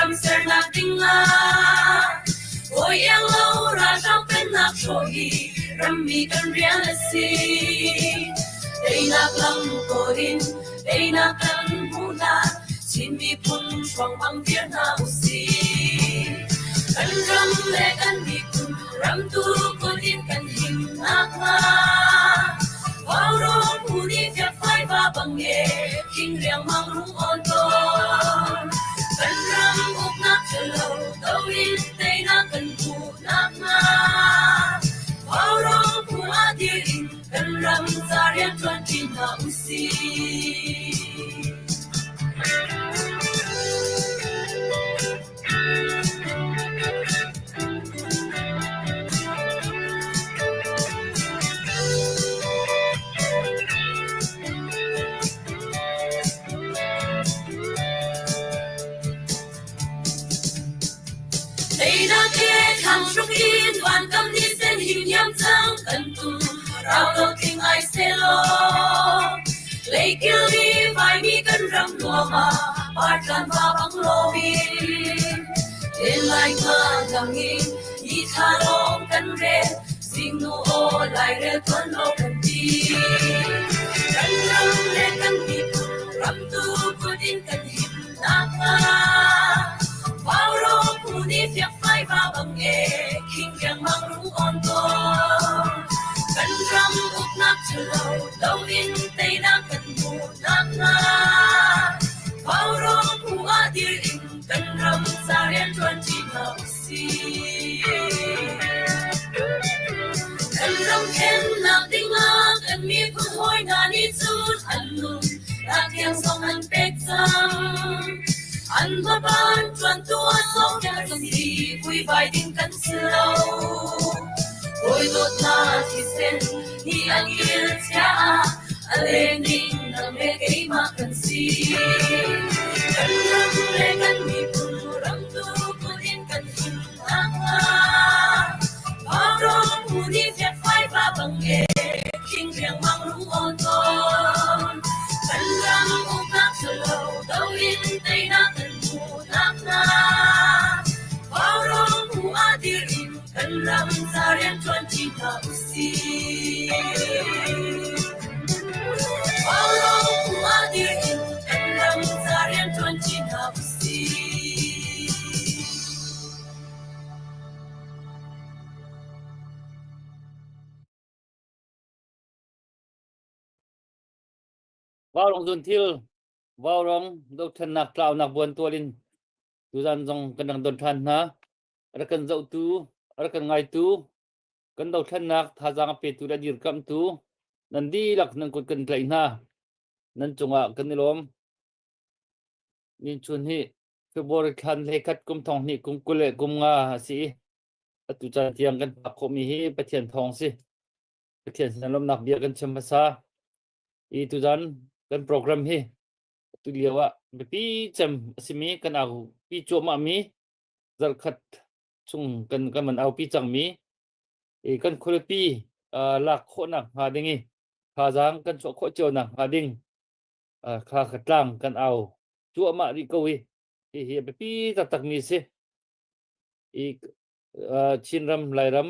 ram sernak dingah Bawi iang lo ralhrang pennak hrawh hi rammi kan rian a si. Teinak lam kawl in teinak kan hmuh hlan Chin miphun hruangmang dir hna usih. Kan ram le kan miphun ramtu kut in kan him nakhnga Vaurawng phu nih fiakfai va bang e khing riangmang rung awn tawn. Kan ram uknak ṭhalo do in teinak kan hmuh nakhnga Vaurawng phu ah dir in kan ram ca rianṭuan ṭi hna usih. Teinak he thlang hruk in vankam ni sen himhiam cang kan tum rau lo tling ai selaw leikil ni vaimi kan ram nuam ah partlan va bang loin len lai nga dang in ni thla lawng kan rel zingnu aw lairel tuan lo kan ti kan ram le kan miphun ram tu kut in kan him nakhnga Vaurawng phu nih fiakfai va bang e khing riangmang rung awn tawn. Kan ram uknak ṭhalo do in teinak kan hmuh nakhnga Vaurawng phu ah dir in kan ram ca rianṭuan ṭi hna usih. Kan ram khennak dingah kan miphun hawi hna nih cun an nun nak tiang zong an pek cang. An hmaban ṭuantu a sawng kan si, vuivai ding kan si lo. Hawi dawtnak thisen nih an kil chia ah a len ding nang le keimah kan si. Kan ram le kan miphun ramtu kut in kan him nakhnga Vaurawng phu nih fiakfai va bang e khing riangmang rung awn tawn. Kan ram uknak ṭhalo do in teinak kan hmuh nakhnga Vaurawng phu ah dir in kan ram ca rianṭuan ṭi hna usih. Vaurawng phu ah dir in kan ram ca rianṭuan ṭi hna usih. Vaurong zun thil vaurong dothlennak tlaunak buan tual in tuzan zong kan rak don ṭhan hna. A rak kan zohtu, a rak kan ngaitu, kan dothlennak thazaang a petu le a dirkamhtu nan dihlak nan kut kan tlaih hna. Nan cungah kan i lawm. Ninchun hi February thla hlei khat kum thong hnih kum 20 le kum nga a si i atu caan tiang kan phak khawhmi hi Pathian thawng si. Pathian sin lawmhnak bia kan chim hmasa. I tuzan kan program hi tu lio ah biapi cem a simi kan aupi cuahmahmi zarhkhat chung kan kan man aupi cangmi i kan khualipi uh, lak khawhnak hnga ding i thazaang kan chuah khawh cio nak hnga ding kha kha tlang kan au cuahmah rih ko i hihi a biapi taktakmi si. I Chinram, Lairam,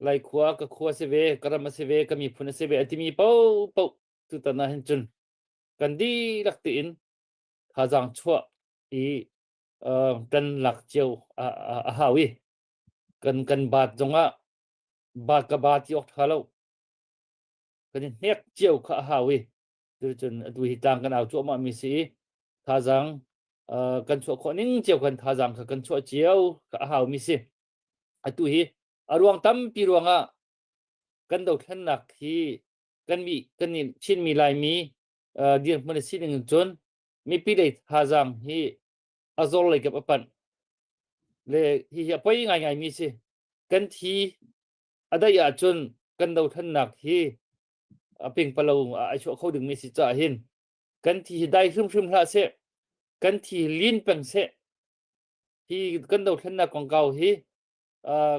Laikhua ka khua si ve, ka ram a si ve, ka miphun a si ve a timi paohpaoh tutan ah hin cun kan dihlak tein thazaang chuah i kan lak cio a hau i kan kan baat zongah baat ka ba ti awk ṭha lo. Kan i hnek cio kha a hau i Cucun atu hi tlang kan au cuahmah mi si i thazaang uh, kan chuah khawh ning cio kan thazaang kha kan chuah cio kha a hau mi si. Atu hi a ruang tampi ruangah kan dothlennak hi kan mi kan nih Chinmi Laimi uh, dirhmun a si ning cun mipi lei thazaang hi a zor lei kap a panh. Le hi hi a poi ngaingai mi si. Kan thi a daih ahcun kan dothlennak hi a pingpalo ai chuah kho dingmi si caah hin kan thi hi dai hrimhrim hlah seh kan thi hi lin peng seh hi kan dothlennak kongkau hi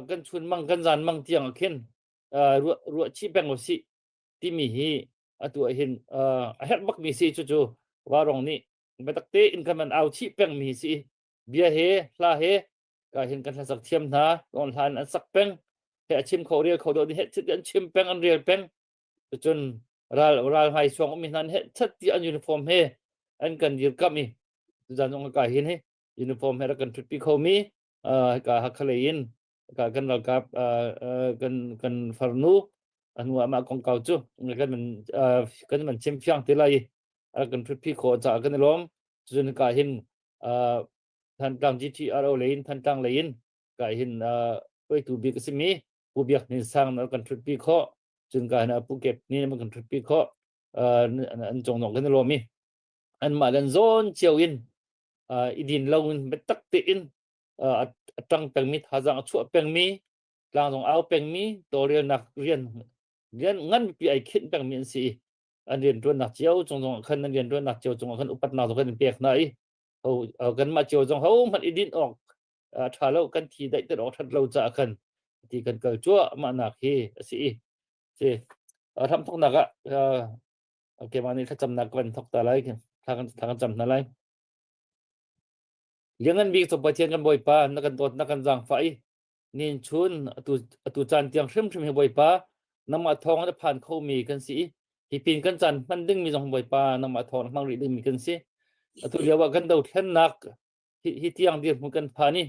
kan chun mang kan zan mang tiang ah khin ruah ruah chih peng usih timi hi atu ah hin a herh bakmi si cucu Varong nih biatak tein kan man au chih pengmi si. Bia he hla he ka hin kan hlasak thiam hna on hlan an sak peng he a chim kho rel kho do ni he chit an chim peng an rel peng cun ral ral hmai suang umi hna he chat ti an uniform he an kan dir kam i tuzan zong ka hin hi uniform he rak kan thutpi kho mi ka hakhalei in ka kan ralkap kan kan farnu anu ama kongkau cu kan man kan man chim fiang te lai rak kan thutpi kho ca kan i lawm cun ka hin Thantlang GTRO lei in Thantlang lei in ka hin hruaitu bik a simi Pu Biak Hnin Sang na kan thutpi khawh cun ka hin Pu Kep ni na kan thutpi khawh an congnawk kan i lawm i anmah le zawn cio in i din lo in biatak tein a ṭang pengmi thazaang a chuah pengmi tlang zong au pengmi tawlrelnak rian rian nganpi ai khinh pengmi an si i an rianṭuannak cio cung zong ah khan an rianṭuannak cio cung ah khan upatnak zong kan in pek hna i ho kanmah cio zong ho hmanh i dinh awk ṭha lo kan thi daihter awk ṭhat lo caah khan ti kan kal cuahmah nak hi a si i si hramthoknak ah keimah nih thlacamnak kan thok ta lai thla kan thla kan cam hna lai Liangan bik cu Pathian kan Bawipa na kan dawt na kan zaangfah i nin chun atu atu caan tiang hrimhrim hi Bawipa nangmah thawng in a phan khomi kan si i hi pin kan caan hman dingmi zong Bawipa nangmah thawng in hmang rih dingmi kan si atu lio ah kan dothlennak hi, hi tiang dirhmun kan phan i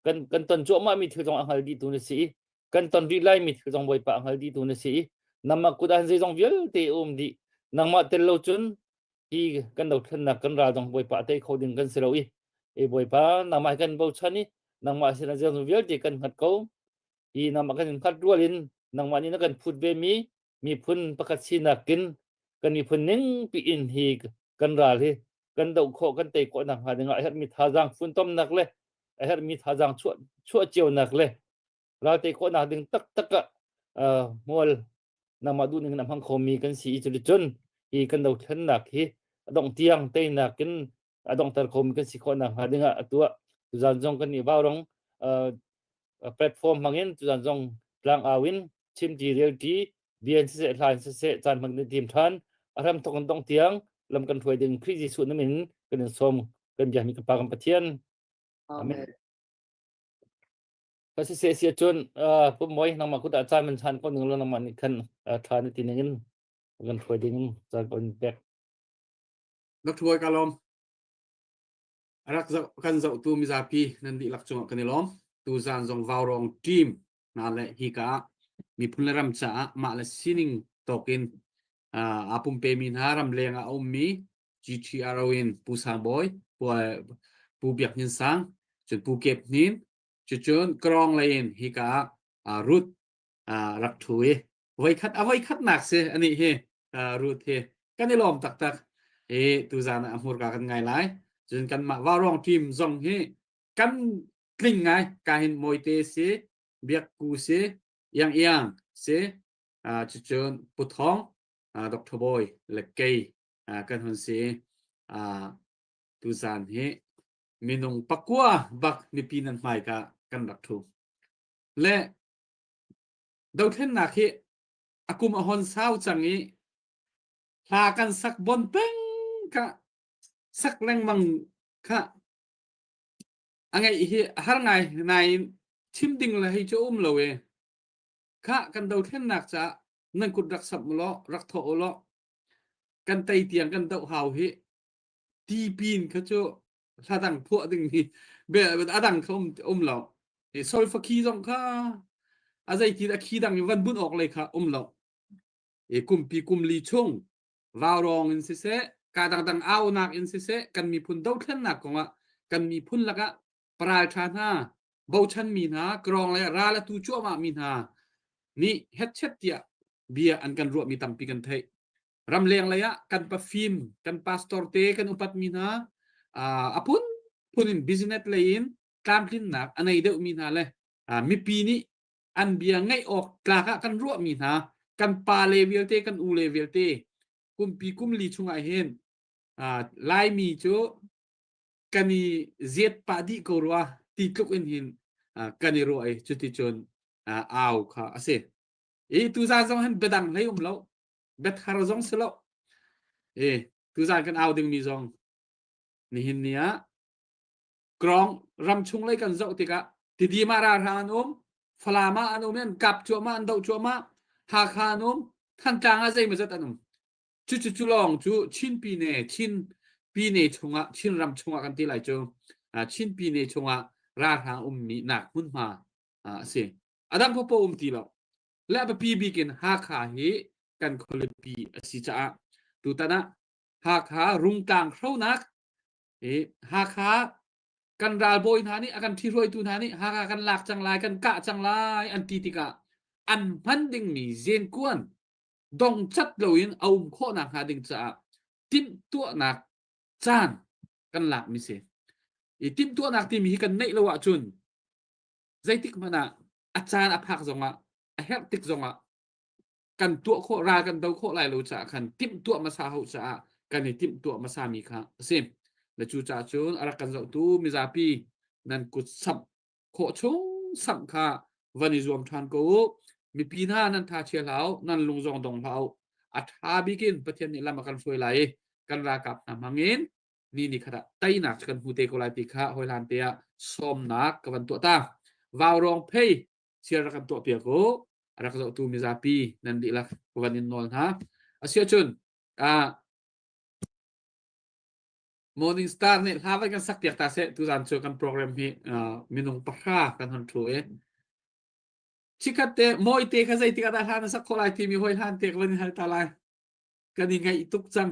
kan kan ton cuahmah mi thil zong a hngal dihtu na si i kan ton rih lai mi thil zong Bawipa a hngal dihtu na si i nangmah kut ah zeizong vialte a um dih nangmah tel lo cun hi kan dothlennak kan ral zong Bawipa a tei kho ding kan si lo i e Bawipa nangmah kan bochan i nangmah sinah zeizong vialte kan hngat ko hi nangmah kan in hngat rual in nangmah nih na kan phut ve mi miphun pakhat sinak in kan miphun ning piin hi kan ral hi kan doh khawh kan tei khawh nak hnga dingah a herhmi thazaang funtomnak le a herhmi thazaang chuah chuah cionak le ral tei khawhnak ding taktak ah hmual nangmah duh ning in a hmang khomi kan si i cuticun hi kan dothlennak hi a dongh tiang teinak in a donghter khomi kan si khawhnak hnga dingah atu ah tuzan zong kan nih vaurong platform hmangin tuzan zong tlangau in chimti relti bia in siseh hla in siseh caan hmang din tim ṭhan a hram thok in dongh tiang lam kan hruai ding Khrih Jesuh na min kan in sawm kan biakmi kan Pa kan Pathian Amen. Ka si se si cun pu moi nangmah kut ah caan man chan ko ning lo nangmah nih khan ṭha na ti ning in kan hruai ding caan ko in pek. Dr. Bawi ka lawm. Rak zoh kan zohtu mizapi nan dihlak cungah kan i lawm. Tuzaan zong Vaurong team hna le hika ah miphun le ram caah mah le sining tawk in aa pumpemi hna ramleng ah a ummi GTRO in Pu Sang Bawi, Pu, Pu Biak Hnin Sang, cun Pu Kep Hnin, cucun Krawng lei in hika ah Ruth rak ṭhu i voikhat a voikhatnak si anih hi Ruth hi kan i lawm taktak i tuzaan ah a hmurka kan ngai lai cun kanmah Vaurawng team zong hi kan tling ngai ka hin Mawite si Biak Ku si Iang Iang si cucun Pu Thawng Dr. Bawi le kei kan hun si tuzaan hi minung pakua bak mipi nan hmaika kan rak ṭhu le dothlennak hi a kum a hon sau cang i hla kan sak bon peng kha sak lengmang kha a ngeih hi a har ngai nain chim ding le hei cu um lo e kha kan dothlennak caah nan kut rak sap law rak thawh u law kan tei tiang kan doh hau hi ti pin kha cu hla dang phuah ding hi a dang kha um um lo solfa khi zong kha a zeiti a khi dang in van bunh awk lei kha um lo e kumpi kumli chung vaurawng in siseh ka dangdang aunak in siseh kan miphun dothlennak kongah kan miphun lakah paral ṭha hna bochan mi hna krawng le ral atu cuahmah mi hna nih hetchet tiah bia an kan ruahmi tampi kan theih ramleng lei ah kan pafim kan pastor te kan upat mi hna a phun phun in business lei in tlamtlinnak a nei deuh mi hna le mipi nih an bia ngaih awk tlak ah kan ruah mi hna kan pa le vialte kan u le vialte kumpi kumli chungah hin laimi cu kan i ziat pah dih ko rua ti tluk in hin kan i ruah i cuticun au kha a si i tuzan zong hin biadang hlei um lo biathar zong si lo e tuzan kan au dingmi zong nihin ni ah Krong ram chung lei kan zoh tikah Tidim ah ralhrang an um, Falam ah an um i an kap cuahmah, an doh cuahmah, Hakha an um, Thantlang ah zeimawzat an um. Cucu cu lawng cu Chin Pine, Chin Pine chungah, Chin ram chungah kan ti lai cu, Chin Pine chungah ralhrang ummi nak hmunhma a si. A dang paohpaoh um ti lo. Le a biapi bik in Hakha hi kan khualipi a si caah tutan ah Hakha Rungtlang hronak i Hakha kan ralbawi hna nih a kan ṭhihruaitu hna nih Hakha kan lak cang lai kan kah cang lai an ti tikah an hman dingmi zenkuan dongcat loin a um khawh nakhnga ding caah timhtuahnak caan kan lakmi si. I timhtuahnak timi hi kan neih lo ahcun zeitik hmanh ah a caan a phak zongah a herh tik zongah kan tuah khawh ral kan do khawh lai lo caah khan timhtuah hmasa hau caah kan i timhtuah hmasa mi kha a si. Le cu caah cun a rak kan zohtu mizapi nan kut samh khawh chung samh kha van i zuam ṭhan ko u. Mipi hna nan tha chia hlah u, nan lung zong dong hlah u. A ṭha bik in Pathian nih lam a kan hruai lai i kan ralkap hna hmang in ni ni khat ah teinak cu kan hmu te ko lai ti kha hawihlan te ah sawmnak ka van tuah ta. Vaurawng phei siar rak kan tuah piak u. A rak zohtu mizapi nan dihlak ka van in nawl hna. Asiahcun ah Morning Star nih hla vai kan sak piak ta seh tuzan cu kan program hi minung pahra kan hon thu i chikhat te moi te kha zei tikah dah hla na sak khawh lai timi hoi hlan te ka van in hal ta lai kan i ngaih tuk cang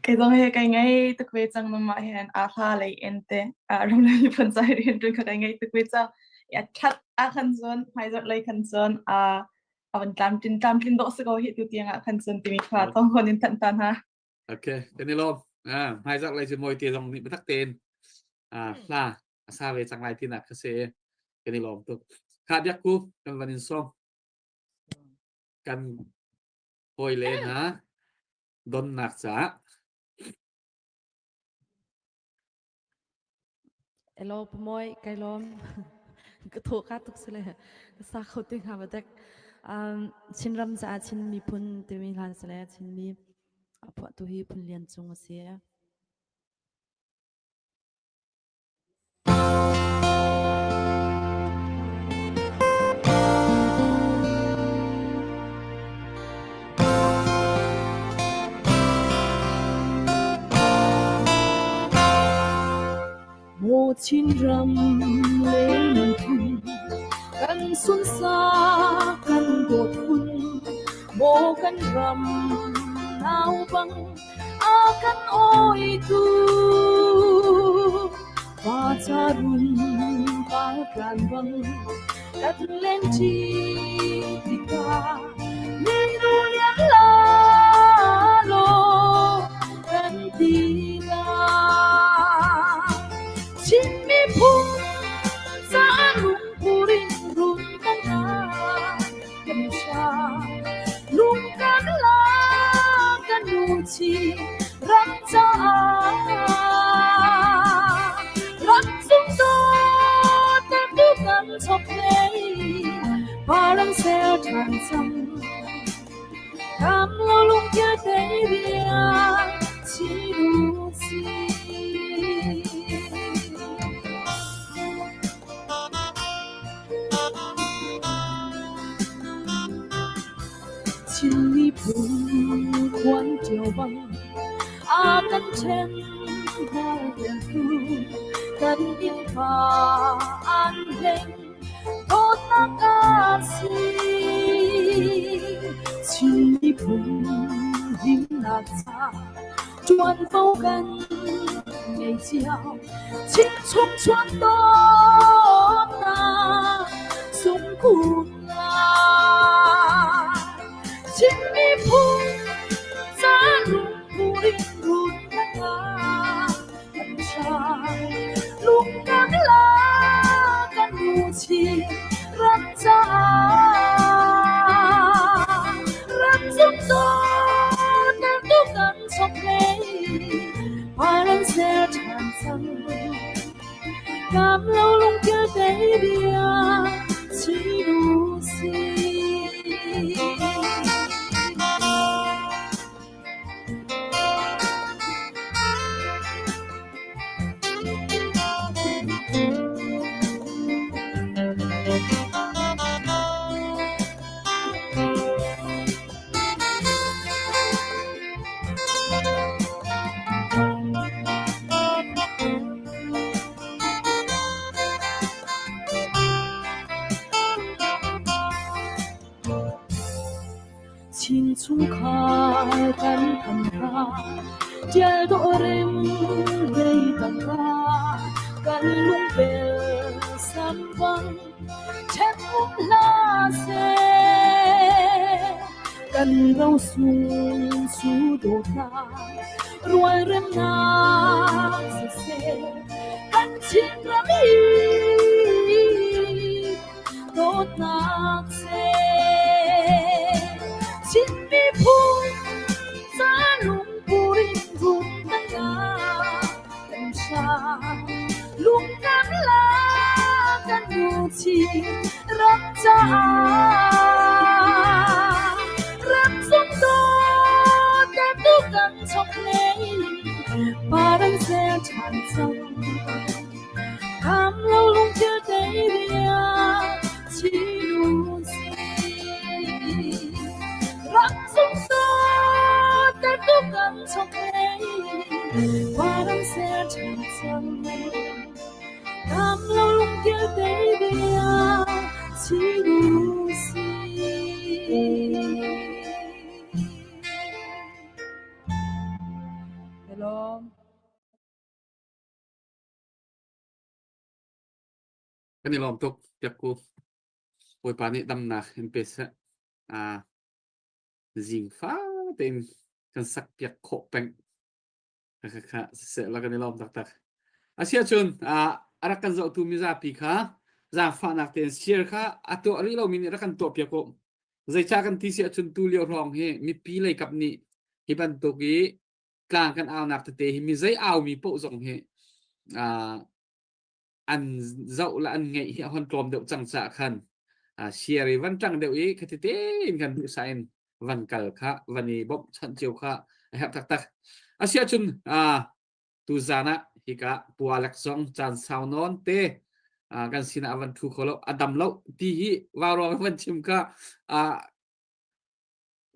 Kei zong hi kai ngei tuk ve cang mah hin a hla lei in te ram le miphun ca rian ṭuan kha kai ngei tuk ve cang. Ya ṭhat ah khan cun hmaizarh lei khan cun a a van tlamtlin tlamtlin dawh si ko hi tu tiang ah khan cun timi kha thawng hon in thanh ta hna. Okay, kan i lawm. Ah, hmaizarh lei cu moi te zong nih biatak tein hla a sa ve cang lai tinak kha si. Kan i lawm tuk. Kha biak ku kan van in sawm. Kan hawile hna donnak caah. Hello Pamoy, kai lawm. Ka thaw ka tuk sile ka sa kho te hnga ba dek. Chinram caah Chin miphun timi hlan sile Chinmi a phuahtu hi Phun Lian Cung a si. Maw Chinram le miphun kan sunsa kan dawt khun maw kan ram nau bang a kan awitu pa ca run pa tlan bang kan lengṭi tikah minu lian la law kan ti lai. Chin miphun caah lungpur in run kan kan hra lung kan la kan nu chi ram caah ram cung dawt tu kan chok hlei parang ser ṭhan cang kam lo lung kia te bia chi lu chi. Chin miphun khuan ṭio bang a kan ṭhen hnawl kan innpa an hleng dawtnak a si. Chin miphun himnak ca ṭuanvo kan ngei cio. Chimchung chuan dawtnak sungkhun lai. Chin miphun ca lungpur in run kan kan ṭha. Lung kan la kan luchin ram caah. Ram zum dawtnak tu kan chok hlei. Paran ser ṭhan cang. Kam lo lungkil te bia chin u sih. Tial dawh rem lei tangka kan lungpel samvang ṭhen um hlah seh. Kan rosung su dawtnak rualremnak siseh kan Chinram hi dawtnak seh. Chin miphun ca lungpur in vun kan kan hram lung kan la kan nu chin ram caah ram sung dawt kan tu kan chok lei paran ser ṭhan cang Kham lo lungthil te bia chin si ram sung dawt kan tu kan chok lei paran ser ṭhan cang Kham lo lungthil te bia chin si Hello. Kan i lawm tuk piak ku. Bawipa nih damnak in pe seh. Ah zing fa tein kan sak piak khawh peng. Kha kha siseh la kan i lawm taktak. Asiahcun ah a rak kan zohtu mizapi kha zaangfahnak tein share kha a tuah rih lomi nih rak kan tuah piak u. Zeicah kan ti si ahcun tu lio hrawng hi mipi lei kap nih hi bantuk i tlang kan aunak tete hi mi zei aumi paoh zong hi uh, an zoh le an ngeih hi a hon tlawm deuh cang caah khan uh, share i van ṭang deuh i khati tein kan duhsah in van kal kha van i bawmhchanh cio kha a herh taktak. Asiahcun uh, tuzan ah hika pualek zong caan sau nawn te uh, kan sinah a van thu kho lo a dam lo ti hi vauruang van chim kha uh,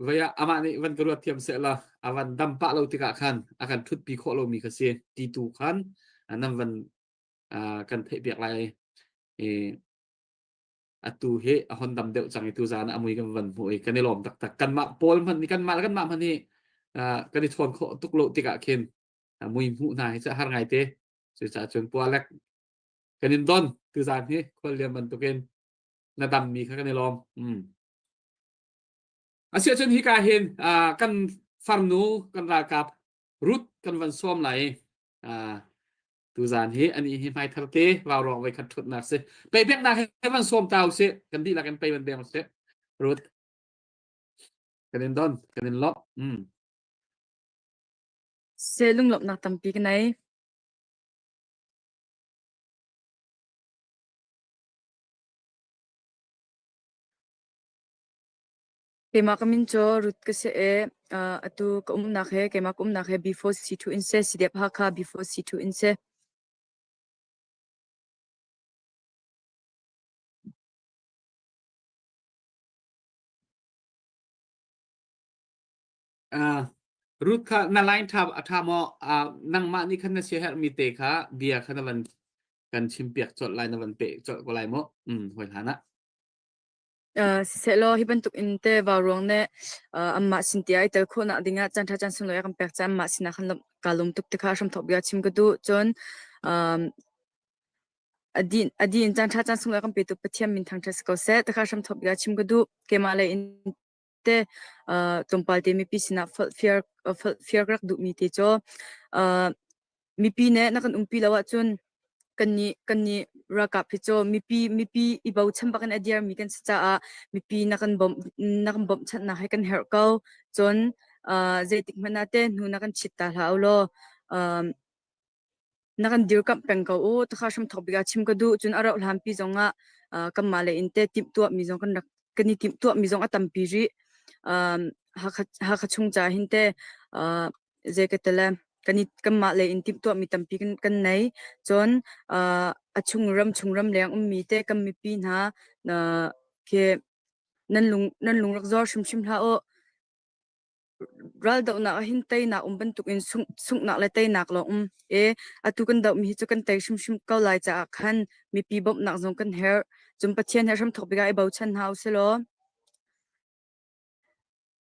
Vei ah amah nih van ka ruat thiam sehla a van dam pah lo tikah khan a kan ṭhutpi khawh lomi kha si ti tu khan nan van kan theihpiak lai i atu hi a hon dam deuh cang i tu zan ah a mui kan van hmuh i kan i lawm taktak kanmah pawl hmanh nih kanmah le kanmah hmanh hi kan i chawn khawh tuk lo tikah khin mui hmuh hna hi cu har ngai te cucaah cun pualek kan in don tu zan hi khualliam bantukin na dammi kha kan i lawm mm. Asiahcun hika hin uh, kan farnu kan ralkap Ruth kan van sawm lai i uh, tuzan hi ani hi hmaithar te vaurawng voi khat thutnak si pei peknak he van sawm ta usih kan dihlak in pei van beng usih Ruth kan in don kan in lawmh mm. Se lunglawmhnak tampi ka nei. Keimah ka min cu Ruth ka si i atu ka umnak hi keimah ka umnak hi B4C2 in si, CDF Hakha B4C2 in si. Uh, Ruth kha na line ṭha a ṭha maw? Uh, nangmah nih khan na siaherhmi te kha bia kha na van kan chimpiak colh lai na van peh colh ko lai mu. Mm, hawi hlan ah. Sisehlaw hi bantuk in te vauruang nih anmah sin tiah i tel khawhnak dingah caanṭha caan sunglawi a kan pek caah anmah sinah khan kaa lawm tuk ti kha hramthawk bia chim ka duh. Cun a dih in caanṭha caan sunglawi a kan petu Pathian min thangṭhat si ko seh ti kha hramthawk bia chim ka duh. Keimah lei in te tlawmpal te mipi sinah forhfial ka rak duhmi te cu mipi nih na kan umpi lo ahcun kannih kannih ralkap hi cu mipi mipi i bochan bak in a dirmi kan si caah mipi na kan bawmh na kan bawmhchanhnak hi kan herh ko. Cun zeitik hmanh ah te hnu na kan chit ta hlah u law Na kan dirkamh peng ko u. Takha hramthawk bik ah chim ka duh. Cun a rauh hlanpi zongah kanmah lei in te timhtuahmi zong kan rak kan i timhtuahmi zong a tampi rih. Um, Hakha, Hakha chung ca hin te uh, zei ka tele kan i kanmah lei in timhtuahmi tampi kan, kan nei. Cun uh, a chung ram chung ram leng ummi te kan mipi hna uh, khi nan lung nan lung rak zor hrimhrim hlah u. Raldohnak ah hin teinak um bantukin sunghnak le teinak lawng um i atu kan dohmi hi cu kan tei hrimhrim ko lai caah khan mipi bawmhnak zong kan herh. Cun Pathian he hramthawk bik ah i bochan hna usilaw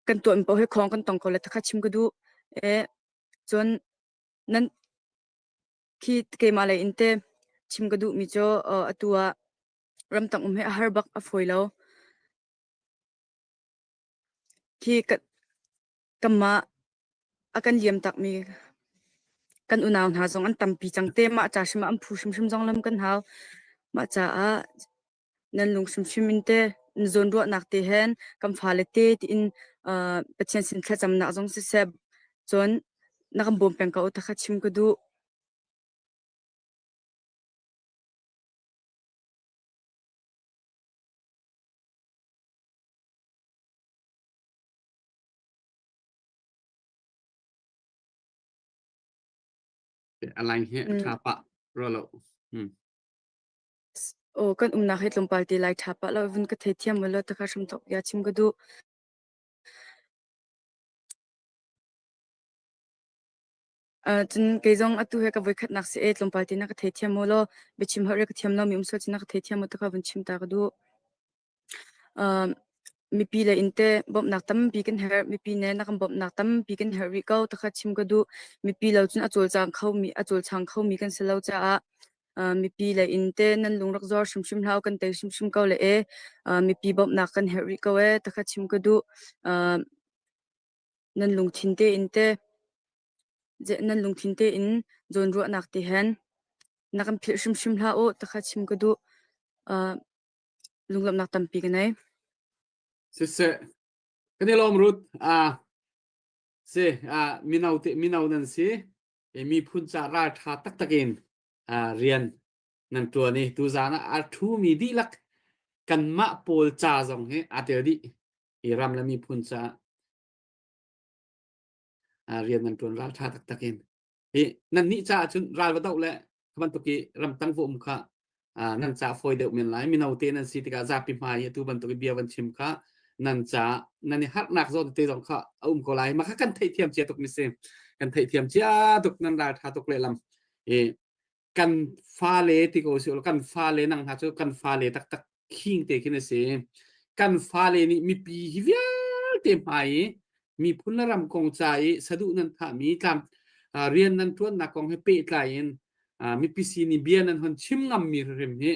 kan tuahmi paoh hi khawng kan tong ko lai ti kha chim ka duh. Cun nan khi keimah lei in te chim ka duhmi cu atu ah ramtang um hi a har bak a fawi lo. Khi kanmah a kan liam takmi kan unau hna zong an tampi cang te mah ca hrim ah an phu hrimhrim zong lam kan hau. Mah caah nan lung hrimhrim in te na zawnruahnak te hen kan fale te tiin Pathian sin thlacamnak zong siseh cun na kan bawm peng ko ta kha chim ka duh. A line hi a ṭha pah rua lo. Aw kan umnak hi tlawmpal te lai ṭha pah lo vun ka theithiam law takha hram thawk bia chim ka duh. Cun kei zong atu he ka voikhatnak si e tlawmpal te na ka theithiam mu law biachim holh re ka thiam lo mi um sual cun na ka theithiam mu takha vun chim ta ka duh. Mipi le inn te bawmhnak tampi kan herh. Mipi nih na kan bawmhnak tampi kan herh rih ko. Takhat chim ka duh. Mipi lo cun a cawlcang khomi a cawlchang khomi kan si lo caah mipi le inn te nan lung rak zor hrimhrim hlah u kan tei hrimhrim ko le e mipi bawmhnak kan herh rih ko e takhat chim ka duh. Nan lungthin tein te nan lungthin tein zawnruahnak te hen na kan philh hrimhrim hlah u takhat chim ka duh. Lunglawmhnak tampi ka nei. Siseh, kan i lawm Ruth. Ah, si, ah, mino te mino nan si. E miphun ca ral ṭha taktak in ah, rian nan ṭuan i tuzaan ah a ṭhumi dihlak kanmah pawl ca zong hi aa tel dih. I ram le miphun ca ah rian nan ṭuan ral ṭha taktak in. Hi nan nih caah cun ral va doh le kha bantuk i ramtang va um kha nan ca fawi deuh men lai. Mino te nan si tikah zapi hmai i atu bantuk i bia van chim kha nan ca nan i harnak zawn te zong kha a um ko lai. Mah kha kan theihthiam cia tuk mi si. Kan theihthiam cia tuk nan ral tha tuk lehlam. I kan fale ti ko si kan fale nang hna cu kan fale taktak khing te khin a si. Kan fale nih mipi hi vialte hmai i miphun le ram kong ca i saduh nan thahmi tlam rian nan ṭuannak kong he pehtlai in mipi sin i bia nan hon chim ngammi hrim hi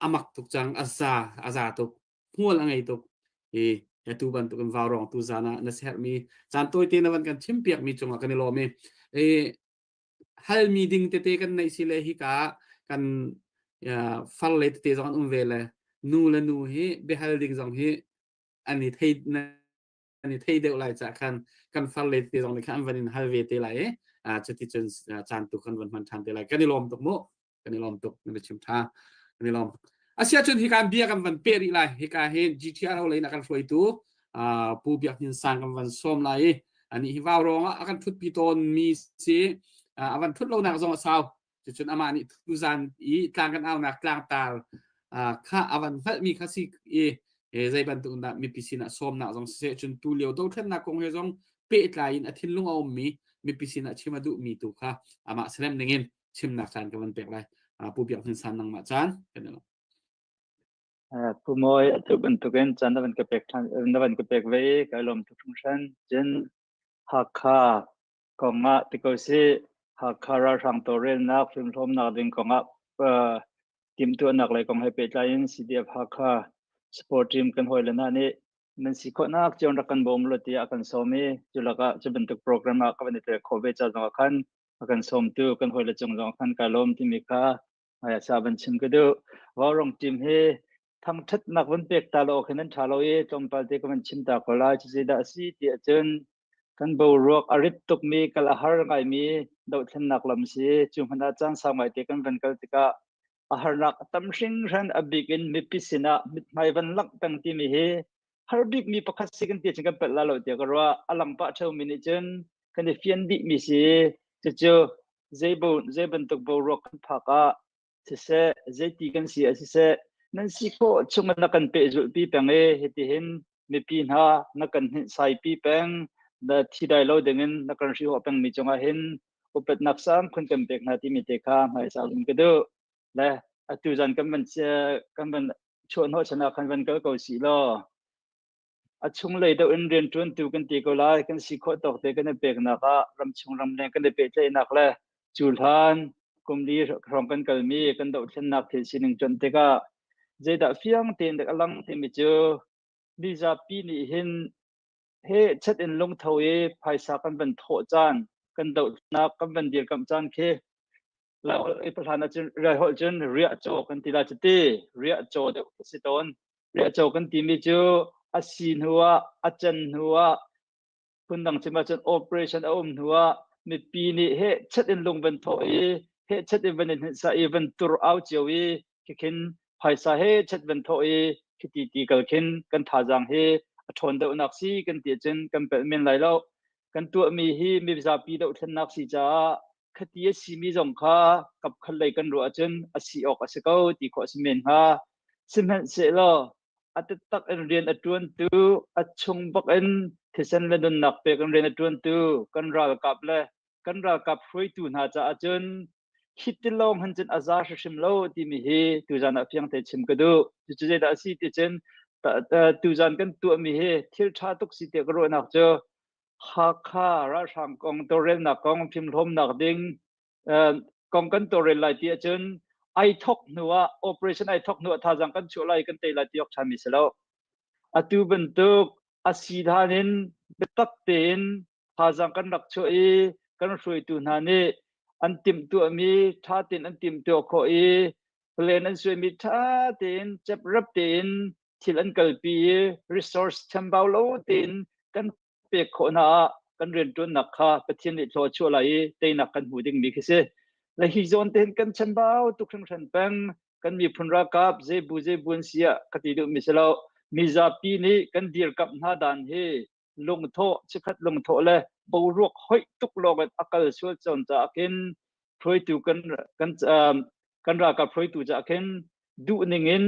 a mak tuk cang a za a za tuk hmual a ngei tuk i atu bantuk in vaurawng tu zan ah na sermi caan tawite na van kan chim piakmi cungah kan i lawm i halmi ding tete kan neih si le hika kan far le tete zong an um ve le nu le nu hi biahal ding zong hi an i thei an i thei deuh lai ca khan kan far le tete zong nih khan an van in hal ve te lai i cuti cun caan tu kan van hman ṭhan te lai kan i lawm tuk mu kan i lawm tuk na biachim ṭha kan i lawm asia cun hika bia kan van pe rih lai hika hin GTRO lei na kan hruaitu Pu Biak Hnin Sang kan van sawm lai i ani hi vau rong ah a kan thutpi tawn mi si a van thut lonak zong a sau cucun amah nih tuzan i tlang kan aunak tlangtar kha a van hngalhmi kha si i zei bantuk dah mipi sinah sawmnak zong siseh cun tu lio dothlennak kong he zong pehtlai in a thinlung a ummi mipi sinah chim a duhmi tu kha amah serem dingin chimnak caan ka van pek lai Pu Biak Hnin San nangmah caan kan Pu Mawi, atu bantukin caan na van ka pek ṭhan, na van ka pek ve i kai lawm tuk hringhran. Cun Hakha kong ah ti ko sih, Hakha ralhrang tawlrelnak fimhlawmnak ding kong ah uh, timhtuahnak lei kong he pehtlai in CDF Hakha sport team kan hawile hna nih nan si khawhnak cio in rak kan bawm law tiah a kan sawm i cu lakah cu bantuk program ah ka van i tel khawh ve ca zong ah khan a kan sawmtu kan hawile cung zong ah khan kai lawm timi kha sa van chim ka duh. Vaurawng team hi thangṭhatnak van pek ta lo khin an ṭha lo i tlawmpal te ka van chim ta ko lai. Cucu dah a si ti ahcun kan boruak a rit tukmi kal a har ngaimi dohthlennak lam si. Cu hmanh ah caan sau ngaite kan van kal tikah a harnak a tam hringhran a bik in mipi sinah mithmai van langh peng timi hi har bikmi pakhat si kan ti cun kan palh la lo tiah ka ruah. A lang pah ṭheumi nih cun kan i fian dihmi si. Cucu zei bo zei bantuk boruak kan phak ah siseh zeiti kan si ah siseh nan si khawh chung na kan pehzulhpi peng i hitihin mipi hna na kan hninsaipi peng na thi dai lo dingin na kan hrihawh pengmi cungah hin upatnak sang khun kan pek hna timi te kha hmaisa in ka duh le atu zan kan van kan van chuah hnawh chan ah khan van kal ko si law. A chunglei deuh in rianṭuantu kan ti ko lai. Kan si khawh tawk te kan i peknak ah ramchung ramleng kan i pehtlaihnak le cu hlan kum li hrawng kan kalmi kan dohthlennak thil sining cuanh tikah zeidah fiang tein dek a lang timi cu mizapi nih hin hehchet in lungtho i phaisa kan van thawh caan kan dohnak kan van dirkamh caan khi hlan ahcun riaholh cun riahcaw kan ti lai cuti riahcaw deuh a si tawn. Riahcaw kan timi cu a si hnu ah a can hnu ah phundang chim ahcun operation a um hnu ah mipi nih hehchet in lung van thawh i hehchet in van in hninhsah i van tur au cio i khikhin phaisa hehchet van thawh i khiti ti kal khin kan thazaang hi a ṭhawn deuhnak si kan ti ahcun kan pelh men lai lo. Kan tuahmi hi mizapi dohthlennak si caah khati a simi zong kha kapkhat lei kan ruah ahcun a si awk a si ko ti khawh a si men hnga. Sihmanhsehlaw a taktak in rian a ṭuantu, a chung bak in thisen le nunnak pek in rian a ṭuantu kan ralkap le kan ralkap hruaitu hna caah cun hi ti lawng hin cun a za hrimhrim lo timi hi tuzan ah fiang te chim ka duh. Cucu zeidah a si ti cun tuzan kan tuahmi hi thil ṭha tuk si tiah ka ruahnak cu Hakha ralhrang kong tawlrelnak kong fimhlawmnak ding kong kan tawlrel lai ti ahcun ai thok hnu ah operation ai thok hnu ah thazaang kan chuah lai kan tei lai ti awk ṭhami si lo. Atu bantuk a si hlan in biatak tein thazaang kan rak chuah i kan hruaitu hna nih an timhtuahmi ṭha tein an timhtuah khawh i plan an suaimi ṭha tein ceprep tein thil an kalpi i resource chambau lo tein kan pek khawh hna ah kan rianṭuannak kha Pathian nih thlua a chuah lai i teinak kan hmu dingmi khi si. Le hi zawn tein kan chambau tuk hringhran peng kan miphun ralkap zeibu zeibu an si ah ka ti duhmi si lo. Mizapi nih kan dirkamh hna dan hi lungthawh chikkhat lungthawh le boruak hoih tuk lawng in a kal sual cawn caah khin hruaitu kan kan kan ralkap hruaitu caah khin duh ning in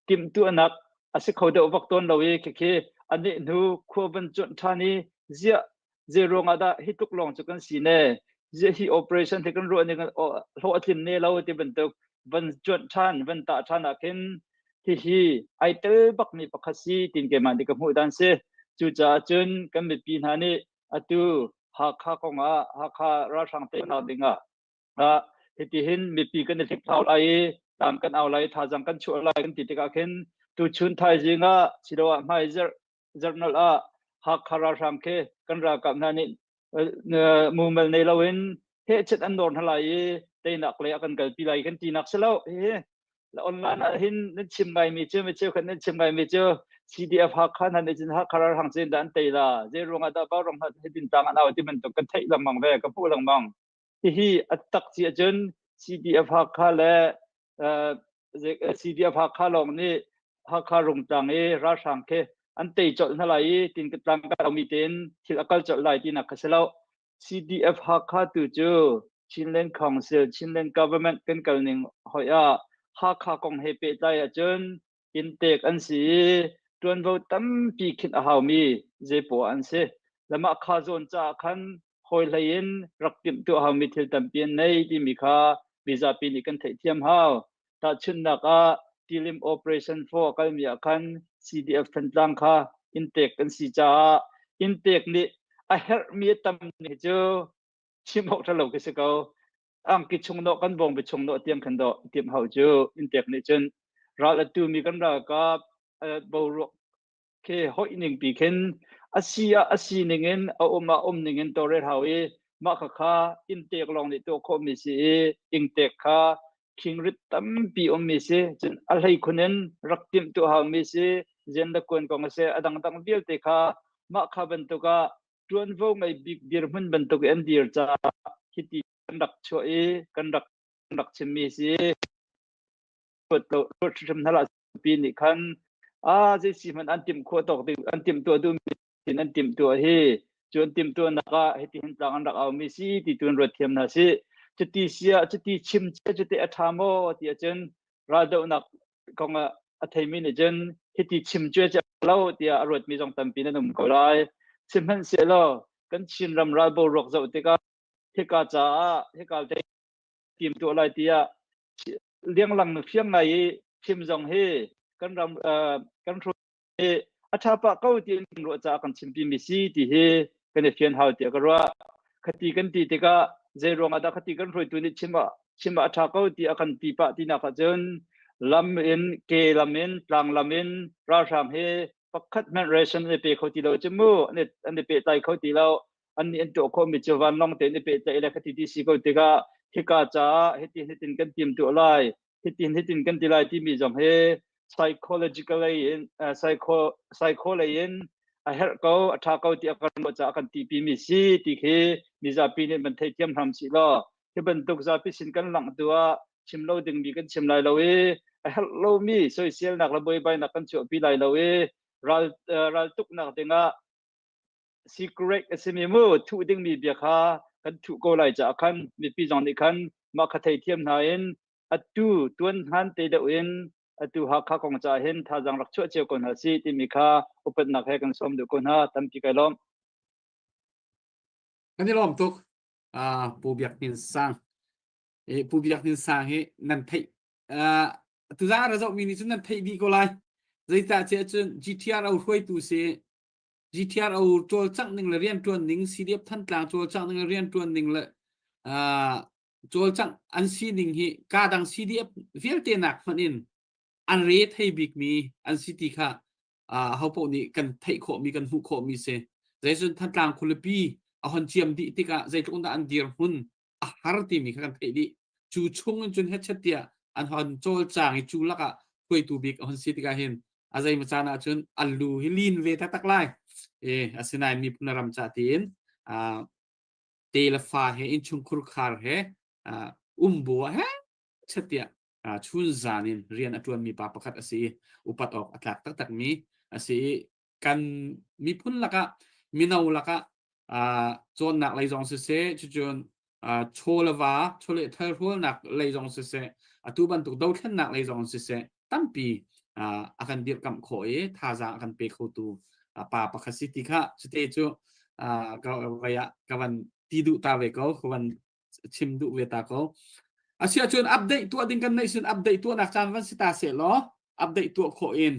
timhtuahnak a si kho deuh vak tawn lo i khikhi a neh hnu khua van cuanh ṭhan i ziah zei ruangah dah hi tluk lawng cu kan si ne ziah hi operation hi kan ruah ning hlawh a tlin ne lo ti bantuk van cuanh ṭhan van tah ṭhan ah khin hihi ai tel bakmi pakhat si tin keimah nih ka hmuh dan si. Cucaah cun kan mipi hna nih atu Hakha kongah Hakha ralhrang teinak dingah ah hitihin mipi kan i hlikphlau lai i tlang kan au lai thazaang kan chuah lai kan ti tikah khin tuchun thaizing ah siloah hmai zarh zarhnolh ah Hakha ralhrang khi kan ralkap hna nih mumal nei loin hehchet an nawr hna lai i teinak lei a kan kalpi lai kan tinak si lo. Hihi online ah hin nan chim ngaimi cu mi cheukhat nan chim ngaimi cu CDF Hakha hna nih cun Hakha ralhrang cin dah an tei la zei ruangah dah Vaurawng hna hitin tlang an au ti bantuk kan theih lengmang ve ka hmuh lengmang. Hihi a tak ci ahcun CDF Hakha le CDF Hakha lawng nih Hakha Rungtlang i ralhrang khi an tei colh hna lai i tin ka tlang ka mi tein thil a kal colh lai tinak kha si lo. CDF Hakha tu cu Chinland Council, Chinland Government kan kal ning hoi ah Hakha kong he pehtlai ahcun inntek an si i ṭuanvo tampi khinh a haumi zeipoah an si. Le mah kha zawn caah khan hawi hlei in rak timhtuah haumi thil tampi an nei timi kha mizapi nih kan theihthiam hau. Tahchunhnak ah Tilim Operation 4 a kalmi ah khan CDF Thantlang kha inntek kan si caah inntek nih a herhmi a tam ni cu chim awk ṭha lo khi si ko. Angki chung dawh kan bawngbi chung dawh tiang khan dawh timh hau cu inntek nih cun ral a tumi kan ralkap boruak khi hoih ning pi khin a si ah a si ning in a um ah um ning in tawlrel hau i mah khakha inntek lawng nih tuah khawhmi si i ingtek kha khingrit tampi ummi si cun a hleikhun in rak timh tuah haumi si zian le kuan kong a si a dangdang vialte kha mah kha bantuk ah ṭuanvo ngei bik dirhmun bantuk in an dir caah hiti kan rak chuah i kan rak kan rak chimmi si ruat lo ruat hrim hna lah pi nih khan a zei si hmanh an timh khawh tawk ding an timh tuah duhmi in an timh tuah hi cu an timh tuahnak ah hiti hin tlang an rak aumi si ti tu in ruat thiam hna si. Cuti sia cuti chim cia cuti a ṭha maw ti ahcun raldohnak kong ah a theimi nih cun hiti chim cu a lo tiah a ruatmi zong tampi nan um ko lai. Sihmanhsehlaw kan Chinram ral boruak zoh tikah hika caah hika te tim tuah lai tiah lianglang fiang ngai i chim zong hi kan ram kan hruai hi. A ṭha pah ko ti in ruah caah kan chimpi mi si ti hi kan i fian hau tiah ka ruah. Khati kan ti tikah zei ruangah dah khati kan hruaitu nih chim ah chim ah a ṭha ko ti a kan ti pah tinak ahcun lam in ke lam in tlang lam in ralhrang hi pakhat hmanh ration an i pe kho ti lo cu mu an i an i pehtlai kho ti lo an nih an tuah khawhmi cu vanlawng tein i pehtlaih le khati ti si ko tikah hika caah hitin hitin kan tim tuah lai hitin hitin kan ti lai timi zong hi psychologically in uh, psycho psycho lei in a herh ko a tha ko ti a kan ruah caah kan ti mi si ti khi mizapi nih van theithiam hram si law hi bantuk zapi sin kan langh tu ah chim lo dingmi kan chim lai lo i a herh lomi soiselnak le buaibainak kan chuahpi lai lo i ral ral tuknak dingah secret a simi mu thuh dingmi bia kha kan thuh ko lai caah khan mipi zong nih khan mah kha theithiam hna in atu tuan hlan te deuh in atu Hakha kong caah hin thazaang rak chuah cio ko hna si timi kha upatnak he kan sawm duh ko hna tampi kai lawm. Kan i lawm tuk. Uh, Pu Biak Hnin Sang. E, Pu Biak Hnin Sang hi nan theih uh, tuzaan ra zohmi nih cun nan theih dih ko lai. Zeicah tiah cun GTRO hruaitu si GTRO cawlcangh ning le rianṭuan ning CDF Thantlang cawlcangh ning le rianṭuan ning le uh, cawlcangh an sining hi ka dang CDF vialte nak hmanh in an re thei bikmi an si ti kha uh, ho paoh nih kan theih khawhmi kan hmuh khawhmi si. Zeicun Thantlang khualipi a hon ciam dih tikah zeitluk dah an dirhmun a har timi kha kan theih dih. Cu chung in cun hechet tiah an hon cawlcang i cu lakah hruaitu bik a hon si tikah hin a zeimaw caan ah cun an lu hi lin ve taktak lai. E, asinain miphun ram ca tiin uh, te le fa he innchungkhur khar he uh, um bu he chatiah uh, chun zan in rian a ṭuanmi pa pakhat a si i upat awk a tlak taktakmi a si i kan miphun lakah mino lakah uh, cawnnak lei zong siseh cucun uh, chaw le va chawleh thalhrualnak lei zong siseh atu bantuk dothlennak lei zong siseh tampi uh, a kan dirhkamh khawh i thazaang a kan pe khotu uh, pa pakhat si ti kha cute cu uh, ka vai ah ka van ti duh ta ve ko ka van chim duh ve ta ko asiahcun update tuah ding kan neih sin update tuahnak caan van si ta seh law update tuah khawh in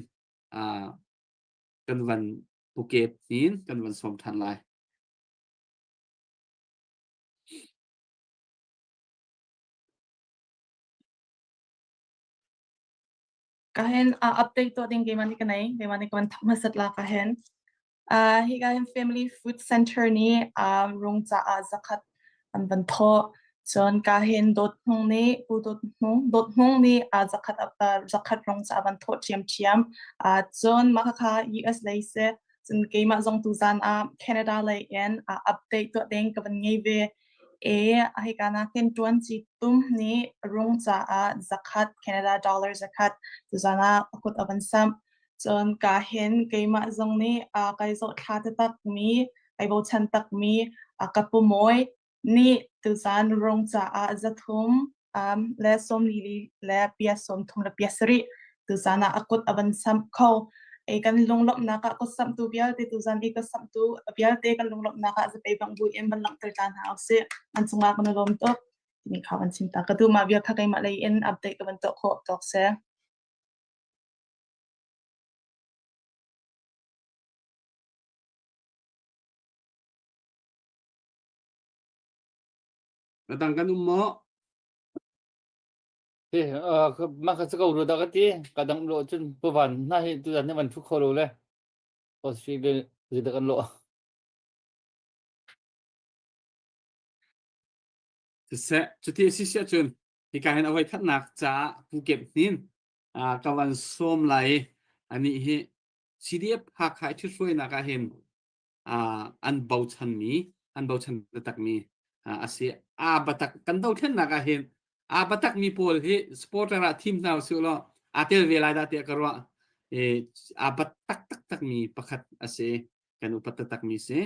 uh, kan van pukep in kan van sawm than lai. Ka hin uh, update tuah ding keimah nih ka nei keimah nih ka van thok hmasat la ka hin Uh, hika hin Family Food Center nih um, rung caah zakhat an van thawh. Cun ka hin Dawt Hmung nih Pu Dawt Hmung Dawt Hmung nih uh, zakhat uh, zakhat rung caah van thawh ṭhiamṭhiam. Uh, cun mah khakha US lei si. Cun keimah zong tuzan ah Canada lei in uh, update tuah ding ka van ngei ve. E hika nakin ṭuan ci tum nih rung caah zakhat Canada dollar zakhat tuzan ah a kut a van samh. Cun ka hin keimah zong nih uh, kai zohthla taktakmi, kai bochan takmi uh, ka pu Mawi nih tuzan rung caah zathum um, le sawmli le pia 30 le pia sarih tuzan ah a kut a van samh kho. Ei kan lunglawmhnak ah kut samhtu vialte tuzan i kut samhtu vialte kan lunglawmhnak ah zapei bang bu in van langhter ta hna usih. An cungah kan i lawm tuk. Timi kha van chim ta ka duh. Mah vial kha keimah lei in update ka van tuah khawh tawk si. Na dang kan um maw? Ti mah kha ko ru dah ka ti ka dang lo cun puvan hna hi tu zan van thu kho lo le Australia zi kan lo. Siseh cuti a si siah cun hika hin a voi khatnak caah Pu Kep Hnin ka van sawm lai anih hi CDF Hakha i ṭhithruainak ah hin an bochanmi an bochan taktakmi a si. Aa batak kan dothlennak ah hin aa batakmi pawl hi supporter ah thim hna usih law aa tel ve lai dah tiah ka ruah. Aa batak taktakmi pakhat a si. Kan upat taktakmi si.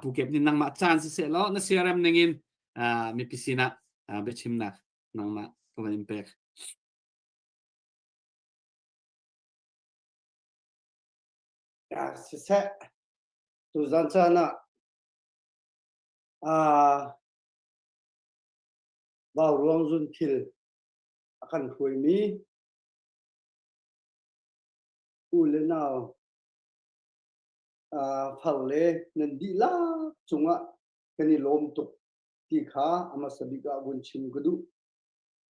Pu Kep nih nangmah caan siseh law na siarem ningin mipi sinah biachimnak nangmah ka van in pek. Siseh, tuzan caan ah aa Vauruang zunthil a kan hruaimi u le nau. Far le nan dihlak cungah kan i lawm tuk ti kha a hmasa bik ah vun chim ka duh.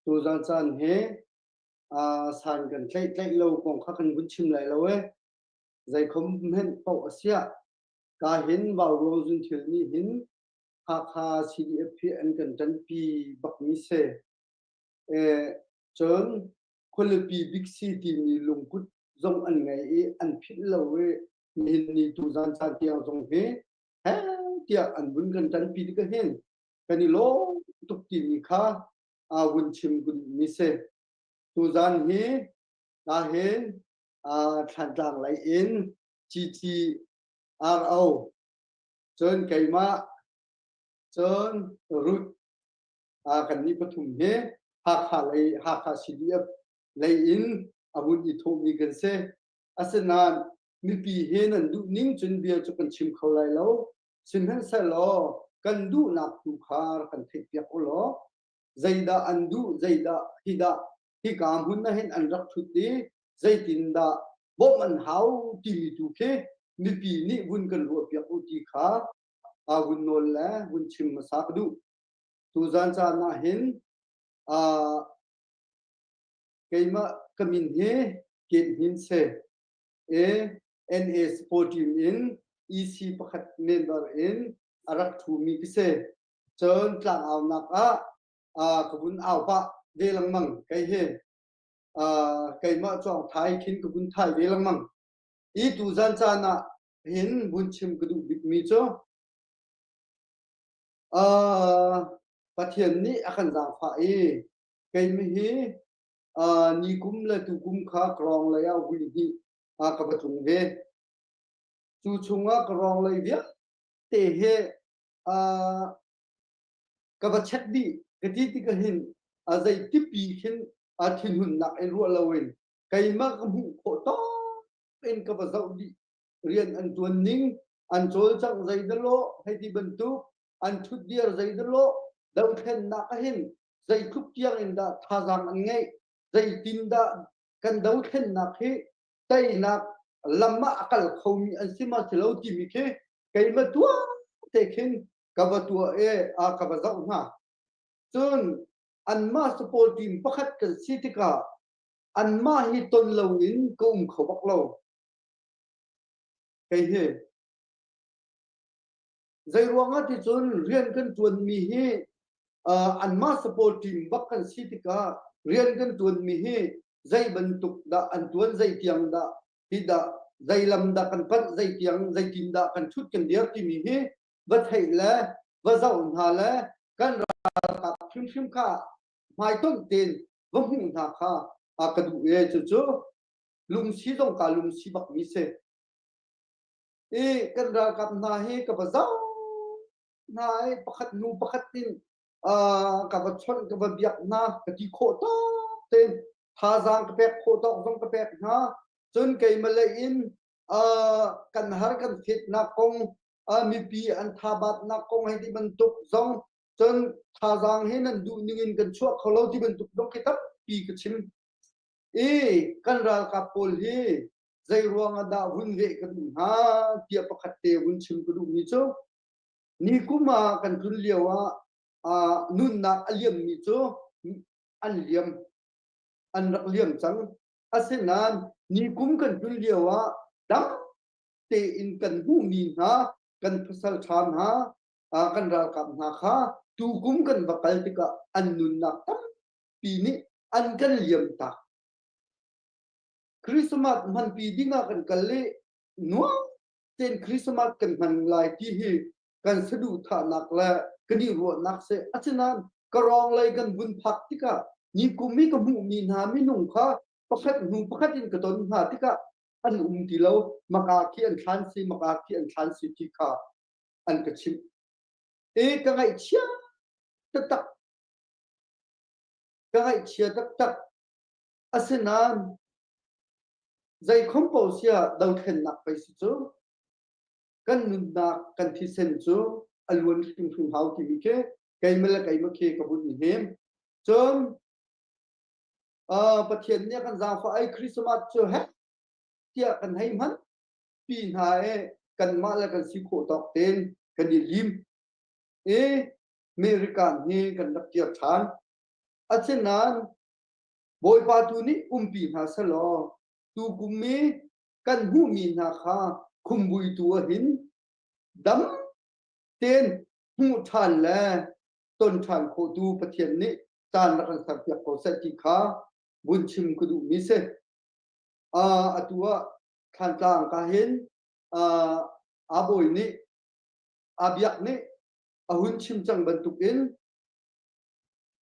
Tuzan caan he san kan tlaih tlaih lo kong kha kan vun chim lai lo e. Zeikhom hmenh paoh a siah ka hin Vauruang zunthil nih hin Hakha CDF hi an kan ṭanpi bakmi si. Cun khualipi bik si timi lungput zong an ngei i an philh lo i nihin ni tuzan caan tiang zong hi he tiah an vun kan ṭanpi tik hin kan i lawm tuk timi kha vun chim ka duhmi si. Tuzan hi ahhin Thlantlang lei in GTRO cun keimah cun Ruth kannih pathum hi Hakha lei Hakha CDF lei in a vun i thawhmi kan si. Asinain mipi he nan duh ning cun bia cu kan chim kho lai lo. Sihmanhsehlaw kan duhnak tu kha rak kan theihpiak u law zeidah an duh zeidah hidah hika hmun ah hin an rak ṭhut i zeitindah bawmh an hau timi tu khi mipi nih vun kan ruahpiak u ti kha vun nawl le vun chim hmasa ka duh. Tuzan caan ah hin keimah ka min hi Ket Hnin Se e NA Sport Team in EC pakhat member in a rak ṭhumi ka si. Cun tlangaunak ah ka vun au pah ve lengmang kei hi keimah cawng thai khin ka vun thai ve lengmang. I tuzan caan ah hin vun chim ka duh bikmi cu Pathian nih a kan zaangfah i keimah hi nikum le tukum kha ka lei ah vui hnih ka va tlung ve. Cu chungah ka rawng lei vialte hi ka va check dih ka ti tikah hin a zei tipi khin a thinhunnak in ruah loin keimah ka hmuh khawh tawk in ka va zoh dih rian an tuan ning an cawlcangh zeidalawh hei ti bantuk an thutdir zeidalawh dothlennak ahhin zeitluk tiang in dah thazaang an ngeih zeitin dah kan dothlennak hi teinak lam ah a kal khomi an si ma si lo timi khi keimah tuah te khin ka va tuah i ka va zoh hna. Cun anmah support team pakhat kan si tikah anmah hi ton loin ka um kho bak lo. Kei hi zei ruangah ti cun rian kan ṭuanmi hi anmah support team bak kan si tikah rian kan ṭuanmi hi zei bantuk dah an ṭuan zei tiang dah hi dah zei lam dah kan panh zei tiang zeitin dah kan ṭhut kan dir timi hi va theih le va zoh hna le kan ralkap hrimhrim kha hmaitonh tein va hmuh hna kha ka duh e cucu lungsi zong ka lungsi bakmi si. I kan ralkap hna hi ka va zoh hna i pakhat hnu pakhat in ka va chawnh ka va biak hna ka ti khawh tawk tein thazaang ka pek khawh tawk zong ka pek hna. Cun keimah lei in kan har kan fetnak kong mipi an thabatnak kong hei ti bantuk zong cun thazaang he nan duh ning in kan chuah kho lo ti bantuk zong khi tampi ka chim. I kan ralkap pawl hi zei ruang ah dah vun veh ka duh hnga tiah pakhat te vun chim ka duhmi cu ni kum ah kan tlun lio ah nunnak a liammi cu an liam an rak liam cang. Asinain ni kum kan tlun lio ah dam tein kan hmuhmi hna kan pasal ṭha hna kan ralkap hna kha tukum kan va kal tikah an nunnak tampi nih an kan liam tak. Christmas hmanpi ding ah kan kal i nuam tein Christmas kan hman lai ti hi kan saduhthahnak le kan i ruahnak si. Asinain ka rawng lei kan vun phak tikah ni kum i ka hmuhmi hna minung kha pakhat hnu pakhat in ka ton hna tikah an um ti lo maka khi an thlan si maka khi an thlan si ti kha an ka chimh. E ka ngaihchia taktak ka ngaihchia taktak. Asinain zeikhom paoh siah dothlennak pei si cu kan nunnak kan thisen cu a luan hrimhrim hau timi khi keimah le keimah khi ka vun i hnem. Cun Pathian nih a kan zaangfah ai Christmas cu hek tiah kan hei hman pi hna i. kanmah le kan si khawh tawk tein kan i lim i American hi kan rak kir ṭhan. Asinain Bawipa tu nih umpi hna selaw tukum i kan hmuhmi hna kha khumbui tu ahin dam tein hmuh ṭhan le ton ṭhan khawhtu Pathian nih caan rak kan serpiak ko seh ti kha vun chim ka duhmi si. Uh, atu ah Thlantlang ka hin uh, a bawi nih a biak nih a hun chim cang bantukin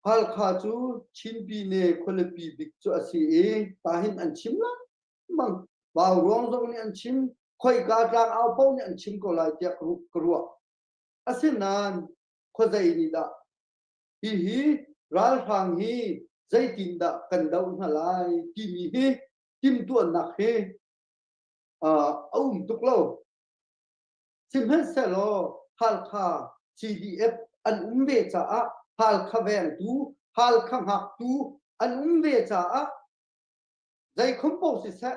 Halkha cu Chinpine khualipi bik cu a si i tahin an chim lengmang. Vauruang zong nih an chim, khoika tlang au paoh nih an chim ko lai tiah ka ruah. Asinain khuazei nih dah hihi ralhrang hi zeitindah kan doh hna lai timi hi timhtuahnak hi a um tuk lo. Sihmanhsehlaw Halkha CDF an um ve caah Halkha vengtu, Halkha hngaktu an um ve caah zeikhom paoh siseh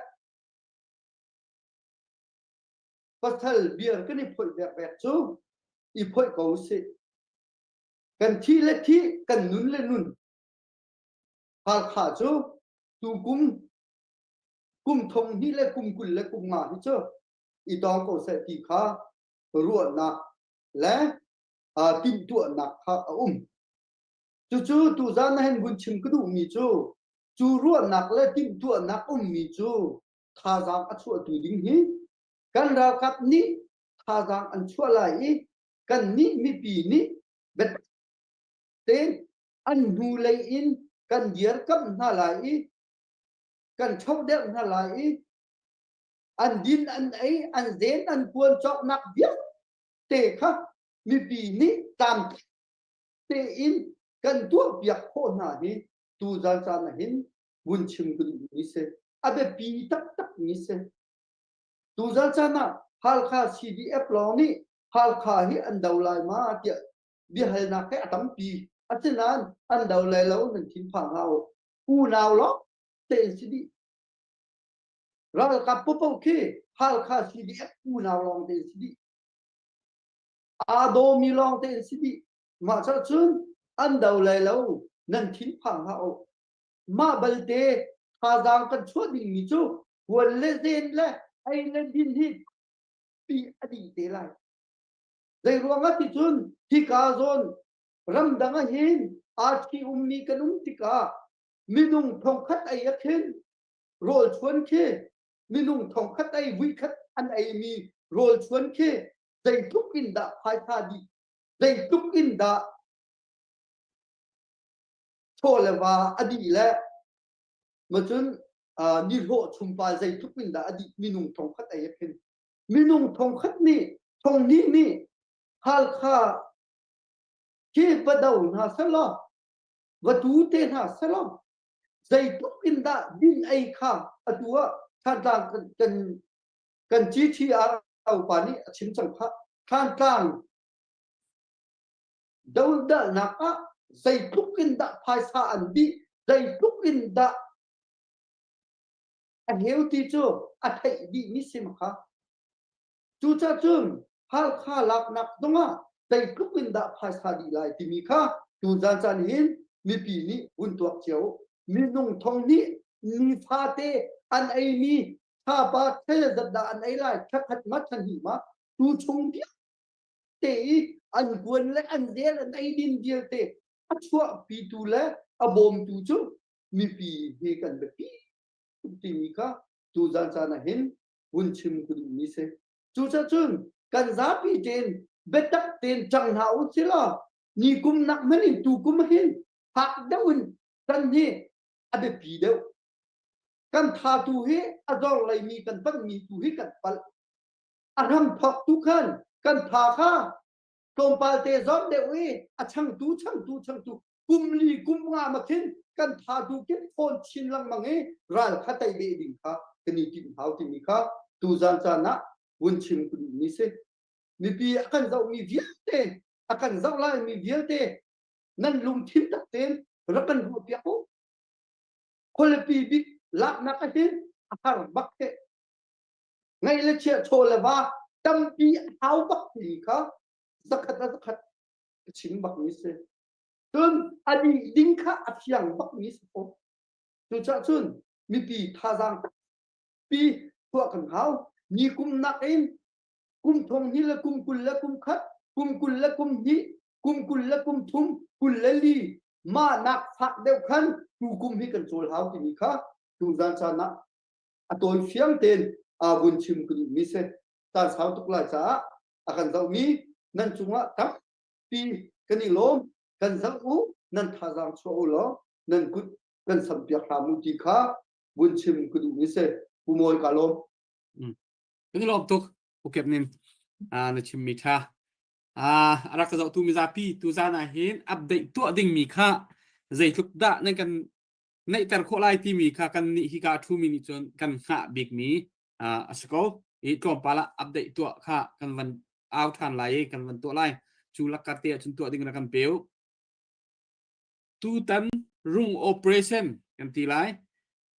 pasal biar kan i phoih vekvek cu i phoih ko usih. Kan thi le thi, kan nun le nun. Halkha cu tukum kum thong hnih le kum 20 le kum nga hi cu i tawng ko seh ti kha ruahnak le timhtuahnak kha a um. Cucu tuzan na hen vun chim ka duhmi cu cu ruahnak le timhtuahnak ummi cu thazaang a chuahtu ding hi kan ralkap nih thazaang an chuah lai i kan nih mipi nih tein an hnu lei in kan dirkamh hna lai i kan ṭhohderh hna lai i an din an ei an zen an puan cawknak vialte kha mipi nih tlam tein kan tuahpiak khawh hna hi tuzan caan ah hin vun chim ka duhmi si a biapi taktak mi si tuzan caan ah Halkha CDF lawng nih Halkha hi an do lai ma tiah biahalnak he a tampi asinain an do lai lo nan thinphang hlah u unau lawng tein si dih Ralkap paohpaoh khi Halkha CDF unau lawng te si dih. Aa dawmi lawng te si dih. Mah cah cun an do lai lo nan thinphang hlah u. Mah balte thazaang kan chuah dingmi cu huan le zen le ei le din hi pi a dih te lai. Zei ruangah ti cun hika zawn ramdang ah hin aa ṭhi ummi kan um tikah minung thongkhat ei a khin rawl chuan khi minung thongkhat ei vuikhat an eimi rawl chuan khi zeitluk in dah phaisa dih zeitluk in dah chaw le va a dih le macun nihlawh chungpal zeitluk in dah a dih minung thongkhat ei a khin minung thongkhat nih thonghnih nih Halkha khi va do hna selaw va tu te hna selaw zeitluk in dah din ei kha atu ah Thantlang kan kan kan GTR upa nih a chim cang kha Thantlang dodalnak ah zeitluk in dah phaisa an dih zeitluk in dah a heu ti cu a theih dih mi sim kha Cucaah cun Halkha laknak zongah zeitluk in dah phaisa dih lai timi kha tuzan caan hin mipi nih vun tuak cio. Minung thong nih nifate an eimi thapa thel zat dah an ei lai thakhat ma thahnih ma tu chung vialte i an kuan le an zel an ei din vialte a chuahpitu le a bawmtu cu mipi hi kan biapi timi kha tuzan caan ah hin vun chim ka duhmi si. Cucaah cun kan zapi tein biatak tein ṭang hna u si law ni kum nak hmanh in tu kum hin fak deuh in kan hi a biapi deuh. Kan tha tu hi a zor leimi kan panhmi tu hi kan palh. A hram thawk tu khan kan tha kha tlawmpal te zor deuh i a changtu changtu changtu kum li kum nga ma khin kan tha tu kin phone chin lengmang i ral kha tei beh ding kha kan i timh hau timi kha tuzan caan ah vun chim ka duhmi si mipi a kan zohmi vialte a kan zoh lai mi vialte nan lungthin tak tein rak kan ruah piak u khualipi bik laknak a hin a har bak te ngaih le chia chaw le va. Tampi hau bak ti kha zakhat a zakhat ka chim bak mi si. Cun a dih ding kha a fiang bak mi si fawn. Cucaah cun mipi thazaang pi tuah kan hau. Ni kum nak in kum thong hnih le kum 20 le kum khat, kum 20 le kum hnih, kum 20 le kum thum, 24 mah nak fak deuh khan tu kum hi kan cawl hau timi kha tuzan caan ah a tawi fiang tein aa vun chim ka duhmi si. Caan sau tuk lai caah a kan zohmi nan cungah tampi kan i lawm. Kan zoh u, nan thazaang chuah u law nan kut kan sampiak hram u ti kha vun chim ka duhmi si. Pu Mawi ka lawm. Kan i lawm tuk. Pu Kep Nin na chimmi ṭha. A rak ka zohtu mizapi tuzan ah hin update tuah dingmi kha zeitluk dah nan kan neihter khawh lai timi kha kan nih hika a ṭhumi nih cun kan hngah bikmi a si ko. I tlawmpal ah update tuah kha kan van au ṭhan lai i kan van tuah lai. Cu lakkar te ahcun tuah ding rak kan pe u. Tutan rung operation kan ti lai.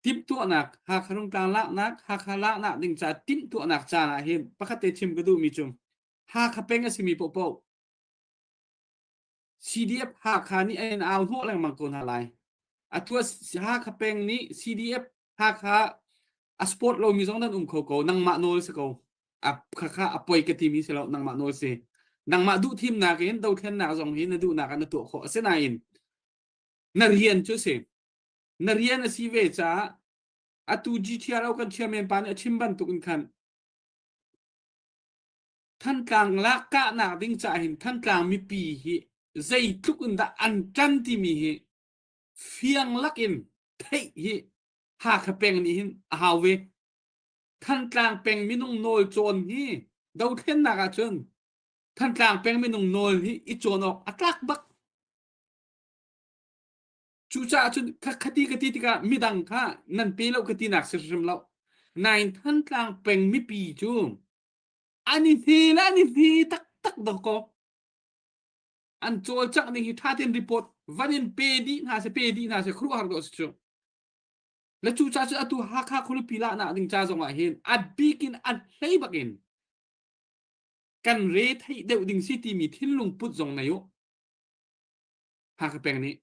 Timhtuahnak Hakha Rungtlang laknak Hakha laknak ding ca timhtuahnak caan ah hin pakhat te chim ka duhmi cu Hakha peng a simi paohpaoh CDF Hakha nih an au hnawh lengmang ko hna lai. Atu Hakha peng nih CDF Hakha a sport lomi zong nan um kho ko. Nangmah nawl si ko. A khakha a poi ka timi si lo nangmah nawl si. Nangmah duh thimnak in dothlennak zong hi na duhnak ah na tuah khawh. Asinain na rian cu si. Na rian a si ve caah atu GTRO kan chairman pa nih a chim bantuk in khan Thantlang lak kahnak ding caah hin Thantlang mipi hi zeitluk in dah an ṭan timi hi fiang lakin theih hi Hakha peng nih hin a hau ve. Thantlang peng minung nawl cawn hi dothlennak ahcun Thantlang peng minung nawl hi i cawn awk a tlak bak. Cucaah cun khati ka ti tikah midang kha nan pe lo ka tinak si hrim lo. Nain Thantlang peng mipi cu an i hne le an i hne taktak dawkaw. An cawlcangh ning hi ṭha tein report van in pe dih hna seh pe dih hna seh khuaruahhar dawh a si cu. Le cucaah cun atu Hakha khualipi lahnak ding ca zong ah hin a bik in a hlei bak in kan re theih deuh ding si timi thinlung put zong nei u. Hakha peng nih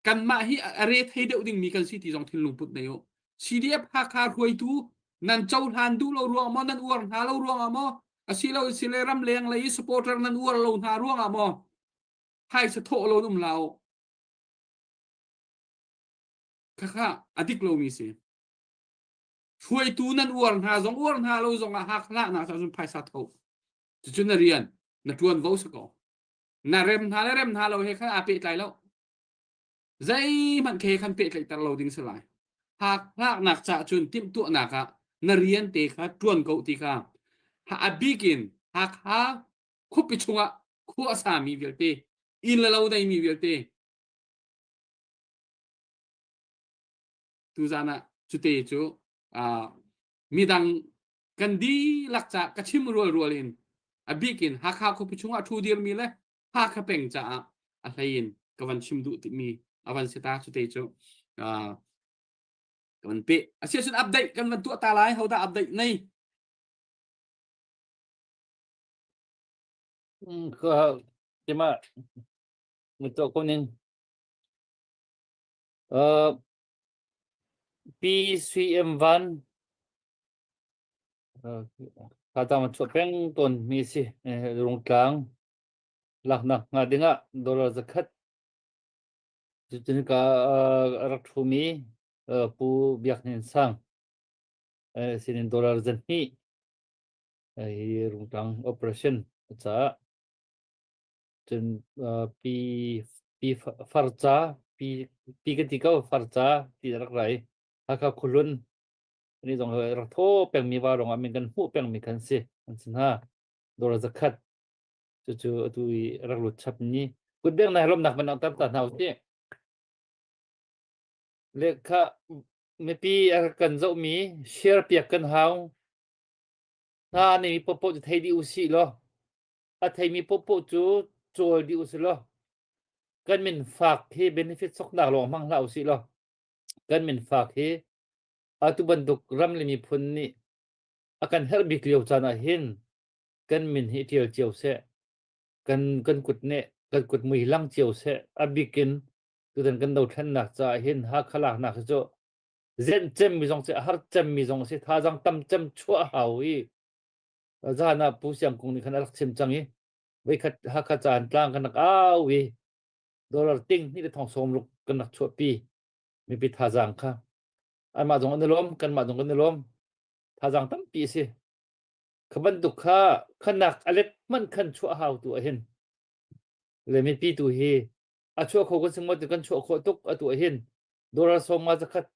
kanmah hi a re thei deuh dingmi kan si ti zong thinlung put nei u. CDF Hakha hruaitu nan cohlan duh lo ruang maw nan uar hna lo ruang ah maw asilo sile ramleng lei i supporter nan uar lo hna ruang ah maw phaisa thawh lo um lao khakha a dik lomi si hruaitu nan uar hna zong uar hna lo zong ah Hakha hlah na cun phaisa tho cucu na rian na tuan vo si ko na rem hna le rem hna lo he khan aa pehtlai lo zeihmanh khe khan pehtlaihter lo ding si lai hak hlaknak ca cun timhtuahnak ah na rian te kha tuan ko ti kha ha a bikin Hakha khuapi chungah khua a sami vialte inn le lo neimi vialte tuzan ah cute cu midang kan dihlak ca ka chim rual rual in a bik in Hakha khuapi chungah thu dirmi le Hakha peng caah a hlei in ka van chim duh timi a van si ta cute cu ka van pe a si cun update kan van tuah ta lai hodah update nei Ka tima muto ko ning uh PCM van Thazaang a chuah peng tawnmi a si. Rungtlang laknak hnga dingah dollar zakhat cutin ka a rak ṭhumi Pu Biak Hnin Sang sinin dollar 200 hi Rungtlang operation a caah cun pi pi farca pi pi kan ti ko farca ti a rak rai Hakha khuahlun Ani zong rak thaw pengmi va rongah min kan hmuh pengmi khan si an si hna. Dora zakhat cucu atu i rak lut chap ni kutbeng na lomnak man tam ta hna usih. Le kha mipi a kan zohmi share piak kan hau. Hna nei popo cu thei dih usih law a theimi popo cu cawl dih usih law kan min fak hi benefit soknak lawng hmang hlah usih law kan min fak hi Atu bantuk ram le miphun nih A kan herh bik lio caan ah hin kan min hi ṭial cio seh. Kan kan kut nih kan kut mui lang cio seh. A bik in tutan kan dothlennak caah hin Hakha laknak hi cu zenh cemmi zong si a har cemmi zong si thazaang tam cem chuah hau i zan ah Pu Siang Kung nih khan a rak chim cang i voikhat Hakha caan tlang kan rak au i dollar ting hnih le thong sawm ruk kan rak chuahpi mipi thazaang kha anmah zong an i lawm kanmah zong kan i lawm thazaang tampi a si kha bantuk kha khanak a let hmanh khan chuah hau tu ah hin le mipi tu hi a chuah kho kan si maw ti kan chuah khawh tuk atu ah hin dollar sawm nga zakhat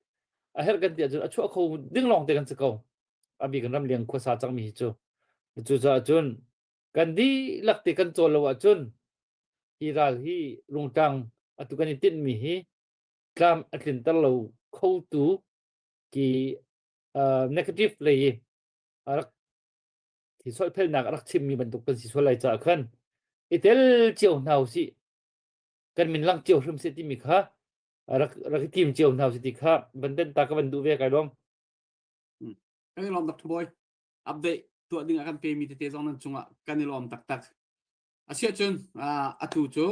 a herh kan ti ahcun a chuah kho ding lawng te kan si ko a bik in ramleng khuasa cangmi hi cu cucaah cun kan dihlak te kan cawl lo ahcun hi ral hi rungtang atu kan i tinhmi hi tlam a tlinter lo khotu ki negative lei i a rak hi solphelnak a rak chimmi bantuk kan si sual lai caah khan i tel cio hna usih kan min lang cio hrim seh timi kha rak rak i tim cio hna usih ti kha van den ta ka van duh ve kai lawm. Kan i lawm Dr. Boy. Update tuah ding a kan pemi tete zong nan cungah kan i lawm taktak. Asiahcun atu cu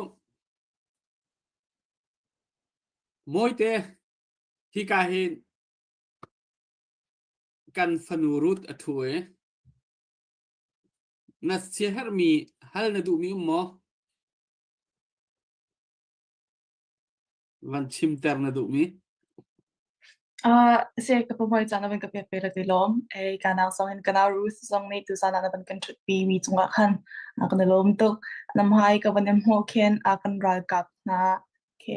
Mawite hika hin kan fanu Ruth a ṭhu i na siaherhmi hal na duhmi um maw? Van chimter na duhmi? Se ka pumoi caan na van ka pek ve la ti lawm. Ei ka nau zong in ka nau Ruth zong nih tuzaan ah na van kan ṭhutpi mi cungah khan a kan i lawm tuk. Nam hai ka van in hmuh khin a kan ralkap hna khi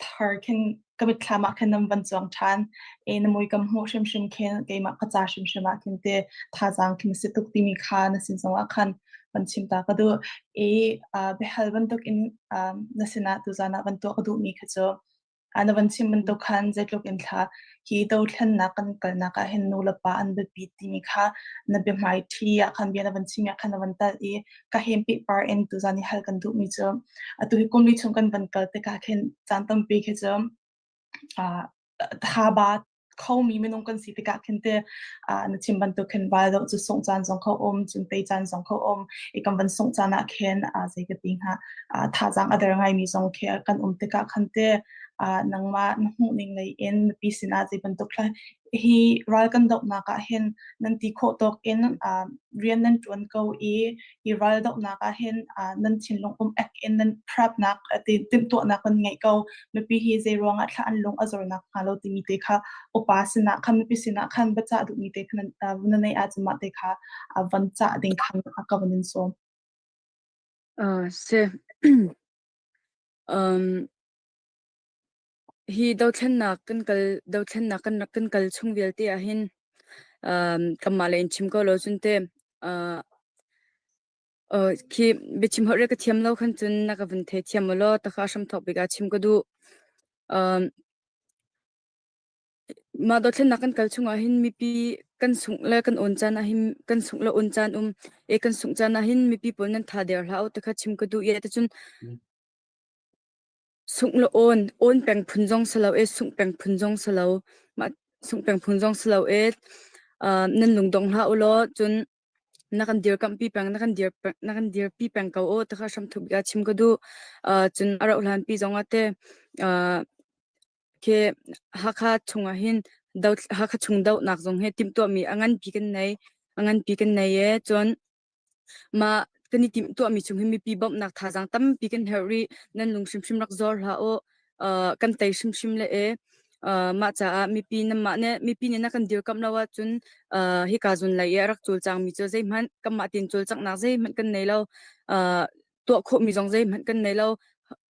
thar khin ka mitthlam ah khin nan van cuang ṭhan. E na mui kam hmuh hrimhrim khin keimah ka ca hrimhrim ah khin te thazaang khin si tuk timi kha na sin zongah khan van chim ta ka duh. I biahal bantuk in na sinah tuzaan ah van tuah ka duhmi kha cu na van chim bantuk khan zeitluk in thla hi dothlennak kan kalnak ah hin nu le pa an biapi timi kha na biahmai ṭhi ah khan bia na van chim ah khan na van tal i ka hem pehpar in tuzaan i hal kan duhmi cu atu hi kum li chung kan van kal tikah khin caan tampi khi cu thaba khomi minung kan si tikah khin te na chim bantuk khin val deuh cu sungh caan zong kho um cun tei caan zong kho um i kan van sungh caan ah khin zei ka ti hnga thazaang a der ngaimi zong khi kan um tikah khan te nangmah na hmuh ning lei in mipi sinah zei bantuk hi ral kan dohnak ah hin nan ti khawh tawk in rian nan ṭuan ko i hi ral dohnak ah hin nan thinlung um ek in nan prep nak timhtuahnak nan ngeih ko. Mipi hi zei ruangah thla an lung a zornak hnga lo timi te kha upa sinah khan mipi sinah khan biacah duhmi te kha na neih ahcun mah te kha van cah ding khan ka van in sawm. Si. Um, Hi dothlennak kan kal dothlennak kan rak kan kal chung vialte ahhin um, kanmah lei in chim ko lo cun te uh, uh, khi biachim holh re ka thiam lo khan cun na ka vun theithiam u law takha hramthawk bik ah chim ka duh. Um, mah dothlennak kan kal chung ahhin mipi kan sungh le kan awn caan ahhin kan sungh le awn caan um e kan sungh caan ahhin mipi pawl nan tha der hlah u tikha chim ka duh i ticun Sungh le awn, awn peng phun zong si lo e, sungh peng phun zong si lo. Mah sungh peng phun zong si lo e. Uh, nan lungdong hlah u law cun na kan dirkamhpi peng, na kan dir peng, na kan dirpi peng ko u. Takha hramthuk bia chim ka duh. Uh, cun a rauh hlan pi zong ah te uh, khi Hakha chung ah hin do Hakha chung dohnak zong hi timhtuahmi a nganpi kan nei. A nganpi kan nei e. Cun Mah kan i timhtuahmi chung hi mipi bawmhnak thazaang tampi kan herh rih. Nan lung hrimhrim rak zor hlah u. Uh, kan tei hrimhrim le e. Uh, mah caah mipi nanmah nih mipi nih na kan dirkamh lo ahcun uh, hika zun lei i a rak cawlcangmi cu zeihmanh kanmah tein cawlcanghnak zeihmanh kan nei lo. Uh, tuah khawhmi zong zeihmanh kan nei lo.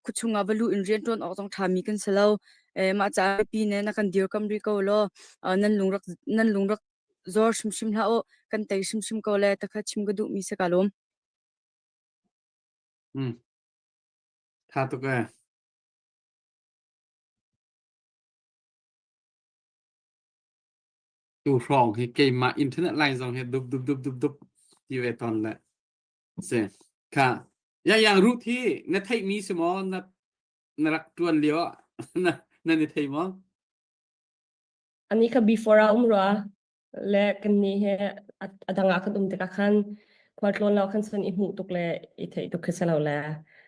Khuachung ah va luh in rianṭuan awk zong ṭhami kan si lo. Eh, mah caah mipi nih na kan dirkamh rih ko law uh, nan lung rak nan lung rak Zor hrimhrim hlah u, kan tei hrimhrim ko le takha chim ka duhmi si ka lawm. Hmm. Tha tuk eh. Tu hrawng hi keimah internet line zong hi dup dup dup dup dup ti ve ton le. Si. Kha. Ya yang root hi na theih mi si maw na na rak tuan lio na na ni thei maw? Ani kha before a um rua. Le kannih he a dang ah kan um tikah khan khualtlawn lo khan cun i hmuh tuk le i theih tuk khi si lo le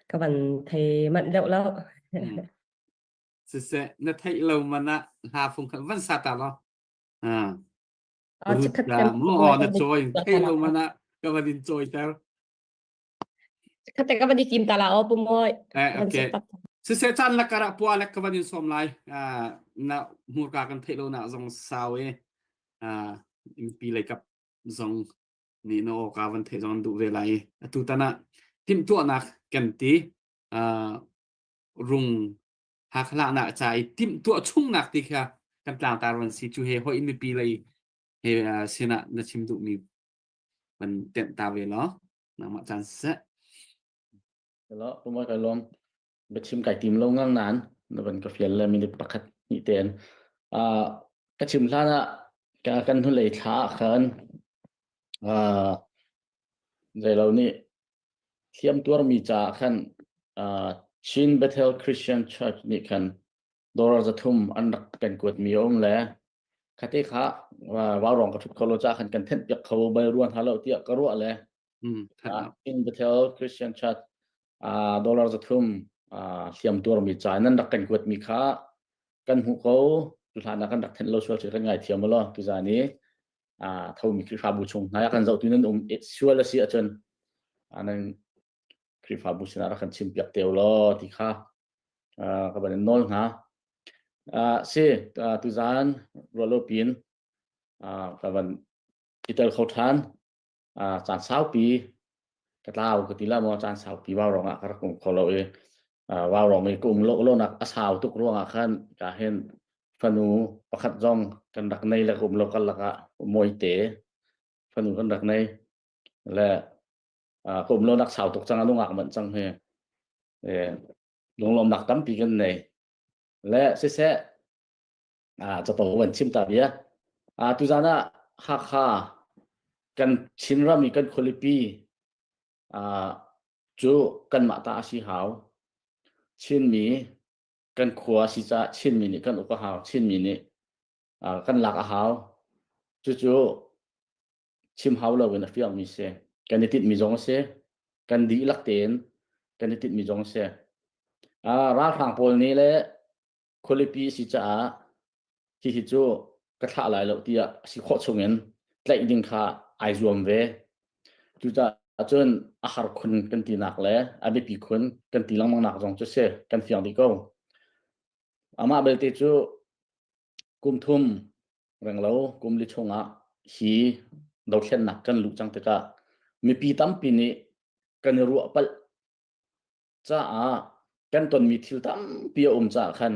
ka van thei manh deuh lo. Siseh, na theih lo man ah hla fung khat van sa ta lo. Ah. Ah, chikkhat kan Mu aw na cawi theih lo man ah ka van in cawi ter. Chikkhat te ka van i tim ta la aw pu moi. Eh, okay. Siseh caan la kara pua le ka van in som lai. Ah, na hmurka kan theih lo na zong sau e. Ah, mipi lei kap zong nih na aw ka van theih zong an duh ve lai. Atu tan ah timhtuahnak kan ti. Ah, rung hakhlahnak ca i timhtuah chungnak ti kha kan tlangtar van si cu he hoi mipi lei he sinah na chim duhmi van tenh ta ve law nangmah caan siseh. Hello, pumoi kai lawm. Biachim kai tim lo ngang nan na van ka fial le minute pakhat hnih ten. Uh, ka chim hlan ah ka kan hnulei thla ah khan uh, zeilo nih Hliam tuarmi caah khan Chin Bethel Christian Church nih khan dollar 300 an rak kan kuatmi a um le khate kha vaurawng ka ṭhut kho lo caah khan kan thenhpiak kho bal rua hna lo tiah ka ruah le Chin Bethel Christian Church dollar 300 hliam tuarmi ca nan rak kan kuatmi kha kan hmuh ko tu hlan ah kan rak thenh lo sual cu kan ngaithiam law tuzan i thomi Khrihfabu chung hna kan zohtu nan um sual a si ahcun nan Khrihfabu sinah rak kan chimpiak te law ti kha ka van in nawl hna. Si tuzan rualo pin ka van i tel kho ṭhan caan saupi ka tlau ka ti la maw caan saupi vau rong ah ka rak um kho lo i vau rong i ka um lo lonak a sau tuk ruangah khan ka hin fanu pakhat zong kan rak nei le ka um lo kal lakah mawite fanu kan rak nei le ka um lonak sau tuk cang a nungak manh cang hi lunglawmnak tampi kan nei le siseh capo van chim ta bia. Tuzan ah Hakha kan Chinram i kan khualipi cu kanmah ta a si hau. Chinmi kan khua a si caah Chinmi nih kan uk a hau. Chinmi nih kan lak a hau. Cucu chim hau loin a fiangmi si. Kan i tinhmi zong a si. Kan dihlak tein kan i tinhmi zong a si. Ralhrang pawl nih le khualipi a si caah hihi cu ka thlah lai lo tiah a si khawh chungin tlaih ding kha ai zuam ve. Cucaah cun a har khun kan tinak le a biapi khun kan ti lengmang nak zong cu si kan fiang dih ko. Amah belte cu kum thum renglo kum li chungah hi dothlennak kan luh cang tikah mipi tampi nih kan i ruah palh caah kan tonmi thil tampi a um caah khan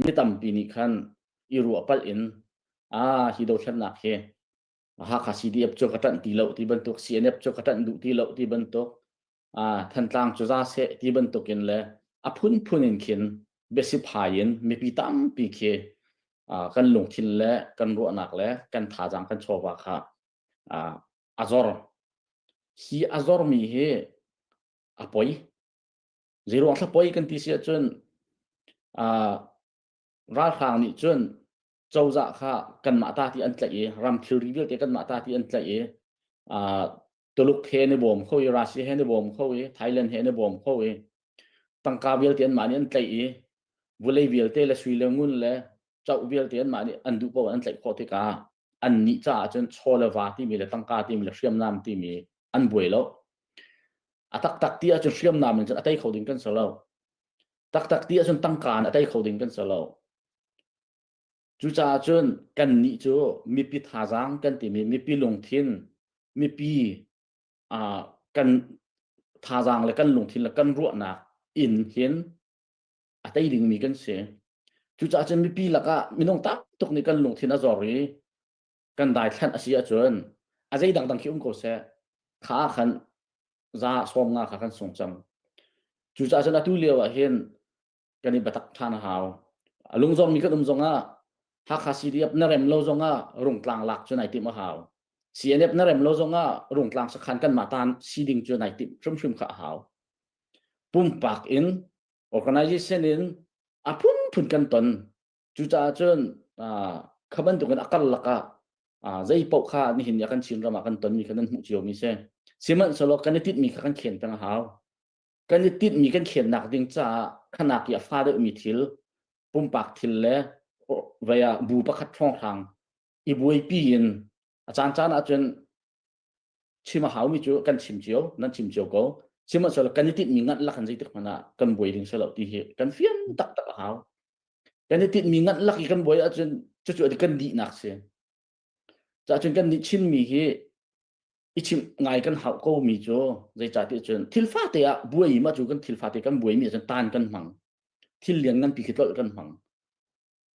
mi tampi nih khan i ruah palh in ah hi dothlennak hi Hakha CDF cu ka ṭanh ti lo ti bantuk CNF cu ka ṭanh duh ti lo ti bantuk ah Thantlang cu za seh ti bantuk in le a phunphun in khin biasiphai in mipi tampi khi kan lungthin le kan ruahnak le kan thazaang kan chawva kha a zor hi a zormi hi a poi. Zeiruang thla poi kan ti si ahcun uh, ralhrang nih cun cozah kha kanmah ta ti an tlaih i ram thilri vialte kanmah ta ti an tlaih i uh, Tuluk he ni bawm kho i Russia he ni bawm kho i Thailand he ni bawm kho i tangka vialte anmah nih an tlaih i vulei vialte le sui le ngun le choh vialte anmah nih an duh paoh an tlaih khawh tikah an nih caah cun chaw le va timi le tangka timi le hriamnam timi an buai lo. A taktak ti ahcun hriamnam in cun a tei kho ding kan si lo. Taktak ti ahcun tangka in a tei kho ding kan si lo. Cucaah cun kannih cu mipi thazaang kan timi mipi lungthin, mipi uh, kan thazaang le kan lungthin le kan ruahnak in hin a tei dingmi kan si. Cucaah cun mipi lakah minung tam tuk nih kan lungthin a zor i kan daithlanh a si ahcun a zei dangdang khi um ko seh kha ah khan za sawm nga kha kan sung cang cucaah cun atu lio ah hin kan i batak ṭhan a hau a lungzormi kan um zongah Hakha CDF na rem lo zongah rungtlang lak cu nai timh a hau CNF na rem lo zongah rungtlang sakhan kan mah tan si ding cu nai timh hrimhrim kha a hau pumpak in organization in a phunphun kan ton cucaah cun kha bantukin a karlak ah. Zei paoh kha nihin ni ah kan Chin ram ah kan tonmi kha nan hmuh ciomi si. Sihmanhsehlaw kan i tinhmi kha kan khen peng a hau. Kan i tinhmi kan khennak ding caah khanak i a fa deuhmi thil, pumpak thil le vei ah bu pakhat hrawnghrang i buaipi in a caancaan ahcun chim a haumi cu kan chim cio, nan chim cio ko. Sihmanhsehlaw kan i tinhmi nganh lak in zeitik hmanh ah kan buai ding si lo ti hi kan fian taktak a hau. Kan i tinhmi nganh lak i kan buai ahcun cucu kan dihnak si. Cahcun kan nih Chinmi hi i chimh ngai kan hauh ko mi cu zeicahtiah cun thil fate ah buai ma cu kan thil fate kan buai mi ahcun tan kan hmang. Thil lian nganpi khi tlolh kan hmang.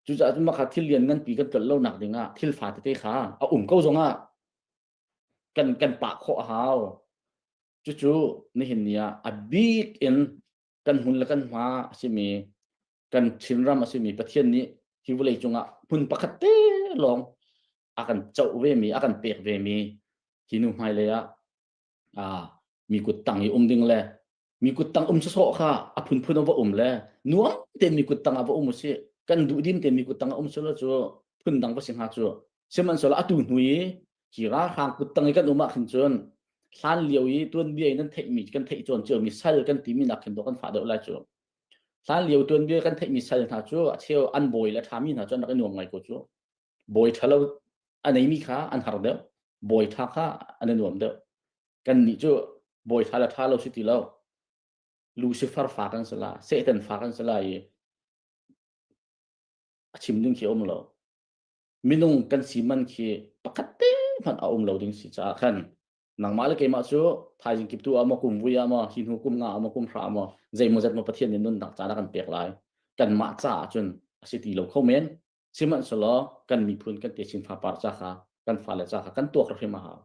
Cucaah cun mah kha thil lian nganpi kan tlolh lo nak ding ah thil fate te kha a um ko zong ah kan kan pah khawh a hau. Cucu nihin ni ah a bik in kan hmun le kan hma a simi kan Chinram a simi Pathian nih hi vawlei cungah hmun pakhat te lawng a kan coh ve mi a kan pek ve mi hi nu hmailei ah ah mi kut tang i um ding le mi kut tang um sawsawh kha a phunphun a va um le nuam tein mi kut tang ah va um usih kan duh dim tein mi kut tang ah um selaw cu phun dang va si hnga cu sihmanhsehlaw atu hnu i hi ralhrang kut tang i kan um ah khin cun hlan lio i tuanbia in nan theihmi kan theih cawn ciomi sal kan timi nak khin dawh kan fah deuh lai cu hlan lio tuanbia kan theihmi sal hna cu a cheu an bawi le ṭhami hna cu an rak i nuam ngai ko cu bawi ṭhalo a neimi kha an har deuh bawi ṭha kha an i nuam deuh kan nih cu bawi ṭha le ṭha lo si ti lo Lucifer fa kan si la Satan fa kan si la i a chim ding khi a um lo minung kan si man khi pakhat te hmanh a um lo ding si caah khan nangmah le keimah cu thaizing kip tu ah maw kum vui ah maw hi hnu kum nga ah maw kum hra ah maw zeimaw zat maw Pathian nih nunnak caan a kan pek lai kanmah caah cun a si ti lo kho men sihmanhsehlaw kan miphun kan techin fapar ca kha kan fale ca kha kan tuak hrim a hau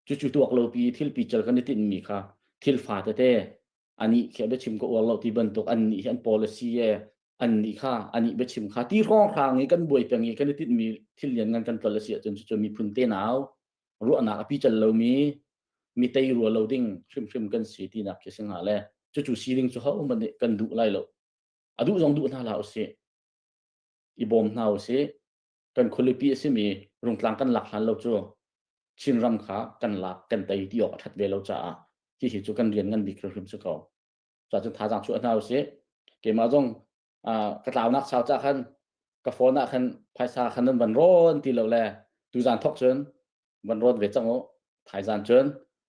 cucu tuak lo pi thil pical kan i tinhmi kha thil fa tete anih khi a biachim ka uar lo ti bantuk annih hi an policy e annih kha anih biachim kha ti hrawnghrang i kan buai peng i kan i tinhmi thil lian ngan kan tlol a si ahcun cucu miphun tenau ruahnak a pical lomi mi tei rua lo ding hrimhrim kan si tinak khi si hnga le cucu siling cu ho hmanh nih kan duh lai lo a duh zong duh hna hlah usih i bawm hna usih kan khualipi a simi Rungtlang kan lak hlan lo cu Chinram kha kan lak kan tei ti awk a ṭhat ve lo caah hihi cu kan rian ngan bik hrimhrim si ko. Cuahcun thazaang chuah hna usih. Keimah zong ka tlaunak sau cah khan ka phone ah khan phaisa khan nan van rawn ti lo le tuzan thok cun van rawn ve cang u. Thaizan cun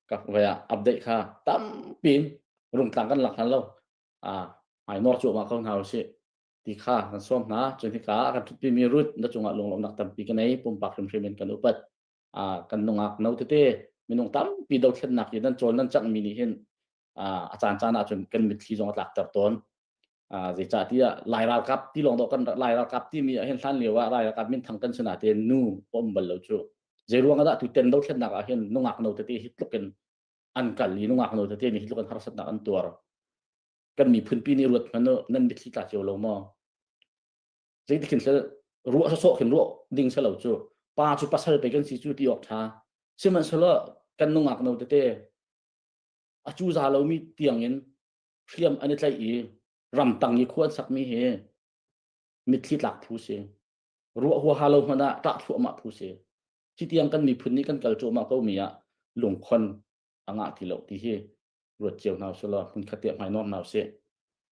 ka vai ah update kha tampi in Rungtlang kan lak hlan lo. Hmai nawr cuahmah ko hna usih. Ti kha kan sawm hna. Cun hika ah kan ṭhutpimi Ruth na cungah lunglawmhnak tampi ka nei. Pumpak hrimhrim in kan upat. Kan nungak no tete minung tampi dothlennak i nan cawl nan cangmi nih hin a caan caan ahcun kan mitthli zong a tlakter tawn. Zeicahtiah Lai ralkap ti lawng dawh kan Lai ralkap timi ah hin hlan lio ah Lai ralkap minthang kan si natein nu um bal lo cu. Zei ruang ah dah tu ten dothlennak ah hin nungak no tete hi tluk in an kal i nungak no tete nih hi tluk in harsatnak an tuar. Kan miphunpi nih ruat hmanh u nan mitthli tla cio lo maw? Zeitik khin sel ruah sawsawh khin ruah ding selo cu pa cu pasal pe kan si cu ti awk ṭha. Sihmanhsehlaw kan nungak no tete a cu za lomi tiang in hriam an i tlaih i ramtang i khua an sakmi hi mitthli tlak phu si. Ruah huaha lo hmanh ah ṭah thluahmah phu si. Hi tiang kan miphun nih kan kal cuahmah ko mi ah lungkhon a ngah ti lo ti hi ruat cio hna usih law hmunkhat te hmai nuam hna usih.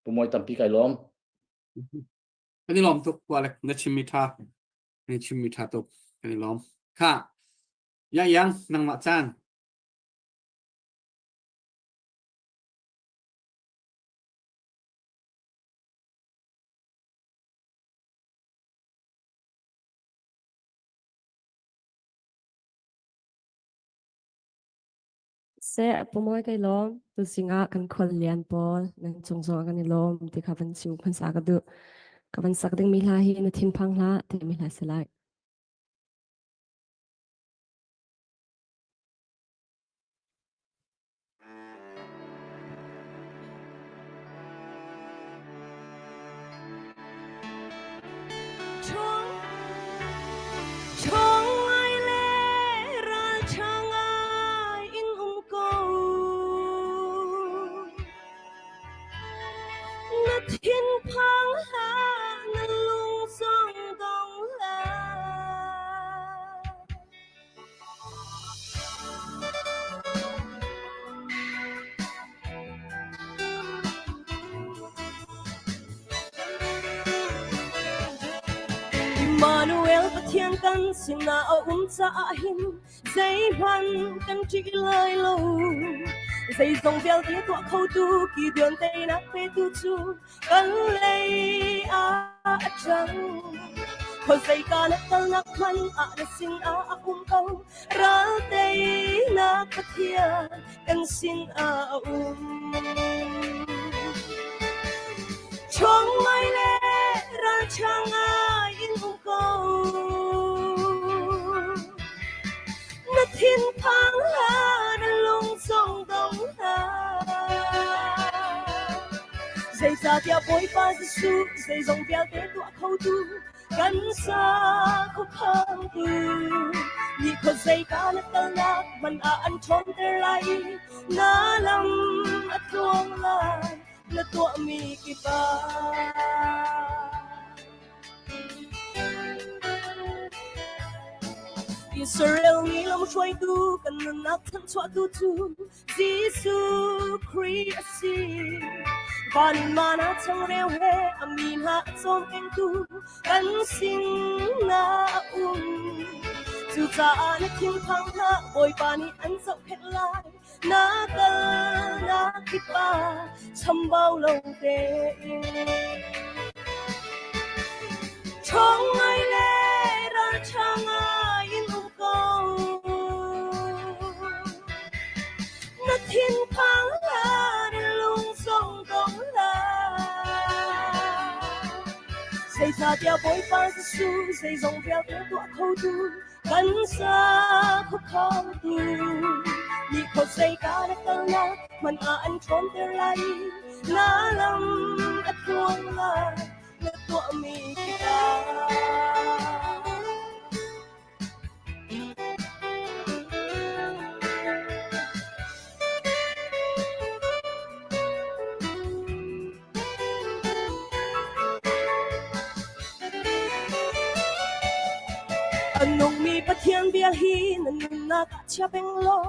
Pu Mawi tampi kai lawm. Kan i lawm tuk Pualek na chimmi ṭha. Na chimmi ṭha tuk. Kan i lawm. Kha. Ya yang nangmah caan. Seh Pu Mawi kai lawm. Tuzing ah kan khuallian pawl nan cung zong ah kan i lawm ti kha van chim hmasa ka duh. Ka van sak dingmi hla hi na thinphang hlah timi hla si lai. Thinphang hlah na lung zong dong hlah. Immanuel Pathian kan sinah a um caah hin zeihmanh kan ṭih lai lo. Zeizong vialte tuah khotu Gideon teinak petu cu kan lei ah a ṭang. Khuazeika na kalnak hmanh ah na sinah a um ko. Ral teinak Pathian kan sinah a um. Chong ngai le ralṭha ngai in um ko. Na thinphang hlah, na lung zong dong hlah. Zeicahtiah Bawipa Jesuh zeizong vialte tuah khotu kan sa khuakhangtu nih khuazeika na kalnak hmanh ah an ṭhawnter lai i na lam a tluang lai na tuahmi kip ah. Israel mi lamhruaitu kan nunnak chanchuahtu cu Jesuh Khrih a si. Van in mana changreu he a mi hna a cawmkengtu kan sinah a um. Cucaah na thinphang hlah, Bawipa nih an zohkhenh lai. Na kalnak kip ah chambau lo tein. Ṭhawng ngai le ralṭha ngai in um ko. Na thinphang hlah, na lung zong dong hlah. Zeicahtiah Bawipa Jesuh zeizong vialte tuah khotu kan sa khuakhangtu nih khuazeika na kalnak hmanh ah an ṭhawnter lai i na lam a tluang lai na tuahmi kipah. A nungmi Pathian bia hi na nunnak ah chia peng law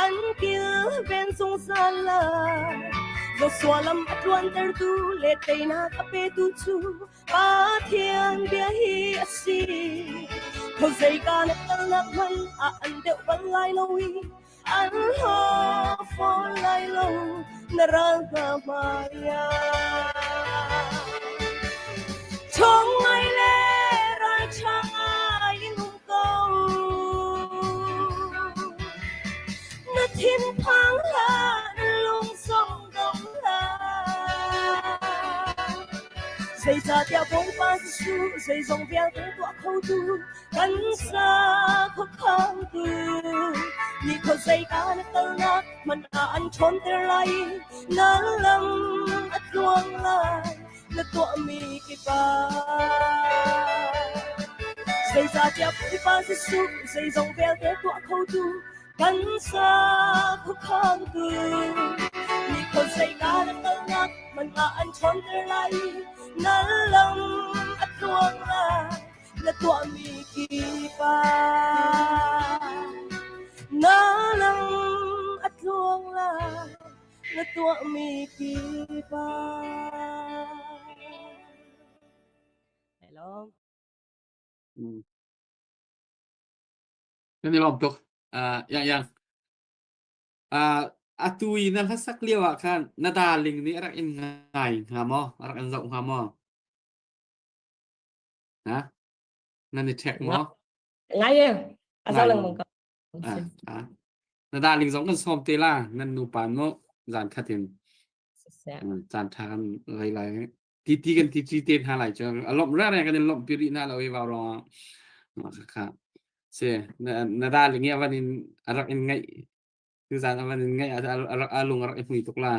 an kilven zungzal lai. Joshua lam a tluantertu le teinak a petu cu Pathian bia hi a si. Khuazeika na kalnak hmanh ah an deuh bal lai lo i an hlaw fawn lai lo na ral hna hmaiah. Ṭhawng ngai le ralṭha ngai in um ko. Na thinphang hlah, na lung zong dong hlah. Zeicahtiah Bawipa Jesuh zeizong vialte tuah khotu kan sa khuakhangtu nih khuazeika na kalnak hmanh ah an ṭhawnter lai i na lam a tluang lai na tuahmi kip ah. Zeicahtiah Bawipa Jesuh zeizong vialte tuah khotu kan sa khuakhangtu nih khuazeika na kalnak hmanh ah an ṭhawnter lai i na lam a tluang lai na tuahmi kip ah na lam a tluang lai na tuahmi kip ah. Hello. Kan i lawm tuk. Uh, yang yang. Uh, atu i na hlasak lio ah khan na darling nih a rak in ngai hnga maw? A rak in zoh hnga maw? Ha? Nan i ṭhek maw? Ngai e. A zo lengmang ko. Ah, ah. Na darling zong kan sawm te la. Nan nupa no zan khat in. Caan ṭha kan rei lai. Ti ti kan ti ti te hna lai cu. A lawmh re re kan in lawmh pi rih hna lo i vau rong ah. Kha. Si, na, na darling i a van in a rak in ngaih tuzan a van in ngaih a rak a lung a rak i hmui tuk la.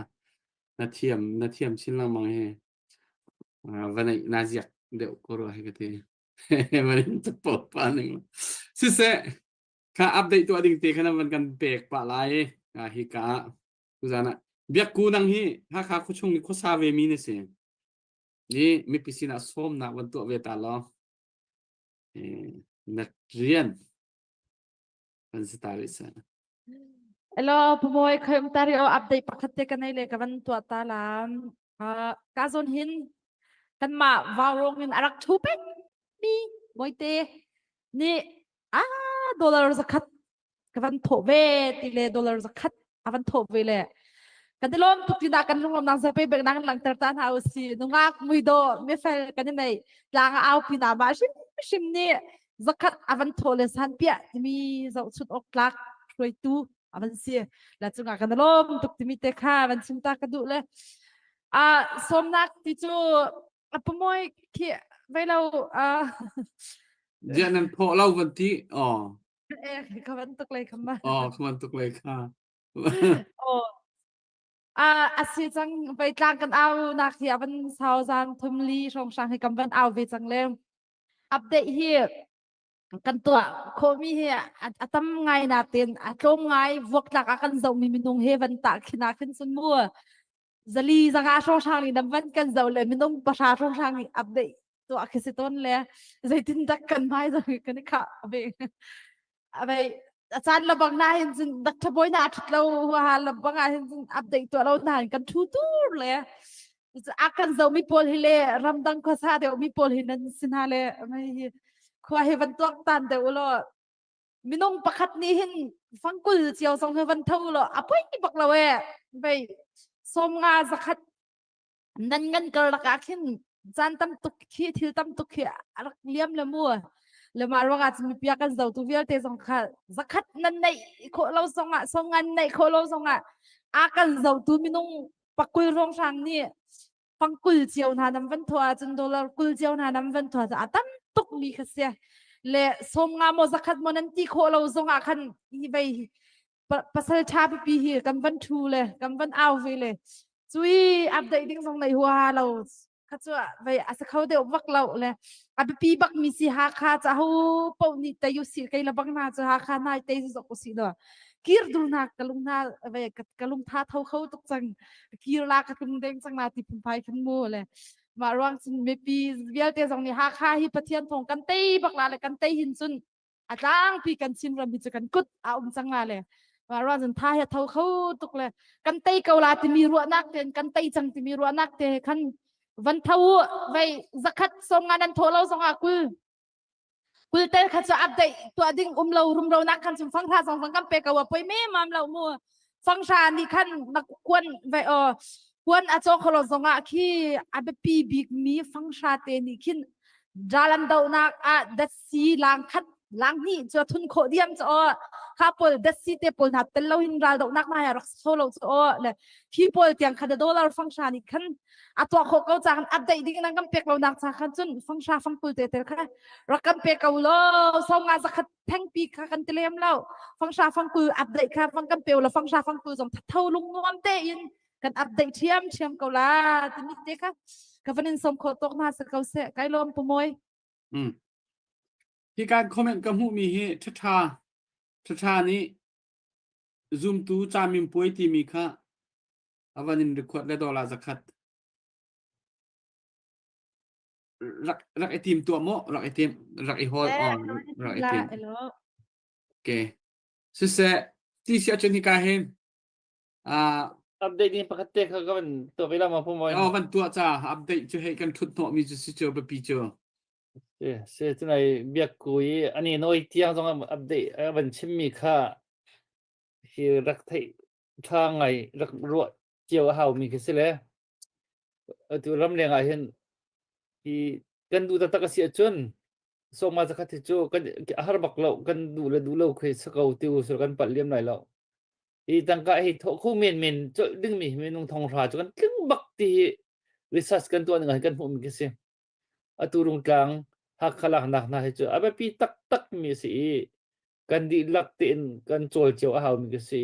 Na thiam na thiam chin lengmang hi. Va neih naa ziak deuh ko rua hi ka ti. Van in capo pa ning. Siseh, kha update tuah ding te khan van kan pek pah lai hi ka tuzan ah biakku nang hi Hakha khuachung i khuasa ve mi na si. Ni mipi sinah sawmnak van tuah ve ta law. Na rian van si ta rih seh. Hello, Pamoy, khoi um tari o update pakhat te ka nei le ka van tuah ta la. Ka zon hin kan mah vaurong in arak thu pek mi Moite nih a dollar zakhat ka van thawh ve ti le dollar zakhat a van thawh ve le kan i lawm tuk tina kan lunglawm nang zape bek nang langter ta hna usi nungak muido mifel kan i nei tlang a au pi na ma hrim hrim nih zakhat a van thawh le san pia timi zohchun awk tlak hruaitu a van si la cungah kan i lawm tuk timi te kha van chim ta ka duh le a sawmnak ti cu a pamoy khi vei lo a Dia nan thawh lo van ti. Oh. Eh, ka van tuk lei kha ma. Oh, ka van tuk lei kha. Oh. A asi cang vei tlang kan au nak hi avan sau zang thum li hrong hrang hi kam van au ve cang le update hi kan tuah khomi hi a tam ngai na ten a tlawm ngai vuak tlak a kan zoh mi minung he van ta khina khin sun mu zali zanga hrawng hrang nih nam van kan zoh le minung pahra hrawng hrang nih update tuah khi si ton le zeitin dak kan hmai zong hi kan i khah abe abe a caan labang na hin cun dak thabawi na thut lo ha labang ah hin cun update tuah lo na hin kan thu tur le a kan zo mi pawl hi le ramdang khuasa deuh mi pawl hi nan sin ha le hi khua hi van tuak tan deuh lo minung pakhat nih hin fangkul cio zong hi van tho lo a poi bak lo e vei 50 zakhat nan ngan kar lak ah khin caan tam tuk khi thil tam tuk khi a rak liam le mu le mah ruangah cun mipia kan zotu vialte zong kha zakhat nan neih khawh lo zongah 50 neih khawh lo zongah a kan zotu minung pakul rong hrang nih fangkul cio hna nam van thua ahcun dollar 20 cio hna nam van thua a tam tuk mi kha si le 50 maw zakhat maw nan ti khawh lo zong ah khan hi vei pasal tha pipi hi kan van thu le kan van au ve le cui update ding zong nei hua lo kha chu vei a sa kho deuh vak lo le a biapi bak mi si Hakha ca ho po nih te yu si kei la bang na chu Hakha nai te zu zok si do kir dur na ka lung na ve ka lung tha tho kho tuk cang kir la ka tlung deng cang la ti phunphai khin mu le mah ruang cun mipi vialte zong nih Hakha hi Pathian thong kan tei bak la le kan tei hin cun a tlangpi kan Chin ram hi cu kan kut a um cang la le mah ruang cun tha he tho kho tuk le kan tei ko la timi ruahnak ten kan tei cang timi ruahnak te khan van tho vei zakhat 50 nan tho lo zong ah 20 20 tel kha cu update tuah ding um lo rumro nak khan chung fanghra zong zong kan pe ko a poi me mam lo mu fanghra nih khan na kuan ve o kuan a chaw kholo zong ah khi a biapi bik mi fanghra te nih khin jalan do nak ah datsi lang khat lang hnih chu thun khawh diam cho kha pol datsi te pol na tel lo hin ral do nak na ya rak so lo cho le khi pol tiang kha dollar fanghra nih khan a tuah khawh ko cang update ding nan kan pek lo nak cha khan cun fangsha fangkul te tel kha rak kan pe ko lo 50 zakhat thengpi kha kan tilem lo fangsha fangkul update kha fang kan pe lo fangsha fangkul zong tho lung nuam te in kan update thiam thiam ko la timi te kha ka van in som kho tok na sa ko se kai lom pu moi Mm. Hi kan comment ka hmuh mi hi ṭhaṭha ṭhaṭha nih zumtu camim puai timi kha a van in record le dollar zakhat rak rak i tim tuah maw rak i tim rak i hold on rak i tim okay siseh ti si ahcun hika hin ah update ding pakhat te kha ka van tuah ve la ma phu moi oh van tuah ca update cu hei kan thut hnawh mi cu si cu biapi cu se se tunai biak ku i ani noi tiang zong update a van chim mi kha hi rak theih ṭha ngai rak ruah cio a haumi khi si le atu ramleng ah hin hi kan duh taktak a si ahcun sawma zakhat hi cu kan a har bak lo kan duh le duh lo khi si ko ti u kan palh liam lai lo hi tangka hi thawh kho men men colh dingmi minung thonghra cu kan tling bak ti hi research kan tuah ning ah kan hmuhmi khi si atu rungtlang Hakha laknak hna hi cu a biapi taktak mi a si i kan dihlak tein kan cawl cio a haumi ka si.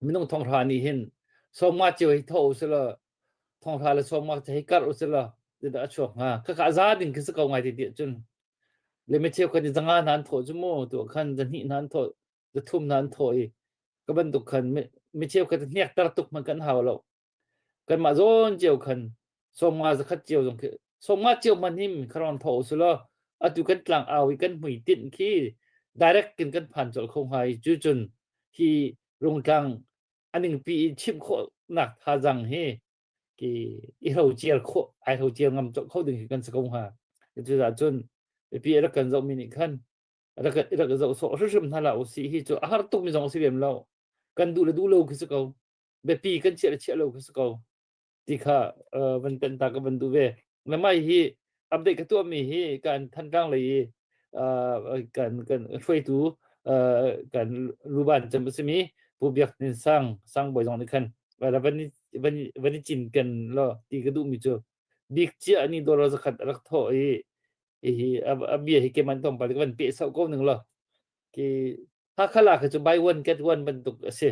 Minung thonghra nih hin 50 cio hi tho usila thonghra le 50 cu hei karh usila tidah a chuak hnga. Khakha a za ding khi si ko ngai ti ti ahcun. Le mi cheukhat nih 500 hna an thawh cu mu tu khan 200 hna an thawh 300 hna an thawh i ka bantuk khan mi cheukhat hniak tar tuk hmanh kan hau lo. Kanmah zawn cio khan 50 zakhat cio zong khi 50 cio hmanh hi kharon tho usulaw atu kan tlang au i kan hmuitinh khi direct in kan phan colh kho hnga i cu cun hi rungtlang aningpi in chimh khawhnak thazang hi ki i hrocer khawh ai hrocer ngam colh kho ding khi kan si ko hnga. Cucaah cun. Mipi a rak kan zohmi nih khan rak rak zoh sawh hrimhrim hna hlah usih hi cu a har tukmi zong a si lem lo. Kan duh le duh lo khi si ko. Biapi kan chiah le chiah lo khi si ko. Ti kha van tenh ta ka van duh ve. Na mai hi update ka tuahmi hi kan Thantlang lei i kan kan hruaitu kan luban cem a simi Pu Biak Hnin Sang Sang Bawi zong nih khan van van van i cinken law ti ka duhmi cu bik cia ni dollar zakhat a rak thawh i hi a bia hi keman tlawmpal ka van peh sauh ko ning law ki Hakha lak hi cu buy one get one bantuk a si.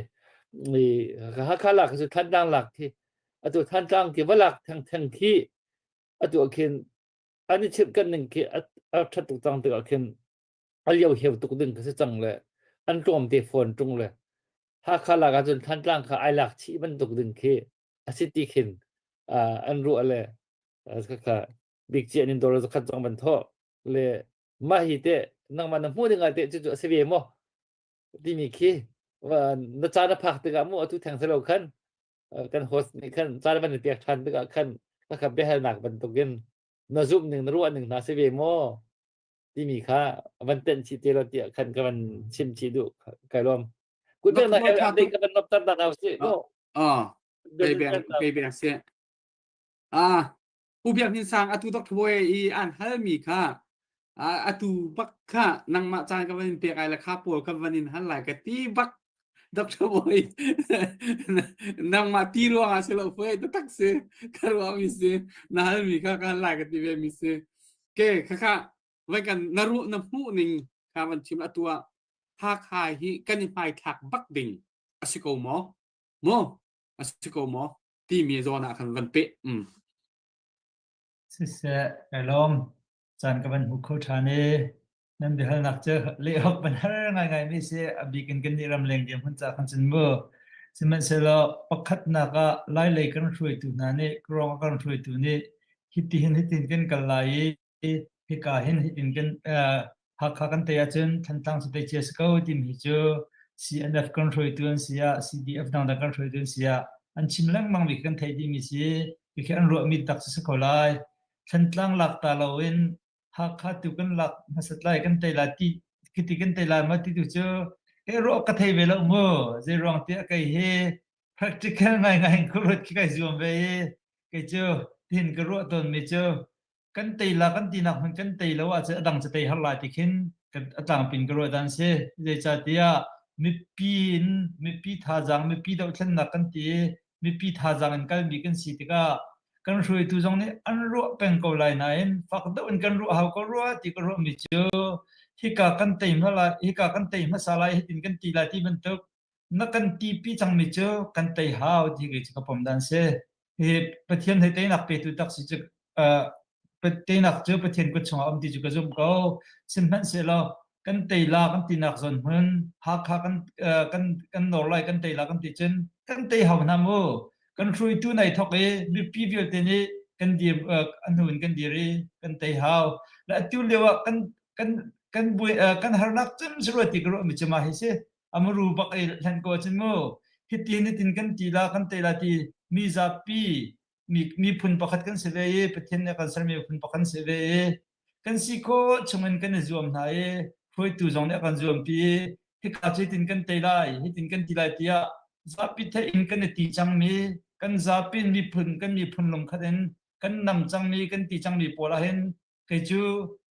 I Hakha lak hi cu Thantlang lak khi atu Thantlang ki va lak theng theng khi atu ah khin an i chimh kan ning khi a ṭhat tuk cang tikah khin a lio heu tuk ding khi si cang le an tlawm te fawn ṭung le Hakha lak ahcun Thantlang kha ai lak chih bantuk ding khi a si ti khin an ruah le khakha bik cian in dollar zakhat zong van thawh le mah hi teh nangmah na hmuh ding ah teh cucu a si ve maw timi khi na caan a phak tikah mu atu theng selo khan kan host nih khan caan van i pek ṭhan tikah khan khakha biahalnak bantukin na zumh ning na ruah ning hna si ve maw timi kha van tenh chih te lo tiah khan ka van chim chih duh kai lawm kut na update ka van nop tar dan si no ah kei beng kei beng si ah Pu Biak Hnin Sang atu Dr. Boy i an halmi kha atu bak kha nangmah caan ka van in pek ai le kha pawl ka van in hal lai ka ti bak Dr. Boy nangmah ti ruang ah si lo fue taktak si ka ruah mi si na halmi kha ka hal lai ka ti ve mi si ke kha kha vai kan na ruh na hmuh ning kha van chim atu ah Hakha hi kan i hmaithlak bak ding a si ko maw maw a si ko maw timi zawn ah khan van peh. Mm. Siseh, kai lawm. Caan ka van hmu kho ṭhan i nan biahalnak cu leh awk van har ngaingai mi si a bik in kan nih ramleng dirhmun ca khan cun mu. Sihmanhsehlaw pakhatnak ah Lailei kan hruaitu hna nih ruang kan hruaitu nih hitihin hitin kan kal lai i hika hin hitin kan Hakha kan tei ahcun Thantlang cu tei cia si ko timi hi cu CNF kan hruaitu an si ah CDF dangdang kan hruaitu an si ah an chim lengmang mi kan theih dihmi si khi an ruahmi tak cu si ko lai. Thantlang lak ta loin Hakha tu kan lak hmasat lai kan tei lai ti khiti kan tei lai ma ti tu cu kei ruah ka thei ve lo mu zei ruang tiah kei hi practical ngaingai in khuaruat khi kai zuam ve i kei cu tin ka ruah tawn mi cu kan tei la kan tinak hmun kan tei lo ahcun a dang cu tei har lai ti khin a tlangpin ka ruah dan si zeicahtiah mipi in mipi thazaang mipi dohthlennak kan ti i mipi thazaang in kalmi kan si tikah kan hruaitu zong nih an ruah peng ko lai nain fak deuh in kan ruah hau ko rua ti ka ruahmi cu hika kan tei hma lai hika kan tei hmasa lai hitin kan ti lai ti bantuk na kan tipi cangmi cu kan tei hau ti kei cu ka pom dan si. Hi Pathian hei teinak petu tak si cu teinak cu Pathian kut chungah um ti cu ka zumh ko. Sihmanhsehlaw kan tei la kan tinak zawn hmun Hakha kan kan kan nawr lai kan tei la kan ti cun kan tei hau hna mu. Kan hruaitu nai thok i mipi vialte nih kan dir a hnu in kan dir i kan tei hau. Le atu lio ah kan kan kan buai kan harnak cem si rua ti ka ruah mi cu mah hi si. Amuru bak ei hlan ko ahcun mu hiti nitin kan ti la kan te la ti mi zapi mi miphun pakhat kan si ve i Pathian nih kan sermi miphun pakhat kan si ve i kan si khawh chungin kan i zuam hna i hruaitu zong nih a kan zuampi i hika cu hitin kan tei lai hitin kan ti lai tiah zapi theih in kan i ti cangmi kan zapi in miphun kan miphun lungkhat in kan nam cangmi kan ti cangmi pawl ah hin kei cu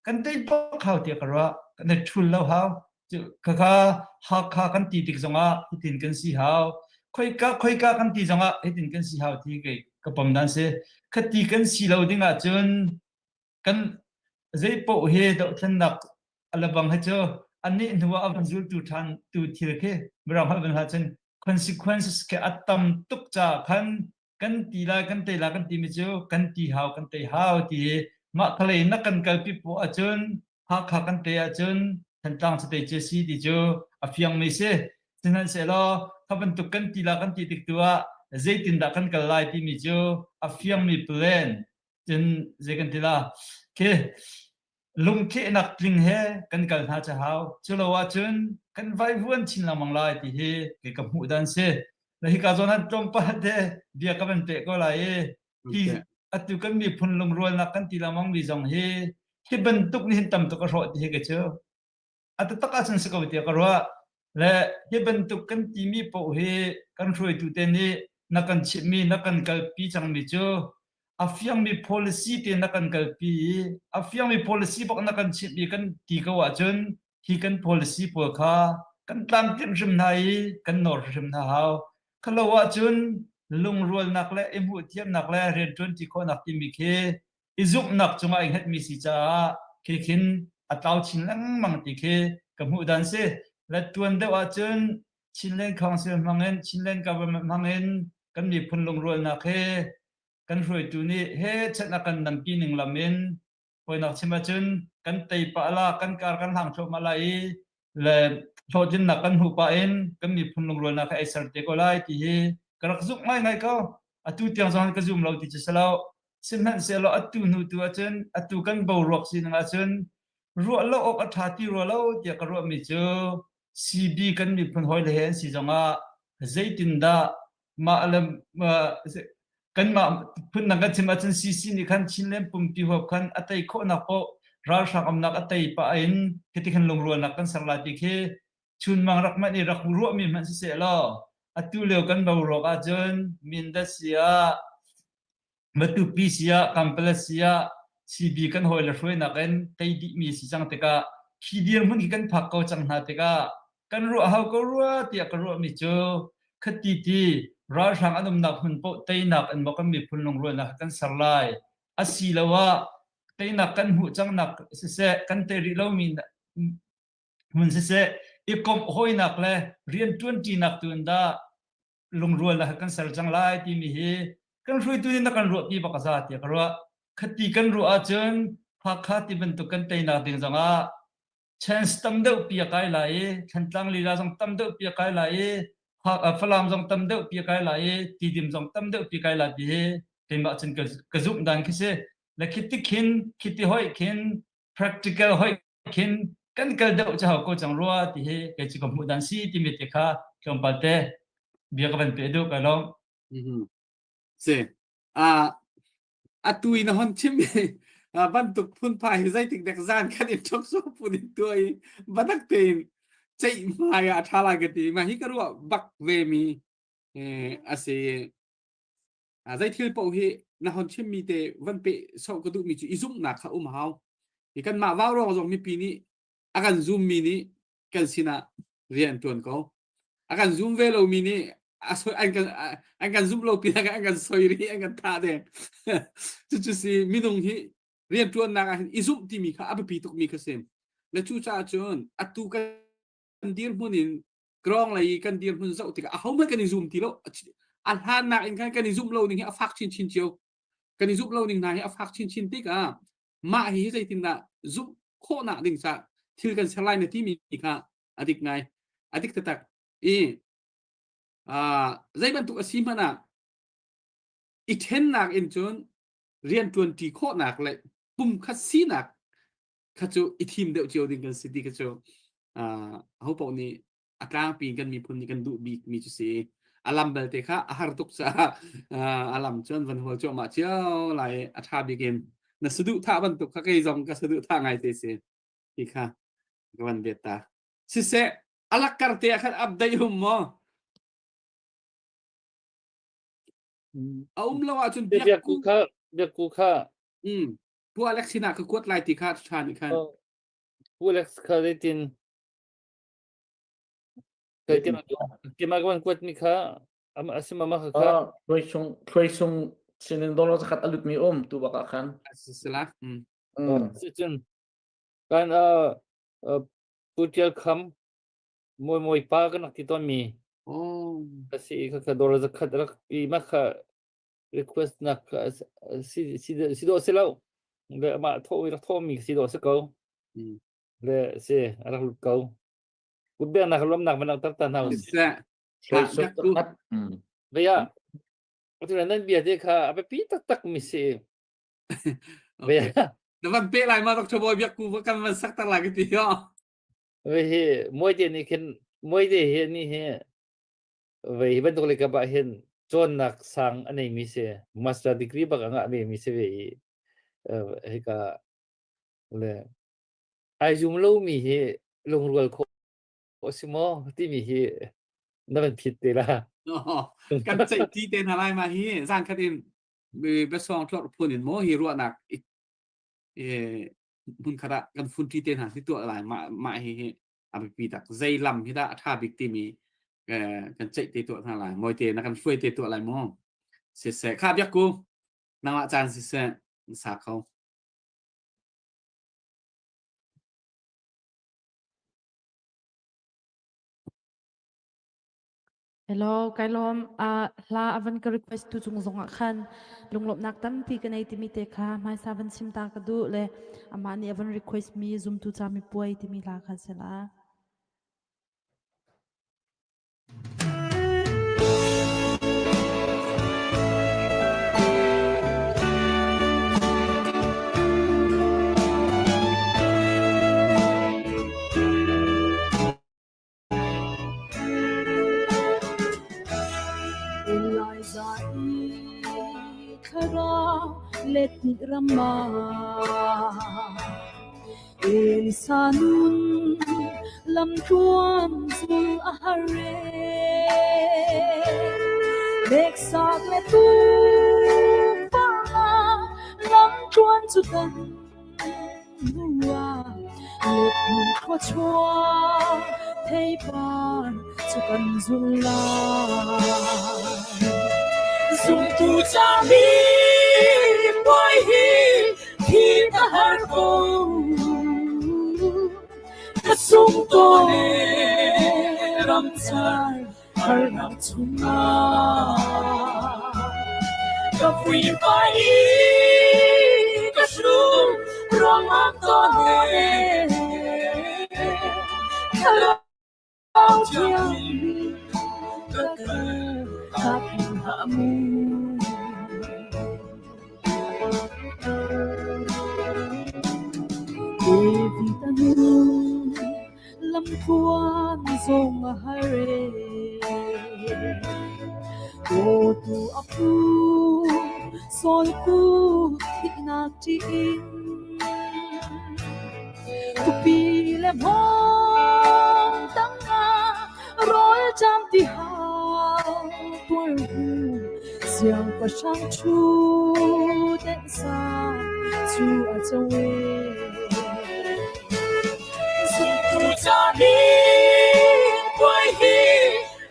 kan tei bak hau tiah ka ruah kan i ṭhul lo hau khakha Hakha kan ti tik zongah hitin kan si hau khoika khoika kan ti zongah hitin kan si hau ti kei ka pom dan si khati kan si lo ding ahcun kan zei paoh hi dohthlennak alabang hi cu anih hnu ah a van zultu ṭhan tu thil khi mirang holh van hlah cun consequences khi a tam tuk caah khan kan ti lai kan tei lai kan timi cu kan ti hau kan tei hau ti hi mah khalei na kan kalpi poah ahcun Hakha kan tei ahcun Thantlang cu tei cia si ti cu a fiangmi si sihmanhsehlaw kha bantuk kan ti la kan ti tik tu ah zeitindah kan kal lai timi cu a fiangmi plan cun zei kan ti la khi lungkhehnak tling he kan kal hna cu hau. Cu lo ahcun kan vaivuan chin lengmang lai ti hi kei ka hmuh dan si. Na hika zawn ah tlawmpal te bia ka van peh ko lai i hi atu kan miphun lungrualnak kan ti lengmang mi zong hi Hi bantuk nih hin tam tuk a hrawh ti hi ka cu. A taktak ahcun si ko tiah ka ruah. Le hi bantuk kan timi paoh hi kan hruaitu te nih na kan chimhmi, na kan kalpi cangmi cu a fiangmi policy te na kan kalpi i a fiangmi policy bak na kan chimh i kan ti ko ahcun hi kan policy pawl kha kan tlamtlinh hrim hna i kan nawr hrim hna hau. Khalo ahcun lungrualnak le i hmuhthiamnak le rianṭuanṭi khawhnak timi khi i zumhnak cungah i hngatmi si caah khi khin a tlau chin lengmang ti khi ka hmuh dan si. Le tuan deuh ahcun Chinland Council hmangin Chinland Government hmangin kan miphun lungrualnak hi kan hruaitu nih he chan a kan nampi ning lam in hawinak chim ahcun kan tei pah la kan kar kan hlang thluahmah lai i le hlawhtlinnak kan hmuh pah in kan miphun lungrualnak hi ai ser te ko lai ti hi ka rak zumh ngaingai ko. Atu tiang zong ka zum lo ti cu si lo. Sihmanhsehlaw atu hnu tu ahcun atu kan boruak sining ahcun ruah lo awk a ṭha ti rua lo tiah ka ruahmi cu CB kan miphun hawile he an si zongah zeitindah mah le kanmah phundang kan chim ahcun CC nih khan Chinland pumpi huap khan a tei khawhnak paoh ralhrang umnak a tei pah in khiti khan lungrualnak kan ser lai ti khi chunmang rak manh i rak ruahmi hmanh siseh law atu lio kan boruak ahcun Mindat si ah Matupi si ah Kampala si ah CB kan hawi le hruainak in tei dihmi si cang tikah khi dirhmun khi kan phak ko cang hna tikah kan ruah hau ko rua tiah ka ruahmi cu khati ti ralhrang an umnak hmun paoh teinak in maw kan miphun lungrualnak kan ser lai asiloah teinak kan hmuh cangnak siseh kan tei rih lomi hmun siseh i komh hawinak le rian ṭuanṭinak tu in dah lungrualnak kan ser cang lai timi hi kan hruaitu nih na kan ruahpi bak a za tiah ka ruah. Khati kan ruah ahcun Hakha ti bantuk kan teinak ding zongah chance tam deuh pi a kai lai i Thantlang lila zong tam deuh pi a kai lai i Falam zong tam deuh pi a kai lai i Tidim zong tam deuh pi kai lai ti hi keimah cun ka zumh dan khi si. Le khi ti khin khi ti hoih khin practical hoih khin kan kal deuh cu hau ko cang rua ti hi kei cu ka hmuh dan si timi te kha tlawmpal te bia ka van pe duh ka lawm. Si. Ah atu in hon chim bantuk phunphai hi zeitik dek zan khat in ṭhok so phun in tua i batak tein ceih hmai ah ṭha lai ka ti ma hi ka ruah bak ve mi a si zei thil paoh hi na hon chimmi te van pe so ka duhmi cu i zumhnak kha um hau i kanmah vau rawng zong mipi nih a kan zummi nih kan sinah rian tuan ko a kan zum ve lomi nih a soi an kan an kan zum lo pinah an kan soi ri an kan thah deng cucu si minung hi rian tuannak ah hin i zumh timi kha a biapi tukmi kha si le cu caah cun atu kan dirhmun in krong lei i kan dirhmun zoh tikah ahohmanh kan i zum ti lo a hlannak in khan kan i zumh lo ning hi a fak chinchin cio kan i zumh lo ning hna hi a fak chinchin tikah mah hi zeitindah zumh khawhnak ding ca thil kan ser lai na timi kha a dik ngai a dik taktak i zei bantuk a si hmanh ah i ṭhennak in cun rian ṭuanṭi khawhnak le pumkhat sinak kha cu i thim deuh cio ding kan si ti kha cu ho paoh nih a tlangpi in kan miphun nih kan duh bik mi cu si a lam belte kha a har tuk caah a lam cun van hual cuahmah cio lai a ṭha bik in na saduh thah bantuk kha kei zong ka saduh thah ngai te si ti kha ka van bet ta siseh alak kar te ah khan update hum maw a um lo ahcun biak ku kha biak ku kha um Pu Alex sinah ka kuat lai ti kha ṭha nih khan. Pu Alex kha zeitin keimah ka van kuat mi kha asim ama kha kha Thluai sung thluai sung sinin dollar zakhat a lut mi um tu bak ah khan. Sila. Cun kan Pu Tial Kham Mawi Mawi pa kan rak ti tawn mi. Oh. Ka si kha kha dollar zakhat rak i ma kha request nak si si si dawh si lo le amah thawh rak thawhmi si dawh si ko le si a rak lut ko kutbiaknak lawmnak van langhter ta hna usih Vaya atu nan bia te kha a biapi taktak mi si Vaya Na van pe lai ma Dr. Boy biak ku kan van sak tak lai ka ti yo Ve hi moi te nih khin moi te hi ni hi Vei hi bantuk lekap ah hin cawnnak sang a neimi si. Master degree bak a ngah ve mi si ve i hika. Le ai zum lomi hi lungrual khawh a si maw timi hi na van phit te la. Kan ceih ti te hna lai ma hi zan khat in biasuang tlorh phun in maw hi ruahnak hmun khat ah kan fun ti te hna hi tuah lai mah mah hi hi a biapi tak zei lam hi dah a tha bik timi kan ceih te tuah hna lai moi te na kan hruai te tuah lai maw siseh kha biak ku nangmah caan siseh na sa kho Hello, kai lawm. Uh, hla avan ka request tu cung zong ah khan lunglawmhnak tampi ka nei timi te kha hmaisa van chim ta ka duh le amah nih avan request mi zumtu ca mi puai timi hla kha sela. Let rama In sanun lamtluan zul a har e Leksak le tu parla lamtluan cu kan Let khuachuak theipar cu kan zul lai. Zumtu ca mi puai hi thi ka har ko. Ka sung tawn e ramchar harnak chungah ka vuipai i ka hrum ruangah tawn e thlarau thianghlim ka kal ka philh hlah mu. David a nung Lamtluan zong a har e. Dawtu a pu, Saul ku thihnak ṭih in. Tupi le hmawng tangah rawl ṭam ti hau tuar hu siangpahrang ṭhu densa cu a co e. Zumtu ca hi puai hi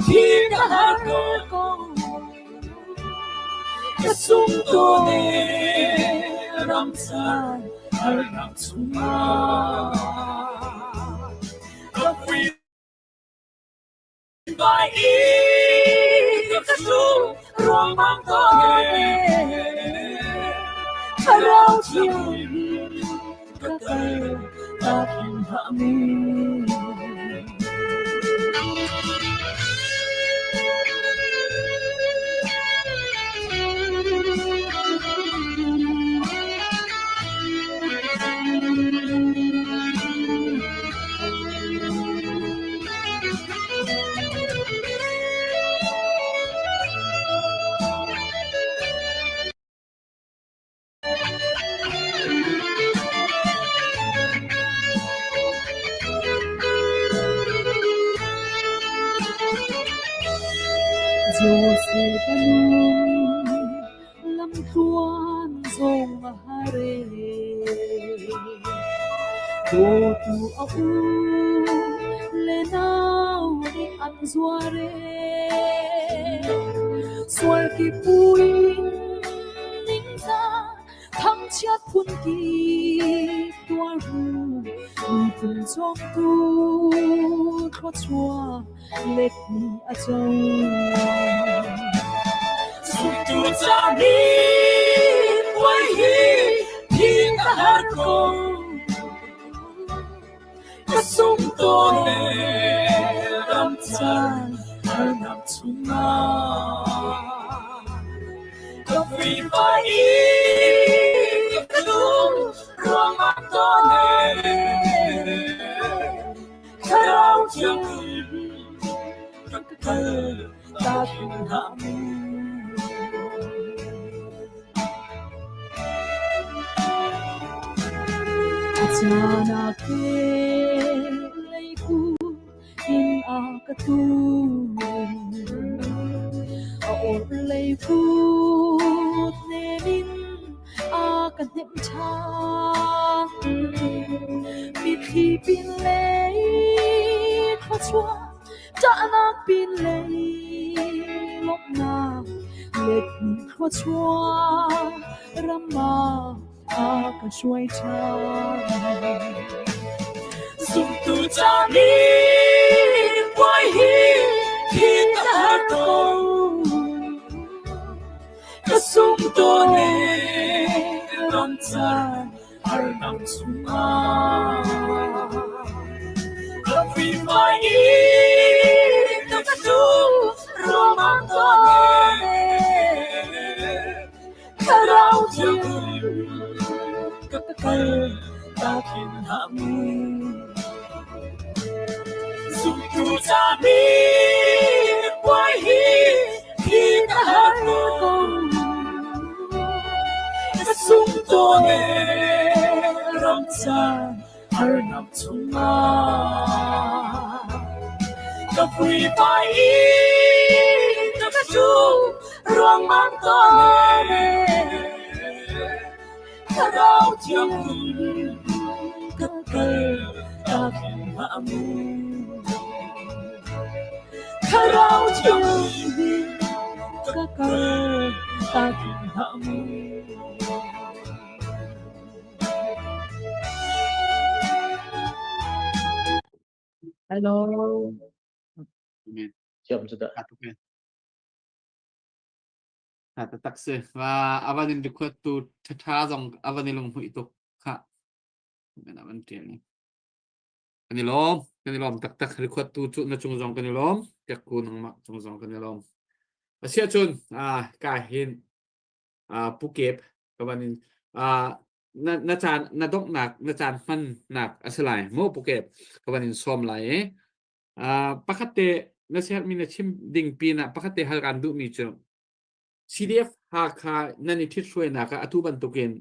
thi ka har ko. Ka sung tawn e ramchar harnak chungah ka vui Vai i ka tlung ruangmang tawn e Thlarau thianghlim ka kal ta philh hlah mu. Joseph a nung lamtluan zong a har e. Dawtu a u le nau nih an zuar e. Sual ki puin ningzah thangchiat phun kip tuar hu miphun cawmtu thluachuah let ni a co. Zumtu ca mi puai hi thin a har ko. Ka sung tawn e ram caan harnak chungah ka vuivai i ka lung ruangah tawn e Thlarau thianghlim ka kal ta philh hlah mu. Caan ke lei ku in a ka tu. A orhlei kut nem in a ka hnemh ṭhan. Mitthli pinlei thluachuah ṭahnak pinlei lawmhnak let hnih thluachuah ram ah a ka hruai ṭhan. Zumtu ca nih puai hi hi ka har ko. Ka sung tawn e ram caan harnak chungah. Ka fimai i ka tu ruangah tawn e. Thlarau thiang ka kal ta khin hlah mu. Zumtu ca mi puai hi hi ka har ko. Ka sung tawn e ram caan harnak chungah. Ka puipai i ka tu ruangmang tawn e. Thlarau thiang ka kal ta khin hlah mu. Thlarau thiang ka kal ta khin hlah mu. Hello. Thiam cu dah. Ha taktak si. Va avan in record tu ṭhaṭha zong avan i lunghmuih tuk kha. Kan avan ṭial ni. Kan i lawm. Kan i lawm taktak. Record tu cu na cung zong kan i lawm. Piakku nangmah cung zong kan i lawm. Asiah cun ah ka hin uh, Pu Kep ka van in uh, na na caan na donghnak na caan hmannak a si lai mu Pu Kep ka van in sawm lai i uh, pakhat te na siherhmi na chim ding pinah pakhat te hal kan duhmi cu CDF Hakha nan i ṭhithruainak ah atu bantukin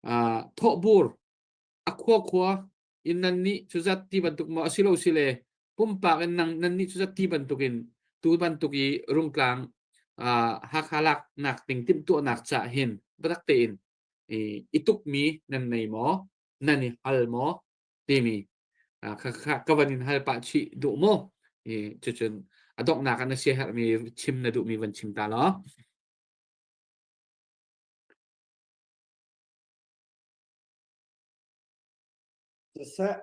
uh, thawhbur a khua khua in nan nih cuzat ti bantuk maw asilo sile pumpak in nang nan nih cuzat ti bantukin tu bantuk i rungtlang uh, Hakha lak nak ding timhtuahnak ca hin biatak tein i i tukmi nan nei maw nan i hal maw timi uh, kha kha ka van in hal pah chih duh maw i cucun a donghnak ah na siaherhmi chim na duhmi van chim ta law Siseh,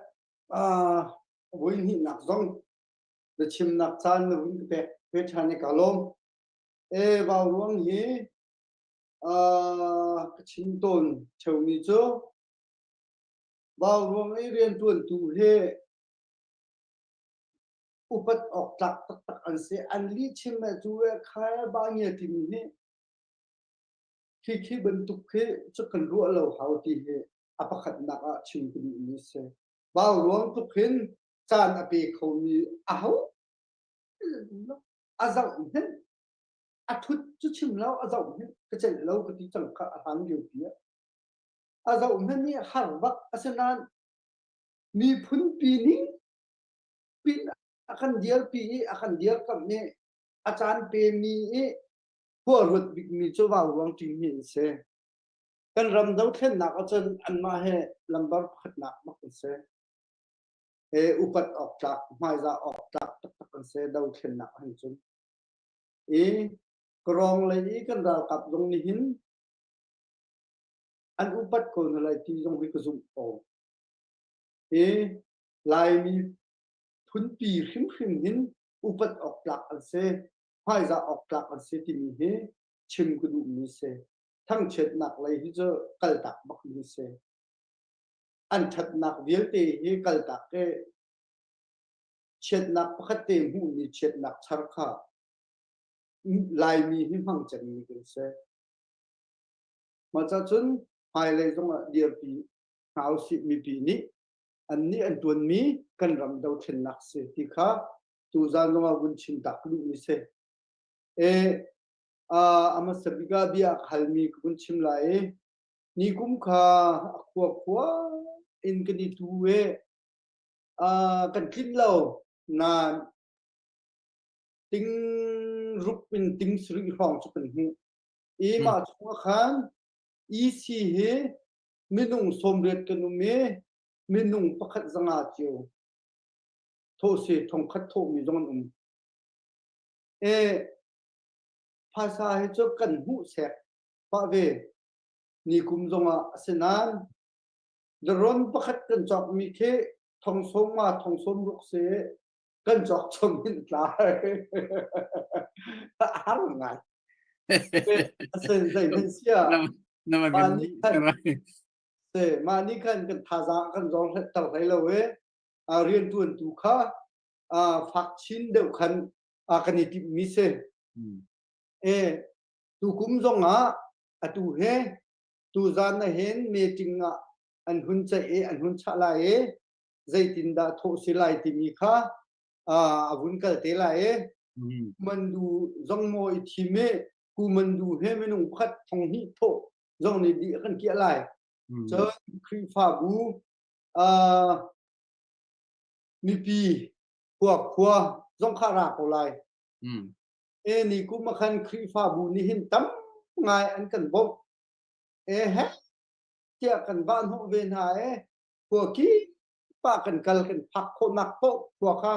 uh, voi hnihnak zong biachimnak caan na hun ka pek ve ṭhan i ka lawm. E vau ruang hi uh, ka chim tawn ṭheumi cu vau ruang i rianṭuantu hi upat awk tlak taktak an si. An lih chim le cu e khai ba ngia timi hi khi khi bantuk khi cu kan ruah lo hau ti hi a pakhatnak ah chim ka duhmi a si. Vau ruang tluk hin caan a pe khomi aho a zoh hmenh a thut cu chim lo a zoh hmenh ka celh lo ka ti cang kha a hlan lio pi ah a zoh hmenh hi har bak asinain miphun pi ning pin a kan dirpi i a kan dirkamh i a caan pemi i khua ruat bikmi cu vau ruang ṭing hi an si. Kan ram dothlennak ahcun anmah he lambar pakhatnak bak an si. He upat awk tlak, hmaizah awk tlak taktak an si dothlennak ahhin cun. I Kawrong lei i kan ralkap zong nih hin an upat ko hna lai ti zong hi ka zumh ko. I Laimi phunpi hrimhrim hin upat awk tlak an si, hmaizah awk tlak an si timi hi chim ka duhmi si. Thangchiatnak lei hi cu kaltak bak ding si. An ṭhatnak vialte hi kaltak i chiatnak pakhat te hmuhmi chiatnak char kha Laimi hi hmang cemmi kan si. Mah cun hmailei zongah dirpi hna usih mipi nih annih an ṭuanmi kan ram dothlennak si ti kha tuzaan zongah vun chim tak ka duhmi si. E, a hmasa bik ah bia a halmi ka vun chim lai i nikum kha a khua khua. in kan i tu i kan tlinh lo nain ting ruk in ting sarih hrawng cu kan hmuh. I mah chungah khan EC hi minung 80 kan um i minung pakhat zanga cio thawh si thongkhat thawhmi zong an um. E phaisa hi cu kan hmuh sek pah ve ni kum zongah a si nain Daron pakhat kan cawkmi khi thong sawm nga thong sawm ruk si kan cawk chom in tlai a har ngai. Asen zei nan sia mah nih khan se mah nih khan kan thazaang kan zor ter hlei lo i riantuan tu kha fak chin deuh khan kan i timhmi si. E tukum zong ah atu he tuzan na hin meeting ah an hun ceih i an hun chah lai i zeitindah thawh si lai timi kha a vun kal te lai i mandu zong maw i thim i ku mandu he minung pakhat thong hnih thawh zong nih dih kan kiah lai. Cun Khrihfabu mipi khua khua zong kha ra ko lai. E ni kum ah khan Khrihfabu nih hin tam ngai an kan bawmh. E he tiah kan vah hnawh ve hna e khua kip ah kan kal kan phak khawhnak paoh khua kha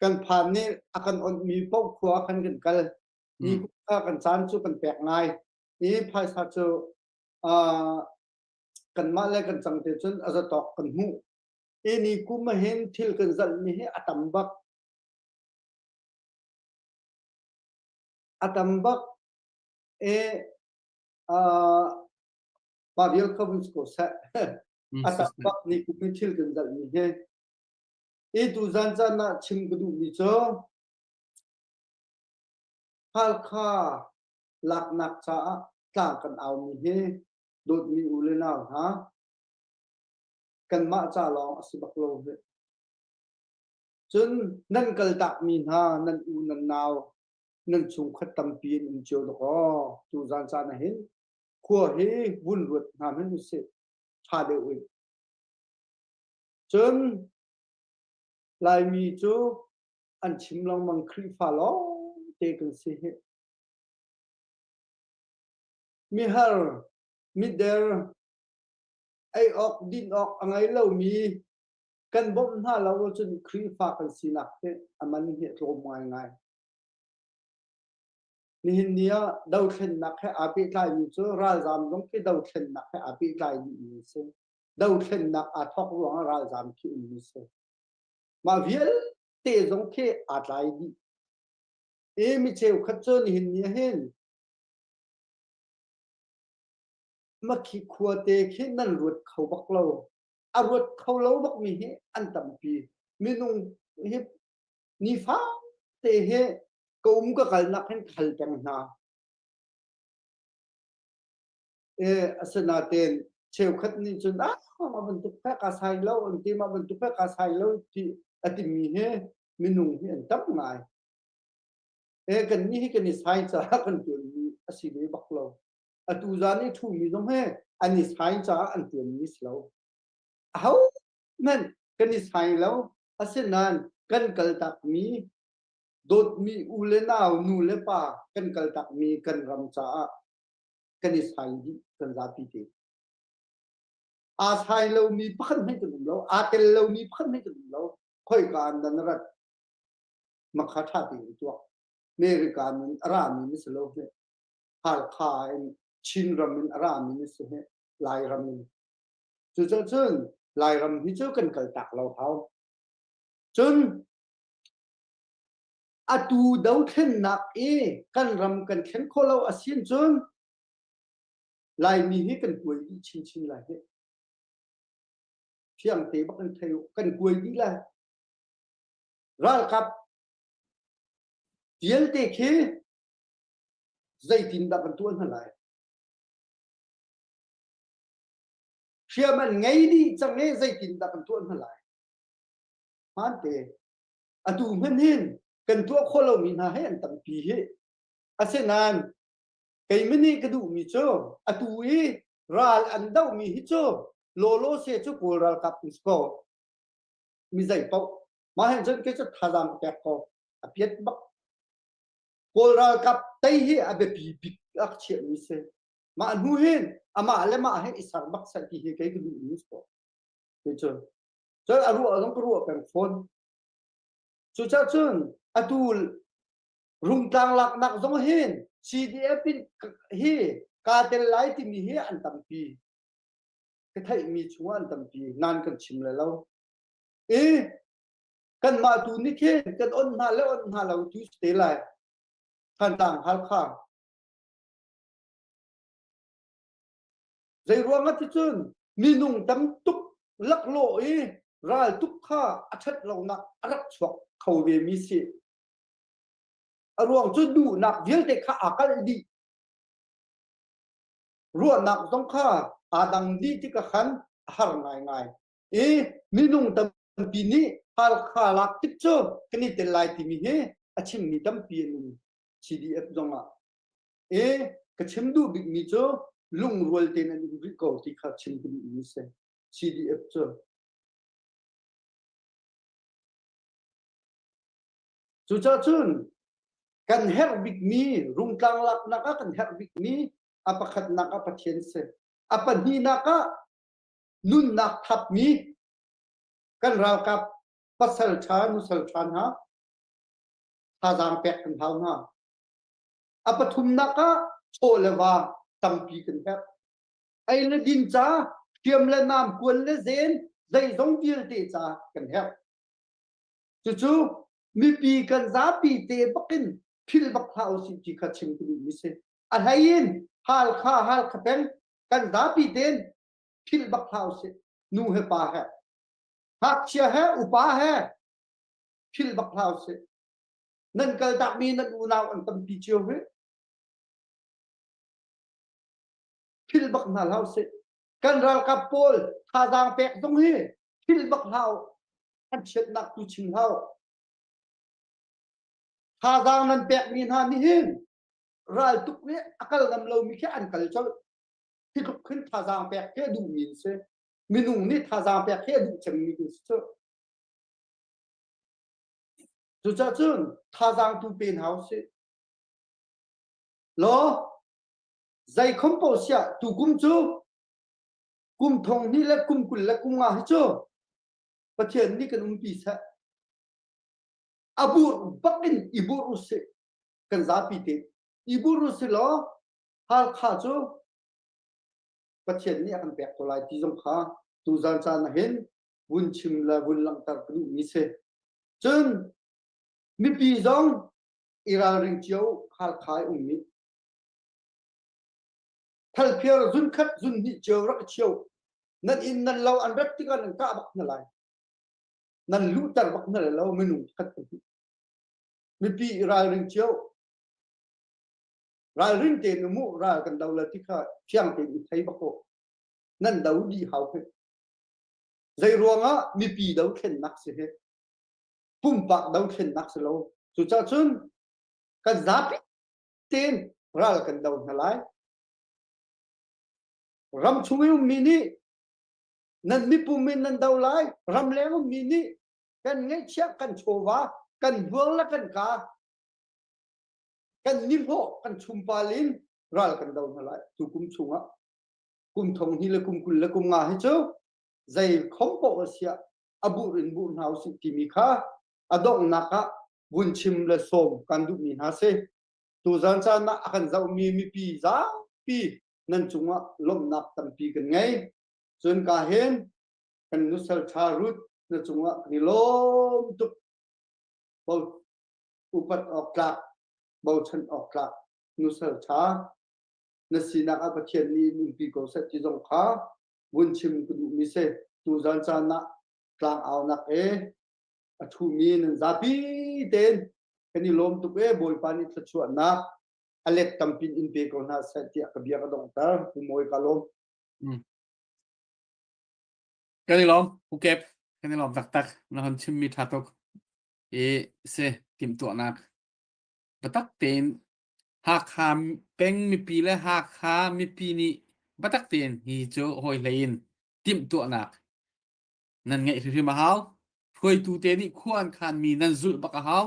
kan phan nih a kan onhmi paoh khua khan kan kal. Ni kum kha kan caan cu kan pek ngai. I phaisa cu uh, kanmah le kan cang te cun a zatawk kan hmuh. I ni kum ah hin thil kan zalhmi hi a tam bak. A tam bak i uh, mah vial kha vun si ko seh. A tam bak ni kum i thil kan zalhmi hi. I tuzan caan ah chim ka duhmi cu Halkha laknak caah tlang kan aumi hi dawtmi u le nau hna kanmah ca lawng a si bak lo hi. Cun nan kaltakmi hna nan u nan nau nan chungkhat tampi an um cio dawkaw tuzan caan ah hin khua hi vun ruat hna hmanh usih ṭha deuh in. Cun Laimi cu an chim lengmang Khrihfa lawngte kan si hi. Mihar, mider, ei awk din awk a ngei lomi kan bawmh hna lo ahcun Khrihfa kan sinak hi a man hi a tlawm ngaingai. Nihin ni ah dothlennak he aa pehtlaimi cu ralzaam zong khi dothlennak he aa pehtlai dihmi a si. Dothlennak aa thawk ruangah ralzaam khi ummi a si. Mah vialte zong khi aa tlai dih. I mi cheukhat cu nihin ni ah hin makhi khuate khi nan ruat kho bak lo. A ruat kho lo bakmi hi an tampi. Minung hi nifa te hi ka um ka kalnak hin ka hal peng hna. E asinain cheukhat nih cun ah mah bantuk pek ka sai lo an ti mah bantuk pek ka sai lo ti a timi hi minung hi an tam ngai. E kan nih hi kan i sai caah kan tuanmi a si ve bak lo. Atu zan i ṭhumi zong hi an i sai caah an tuanmi si lo. Aho hmanh kan i sai lo. Asinain kan kaltakmi dawtmi u le nau nu le pa kan kaltakmi kan ram caah kan i sai dih kan zapi te. Aa sai lomi pakhat hmanh kan um lo. Aa tel lomi pakhat hmanh kan um lo. Khoika an dan rat makha ṭha tein tuak. America in a rami na si lo hme. Halkha in Chinram in a rami na si hme. Lairam in. Cucaah cun Lairam hi cu kan kaltak lo hau. Cun atu dothlennak i kan ram kan thlen khawh lo a sin cun Laimi hi kan kuai dih chinchin lai hi. Fiang te bak in thei kan kuai dih lai. Ralkap vialte khi zeitindah kan tuah hna lai? Hriam an ngei dih cang i zeitindah kan tuah hna lai? Hmaan te. Atu hmanh hin kan tuah khawh lomi hna hi an tampi hi. Asinain keimah nih ka duhmi cu atu i ral an dohmi hi cu Lawlaw se cu Kawl ralkap in si ko. Mi zei paoh. Mah hin cun kei cu thazaang ka pek ko. A piat bak. Kawl ralkap tei hi a biapi bik a ka chiahmi si. Mah hnu hin amah le mah he i ser bak seh ti hi kei ka duhmi si ko. Kei cu. Cun a ruah zong ka ruah peng fawn. Cucaah cun atu rungtlang laknak zong hin CDF in hi kaa tel lai timi hi an tampi. Ka theihmi chungah an tampi. Nan kan chim le lo. I kanmah tu nih khin kan on hna le on hna lo tu si te lai. Thantlang Halkha. Zei ruangah ti cun minung tam tuk laklawh i raltuk kha a ṭhat lonak a rak chuak kho ve mi si. A ruang cu duhnak vialte kha aa kalh dih. Ruahnak zong kha aa dang dih tikah khan a har ngaingai. I minung tampi nih Halkha lak tik cu kan i tel lai timi hi a chimmi tampi an um CDF zong ah. I ka chim duh bikmi cu lungrual tein an um rih ko ti kha chim ka duhmi si. CDF cu. Cucaah cun kan herh bikmi rungtlang laknak ah kan herh bikmi a pakhatnak ah Pathian si. A pahnihnak ah nunnak thapmi kan ralkap pasal ṭha nusal ṭha hna thazaang pek kan hau hna. A pathumnak ah chaw le va tampi kan herh. Ei le din ca, hriam le nam, kuan le zen, zeizong vialte ca kan herh. Cucu mipi kan zapi te bakin phil bak hlah usih ti kha chim ka duhmi si. A hlei in Halkha Halkha peng kan zapi tein philh bak hlah usih. Nu he pa he. Ngakchia he upa he philh bak hlah usih. Nan kaltakmi nan unau an tampi cio hi. Philh bak hna hlah usih. Kan ralkap pawl thazaang pek zong hi philh bak hlah u. An chiatnak tu chim hlah u. Thazaang nan pekmi hna nih hin raltuk nih a kal ngam lomi khi an kal colh. Hi tluk khin thazaang pek khi a duhmi an si. Minung nih thazaang pek hi a duh cemmi kan si cu. Cucaah cun thazaang tu pe hna usih. Law zei khom paoh siah tukum cu kum thong hnih le kum 20 le kum nga hi cu Pathian nih kan umpi seh. A bur bak in i bur usih. Kan zapi te i bur usih law Halkha cu Pathian nih a kan pek ko lai ti zong kha tuzan caan ah hin vun chim le vun langhter ka duhmi si. Cun mipi zong i ralring cio Halkha i ummi thalphiar zun khat zun hnih cio rak i chio nan inn nan lo an rat tikah nan kah bak hna lai nan luhter bak hna lai lo minung khat mipi i ralring cio ralring tein um u ral kan do le ti kha fiang tein i thei bak u nan do dih hau hi zei ruangah mipi do thlennak si hi pumpak do thlennak si lo cucaah cun kan zapi tein ral kan do hna lai ram chung i ummi nih nan mipum in nan do lai ramleng ummi nih kan ngeihchiah kan chawva kan hnuang le kan ka kan nihlawh kan chumpal in ral kan do hna lai tu kum chungah kum thong hnih le kum 20 le kum nga hi cu zei khom poh a siah a bur in bur hna usih timi kha a donghnak ah vun chim le sawm kan duhmi hna si tuzan caan ah a kan zohmi mipi zapi nan cungah lawmhnak tampi kan ngei cun ka hin kan nusal tha Ruth na cungah kan i lawm tuk upat awk tlak bochan awk tlak nusal ṭha na sinak ah Pathian nih in umpi ko seh ti zong kha vun chim ka duhmi si tuzan caan ah tlang aunak e a ṭhumi nan zapi tein kan i lawm tuk e Bawipa nih thluachuahnak a let tampin in pe ko hna seh tiah ka bia ka donghter Pu Mawi ka lawm. Mm. Kan i lawm, Pu Kep, kan i lawm taktak. Na hon chimmi ṭha tuk. I si timhtuahnak biatak tein Hakha peng mipi le Hakha mipi nih biatak tein hi cu hawi hlei in. Timhtuahnak nan ngeih hrimhrim a hau. Hruaitu te nih khua an khanmi nan zulh bak a hau.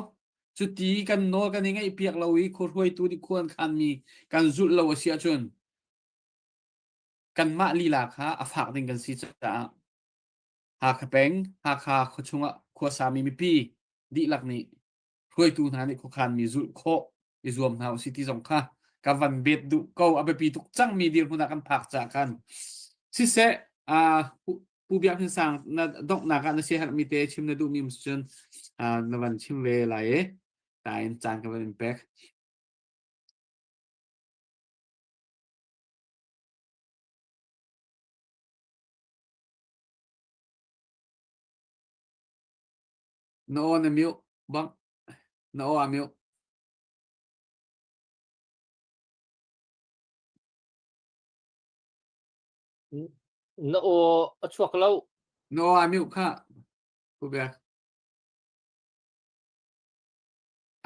Cuti kan nawl kan i ngaihpiak lo i khua hruaitu nih khua an khanmi kan zulh lo a si ahcun kanmah lila kha a fak ding kan si caah Hakha peng, Hakha khuachung ah khuasami mipi dihlak nih hruaitu hna nih khuakhanmi zulh khawh i zuam hna usih ti zong kha ka van bet duh ko. A biapi tuk cangmi dirhmun ah kan phak caah khan siseh uh, Pu Biak Hnin Sang na donghnak ah na siaherhmi te chim na duhmi um cun uh, na van chim ve lai i tain caan ka van in pek. Na aw na mute bang. Na aw a mute. Na aw a chuak lo. Na aw a mute kha. Pu Biak.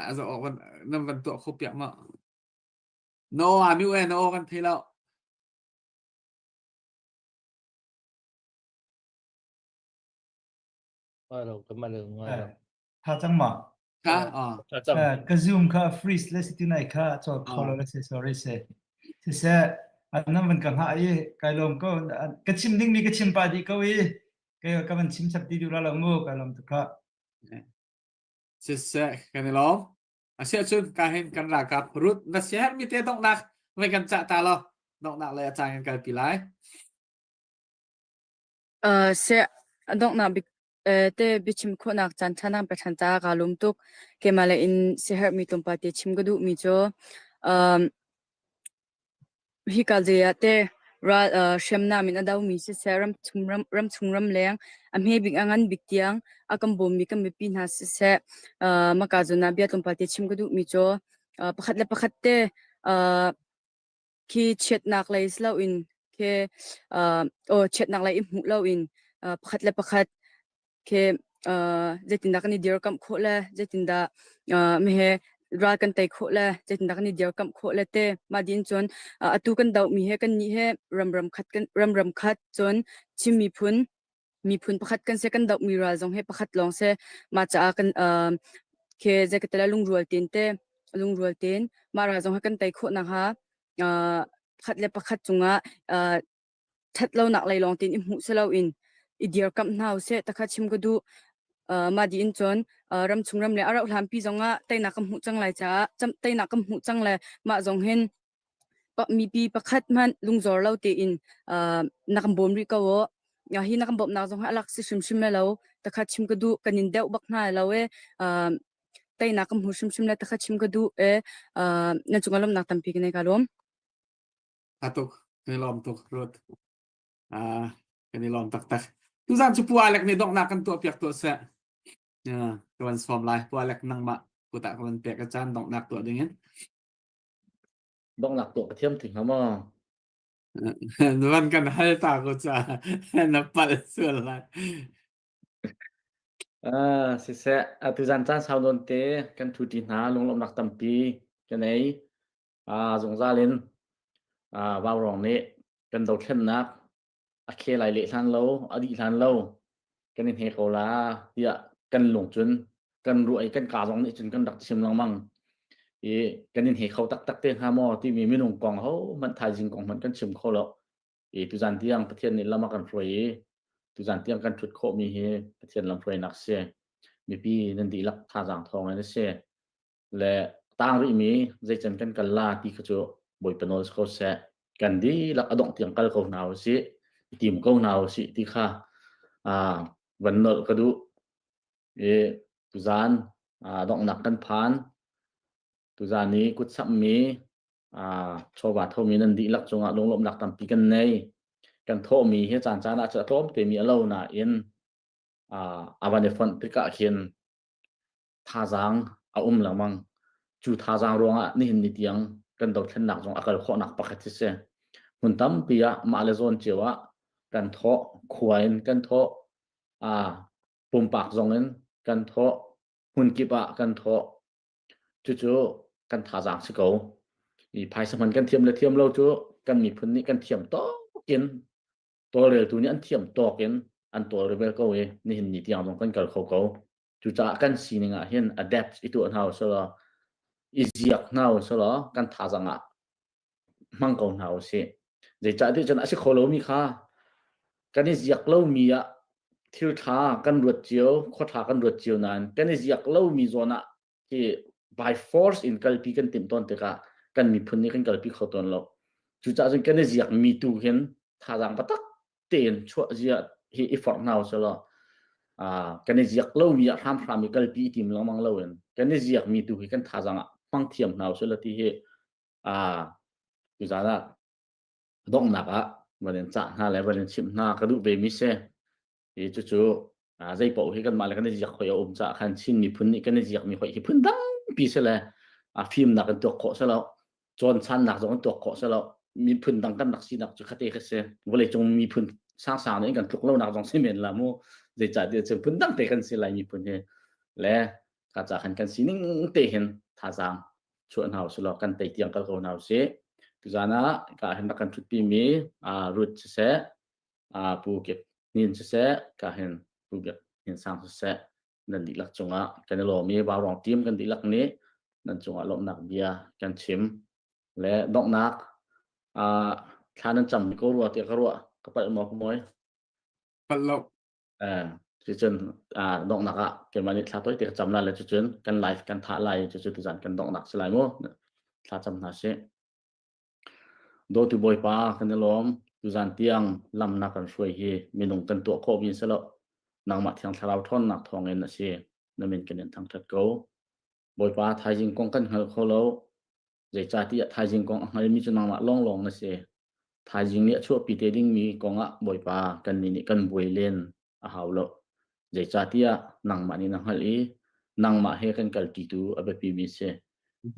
A zo awk van nan van tuah kho piak ma. Na aw a mute e na aw kan thei lo. Ngai lo, ka man ngai lo. Tha cang ma? Ka ah. Tha cang. Ka Zoom kha freeze le si tunai kha chol kho lo le se sorry se. Si se an van ka ngah i kai lom ko ka chim ding mi ka chim pa di ko i kai ka van chim chap ti du la lo mu kai lom tu kha. Si se kan i lom. Asia cun ka hin kan ralkap rut na siaherh mi te donghnak vai kan cah ta lo donghnak le a caan kan kalpi lai. Seh a donghnak bik te biachim khawhnak caanṭha nan pe ṭhan caah kaa lawm tuk. Keimah lei in siaherhmi tlawmpal te chim ka duhmi cu hika zei ah teh ral hriamnam in a domi siseh, ramchung ram ramchung ramleng a hme bik a ngan bik tiang a kan bawmmi kan mipi hna siseh, maka zawn ah bia tlawmpal te chim ka duhmi cu pakhat le pakhat te Khi chiatnak lei si loin khi aw chiatnak lei i hmuh loin pakhat le pakhat khi zeitindah kan i dirkamh khawh le zeitindah mehe ral kan tei khawh le zeitindah kan i dirkamh khawh le te mah din cun atu kan dohmi he kan nih he ram ram khat kan ram ram khat cun Chin miphun miphun pakhat kan si kan dohmi ral zong hi pakhat lawng si mah caah kan khi zei ka tela lungrual ten te lungrual ten mah ral zong hi kan tei khawh nakhnga pakhat le pakhat cungah ṭhat lonak lei lawng tin i hmuh si loin i dirkamh hna usih takha chim ka duh mah di in cun ramchung ram le a rauh hlanpi zongah teinak kan hmuh cang lai caah teinak kan hmuh cang le mah zong hin mipi pakhat hmanh lungzor lo tein na kan bawm rih ko aw. Hi na kan bawmhnak zong hi a lak si hrimhrim le lo takha chim ka duh kan in deuh bak hna lo e teinak kan hmu hrimhrim le takha chim ka duh e nan cungah lawmhnak tampi ka nei ka lawm. A tuk kan i lawm tuk Ruth. Ah kan i lawm taktak. Tuzan cu Pu Alec nih donghnak kan tuah piak tuah seh. Ka van sawm lai Pu Alec nangmah kut ah ka van pek a caan donghnak tuah ding in. Donghnak tuah ka thiam ti hnga maw? Van kan hal ta ko ca na palh sual lai. Ah, siseh, atu zan caan sau nawn te kan thu ṭi hna lunglawmhnak tampi ka nei. Ah, zungzal in ah, vaurawng nih kan dothlennak a khe lai leh hlan lo, a dih hlan lo, kan i hne ko la tiah kan lung cun kan ruah i kan kaa zong nih cun kan rak chim lengmang. I kan in he kho taktak te hnga maw timi minung kong ho hmanh thaizing kong hmanh kan chim kho lo. I tuzan tiang Pathian nih lam a kan hruai i tuzan tiang kan ṭhut khawhmi hi Pathian lamhruainak si. Mipi nan dihlak thazaang thawng in a si. Le tang rihmi zeican kan kal la ti kha cu Bawipa nawl si ko seh. Kan dihlak a dongh tiang kal ko hna usih, i tim ko hna usih ti kha uh, van nolh ka duh. I tuzan uh, donghnak kan phan. Tuzan i kut samhmi uh, chawva thomi nan dihlak cungah lunglawmhnak tampi kan nei. Kan thawhmi hi caan caan ah cun a tlawm temi a lo nain uh, a van i fonh tikah khin thazaang a um lengmang. Cu thazaang ruangah nihin ni tiang kan dothlennak zong a kal khawhnak pakhat hi si. Hmun tampi ah mah le zawn cio ah kan thawh, khua in kan thawh, aa pumpak zong in kan thawh, hmun kip ah kan thawh. Cucu kan thazaang si ko. I phaisa hman kan thiam le thiam lo cu kan miphun nih kan thiam tawk in Tawlreltu nih an thiam tawk in an tawlrel ko i nihin ni tiang zong kan kal kho ko. Cucaah kan sining ah hin adapt i tuah hna usih i ziak hna usih law kan thazaang ah hmang ko hna usih. Zeicahtiah cun a si kho lomi kha kan i ziak lomi ah thil ṭha kan ruat cio, khua ṭha kan ruat cio nain kan i ziak lomi zawn ah hi by force in kalpi kan timh tawn tikah kan miphun nih kan kalpi kho tawn lo. Cucaah cun kan i ziakmi tu hin thazaang taktak tein chuah zia hi i forh hna usih law kan i ziak lomi ah hramhram i kalpi i tim lengmang loin kan i ziakmi tu hi kan thazaang ah hmang thiam hna usih law ti hi tuzaan ah donghnak ah van in cah hna le van in chimh hna ka duh ve mi si. Hi cucu zei paoh hi kanmah le kan i ziak hoi a um caah khan Chin miphun nih kan i ziakmi hoi hi phun dangpi si le fimnak in tuak khawh si lo cawnsannak zong in tuak khawh si lo miphun dang kan rak sinak cu khate kha si vawleicung miphun sangsang nih kan tluk lonak zong si men la mu zeicahtiah cun phun dang te kan si lai miphun hi le ka ca khan kan sining te hin thazaang chuah hna usih law kan tei tiang kal ko hna usih tuzan ah ka hin rak kan ṭhutpi mi Ruth siseh Pu Kip Hnin siseh ka hin Pu Biak Hnin Sang siseh nan dihlak cungah kan i lawm i Vaurawng team kan dihlak nih nan cungah lawmhnak bia kan chim le donghnak thla nan cam ko rua tiah ka ruah ka palh maw ka mawi palh lo cucun donghnak ah keimah nih thla tawi te ka cam lai le cucun kan live kan thah lai cucu tuzan kan donghnak si lai mu thla cam hna sih Dawtu Bawipa kan i lawm. Tuzan tiang lam na kan hruai hi minung kan tuah khawhmi si lo. Nangmah Thiang Thlarau ṭhawnnak thawngin a si. Na min kan in thangṭhat ko. Bawipa thaizing kong kan hngal kho lo. Zeicahtiah thaizing kong a hngalmi cu nangmah lawnglawng na si. Thaizing nih a chuahpi te dingmi kongah Bawipa kannih nih kan buai len a hau lo. Zeicahtiah nangmah nih na hngalh i nangmah he kan kalṭitu a biapimi si.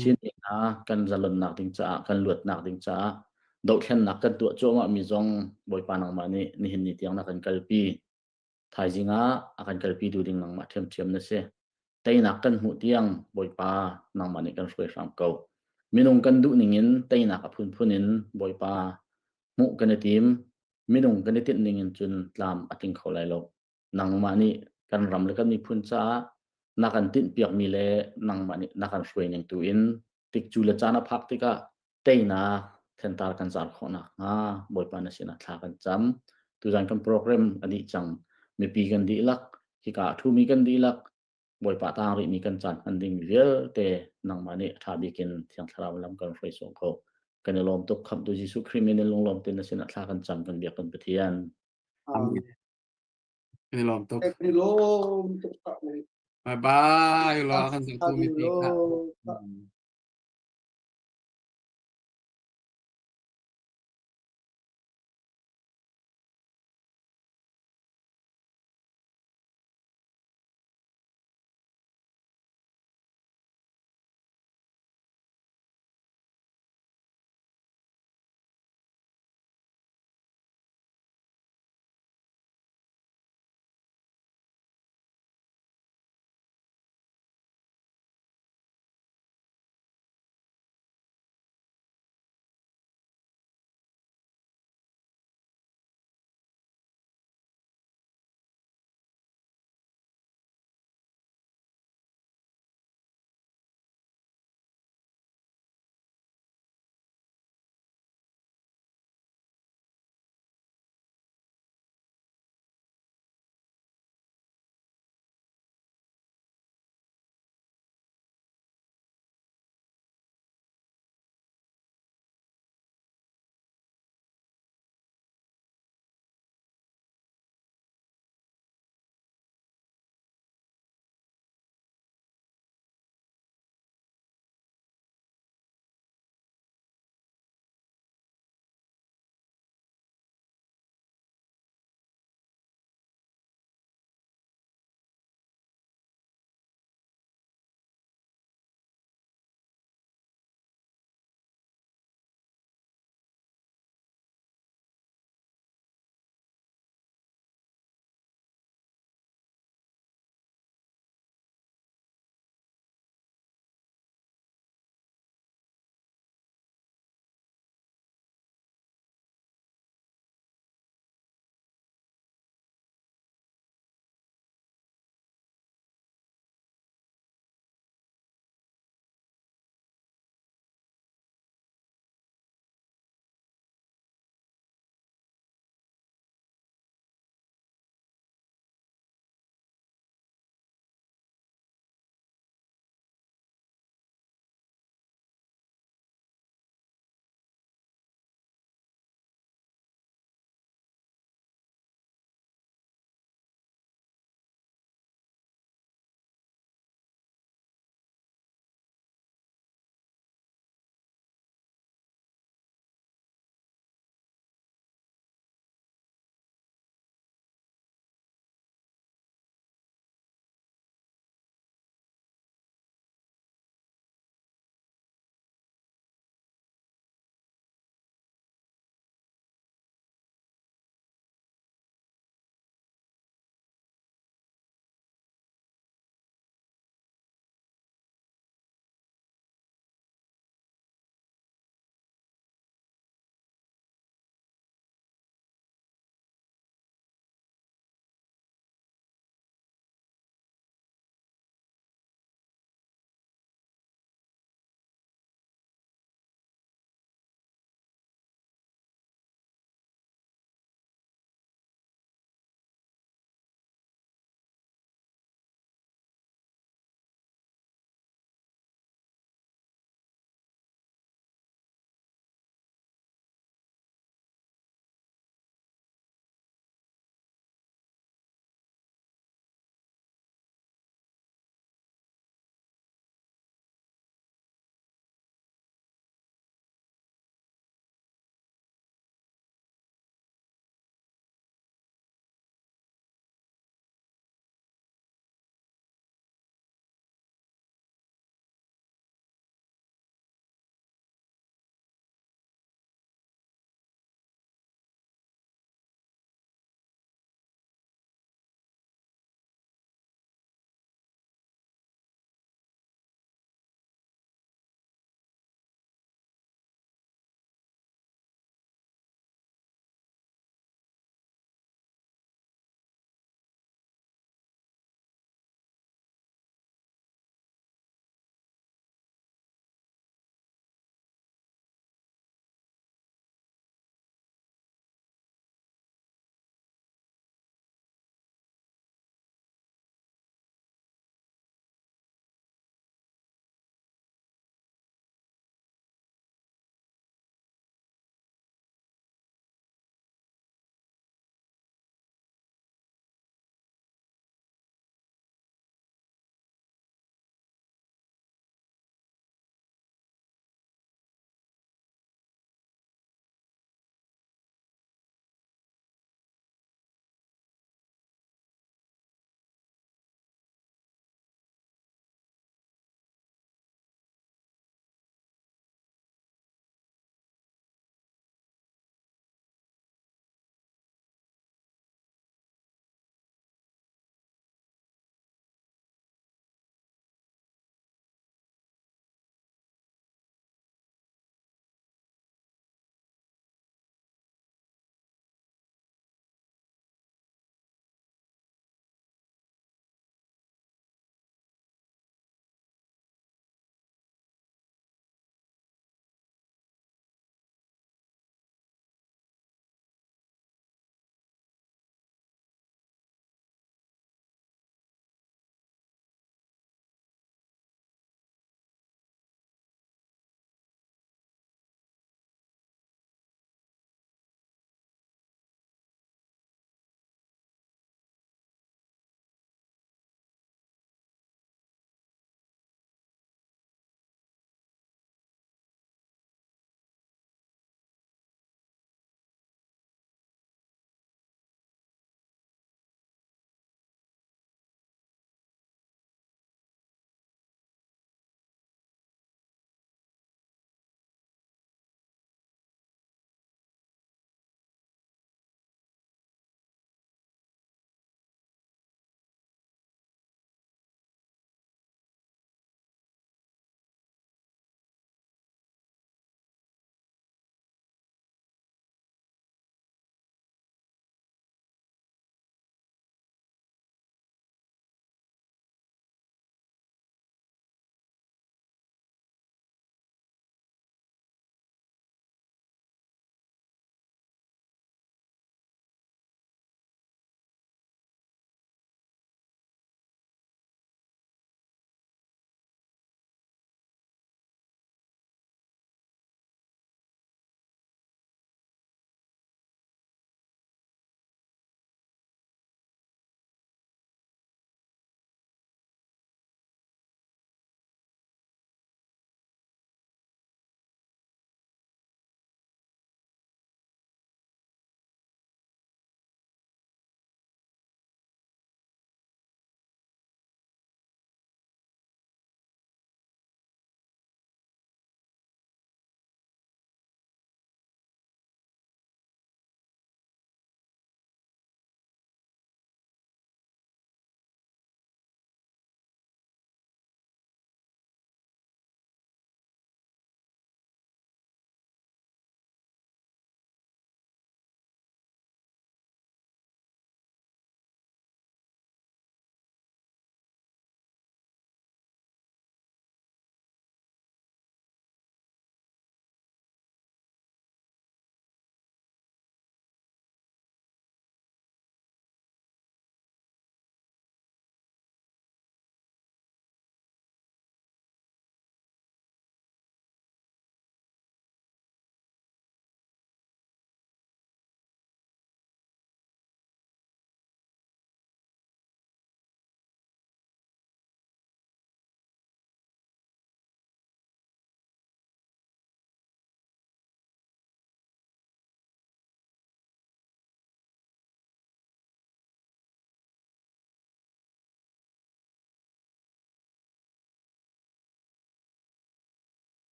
Chinmi hna kan zalonnak ding caah, kan luatnak ding caah dohthlennak kan tuah cuahmahmi zong Bawipa nangmah nih nihin ni tiang na kan kalpi. Thaizing ah a kan kalpi tu ding nangmah ṭhiamṭhiam na si. Teinak kan hmuh tiang Bawipa nangmah nih kan hruai hram ko. Minung kan duh ning in teinak a phunphun in Bawipa hmuh kan i tim. Minung kan i tinh ning in cun tlam a tling kho lai lo. Nangmah nih kan ram le kan miphun caah na kan tinhpiakmi le nangmah nih na kan hruai ning tu in tikcu le caan a phak tikah teinak thentar kan zar khawh nakhnga Bawipa na sinah thla kan cam. Tuzan kan program a dih cang. Mipi kan dihlak, hika a ṭhumi kan dihlak, Bawipa tang rihmi kan caan hman ding vialte nangmah nih a ṭha bik in Thiang Thlarau lam kan hruai sawh ko. Kan i lawm tuk khamhtu Jesuh Khrih min in lunglawm tein na sinah thla kan cam kan biak kan Pathian. Amen. Kan i lawm tuk. Kan i lawm tuk. Bye bye. Lo kan zang tu mi pi kha.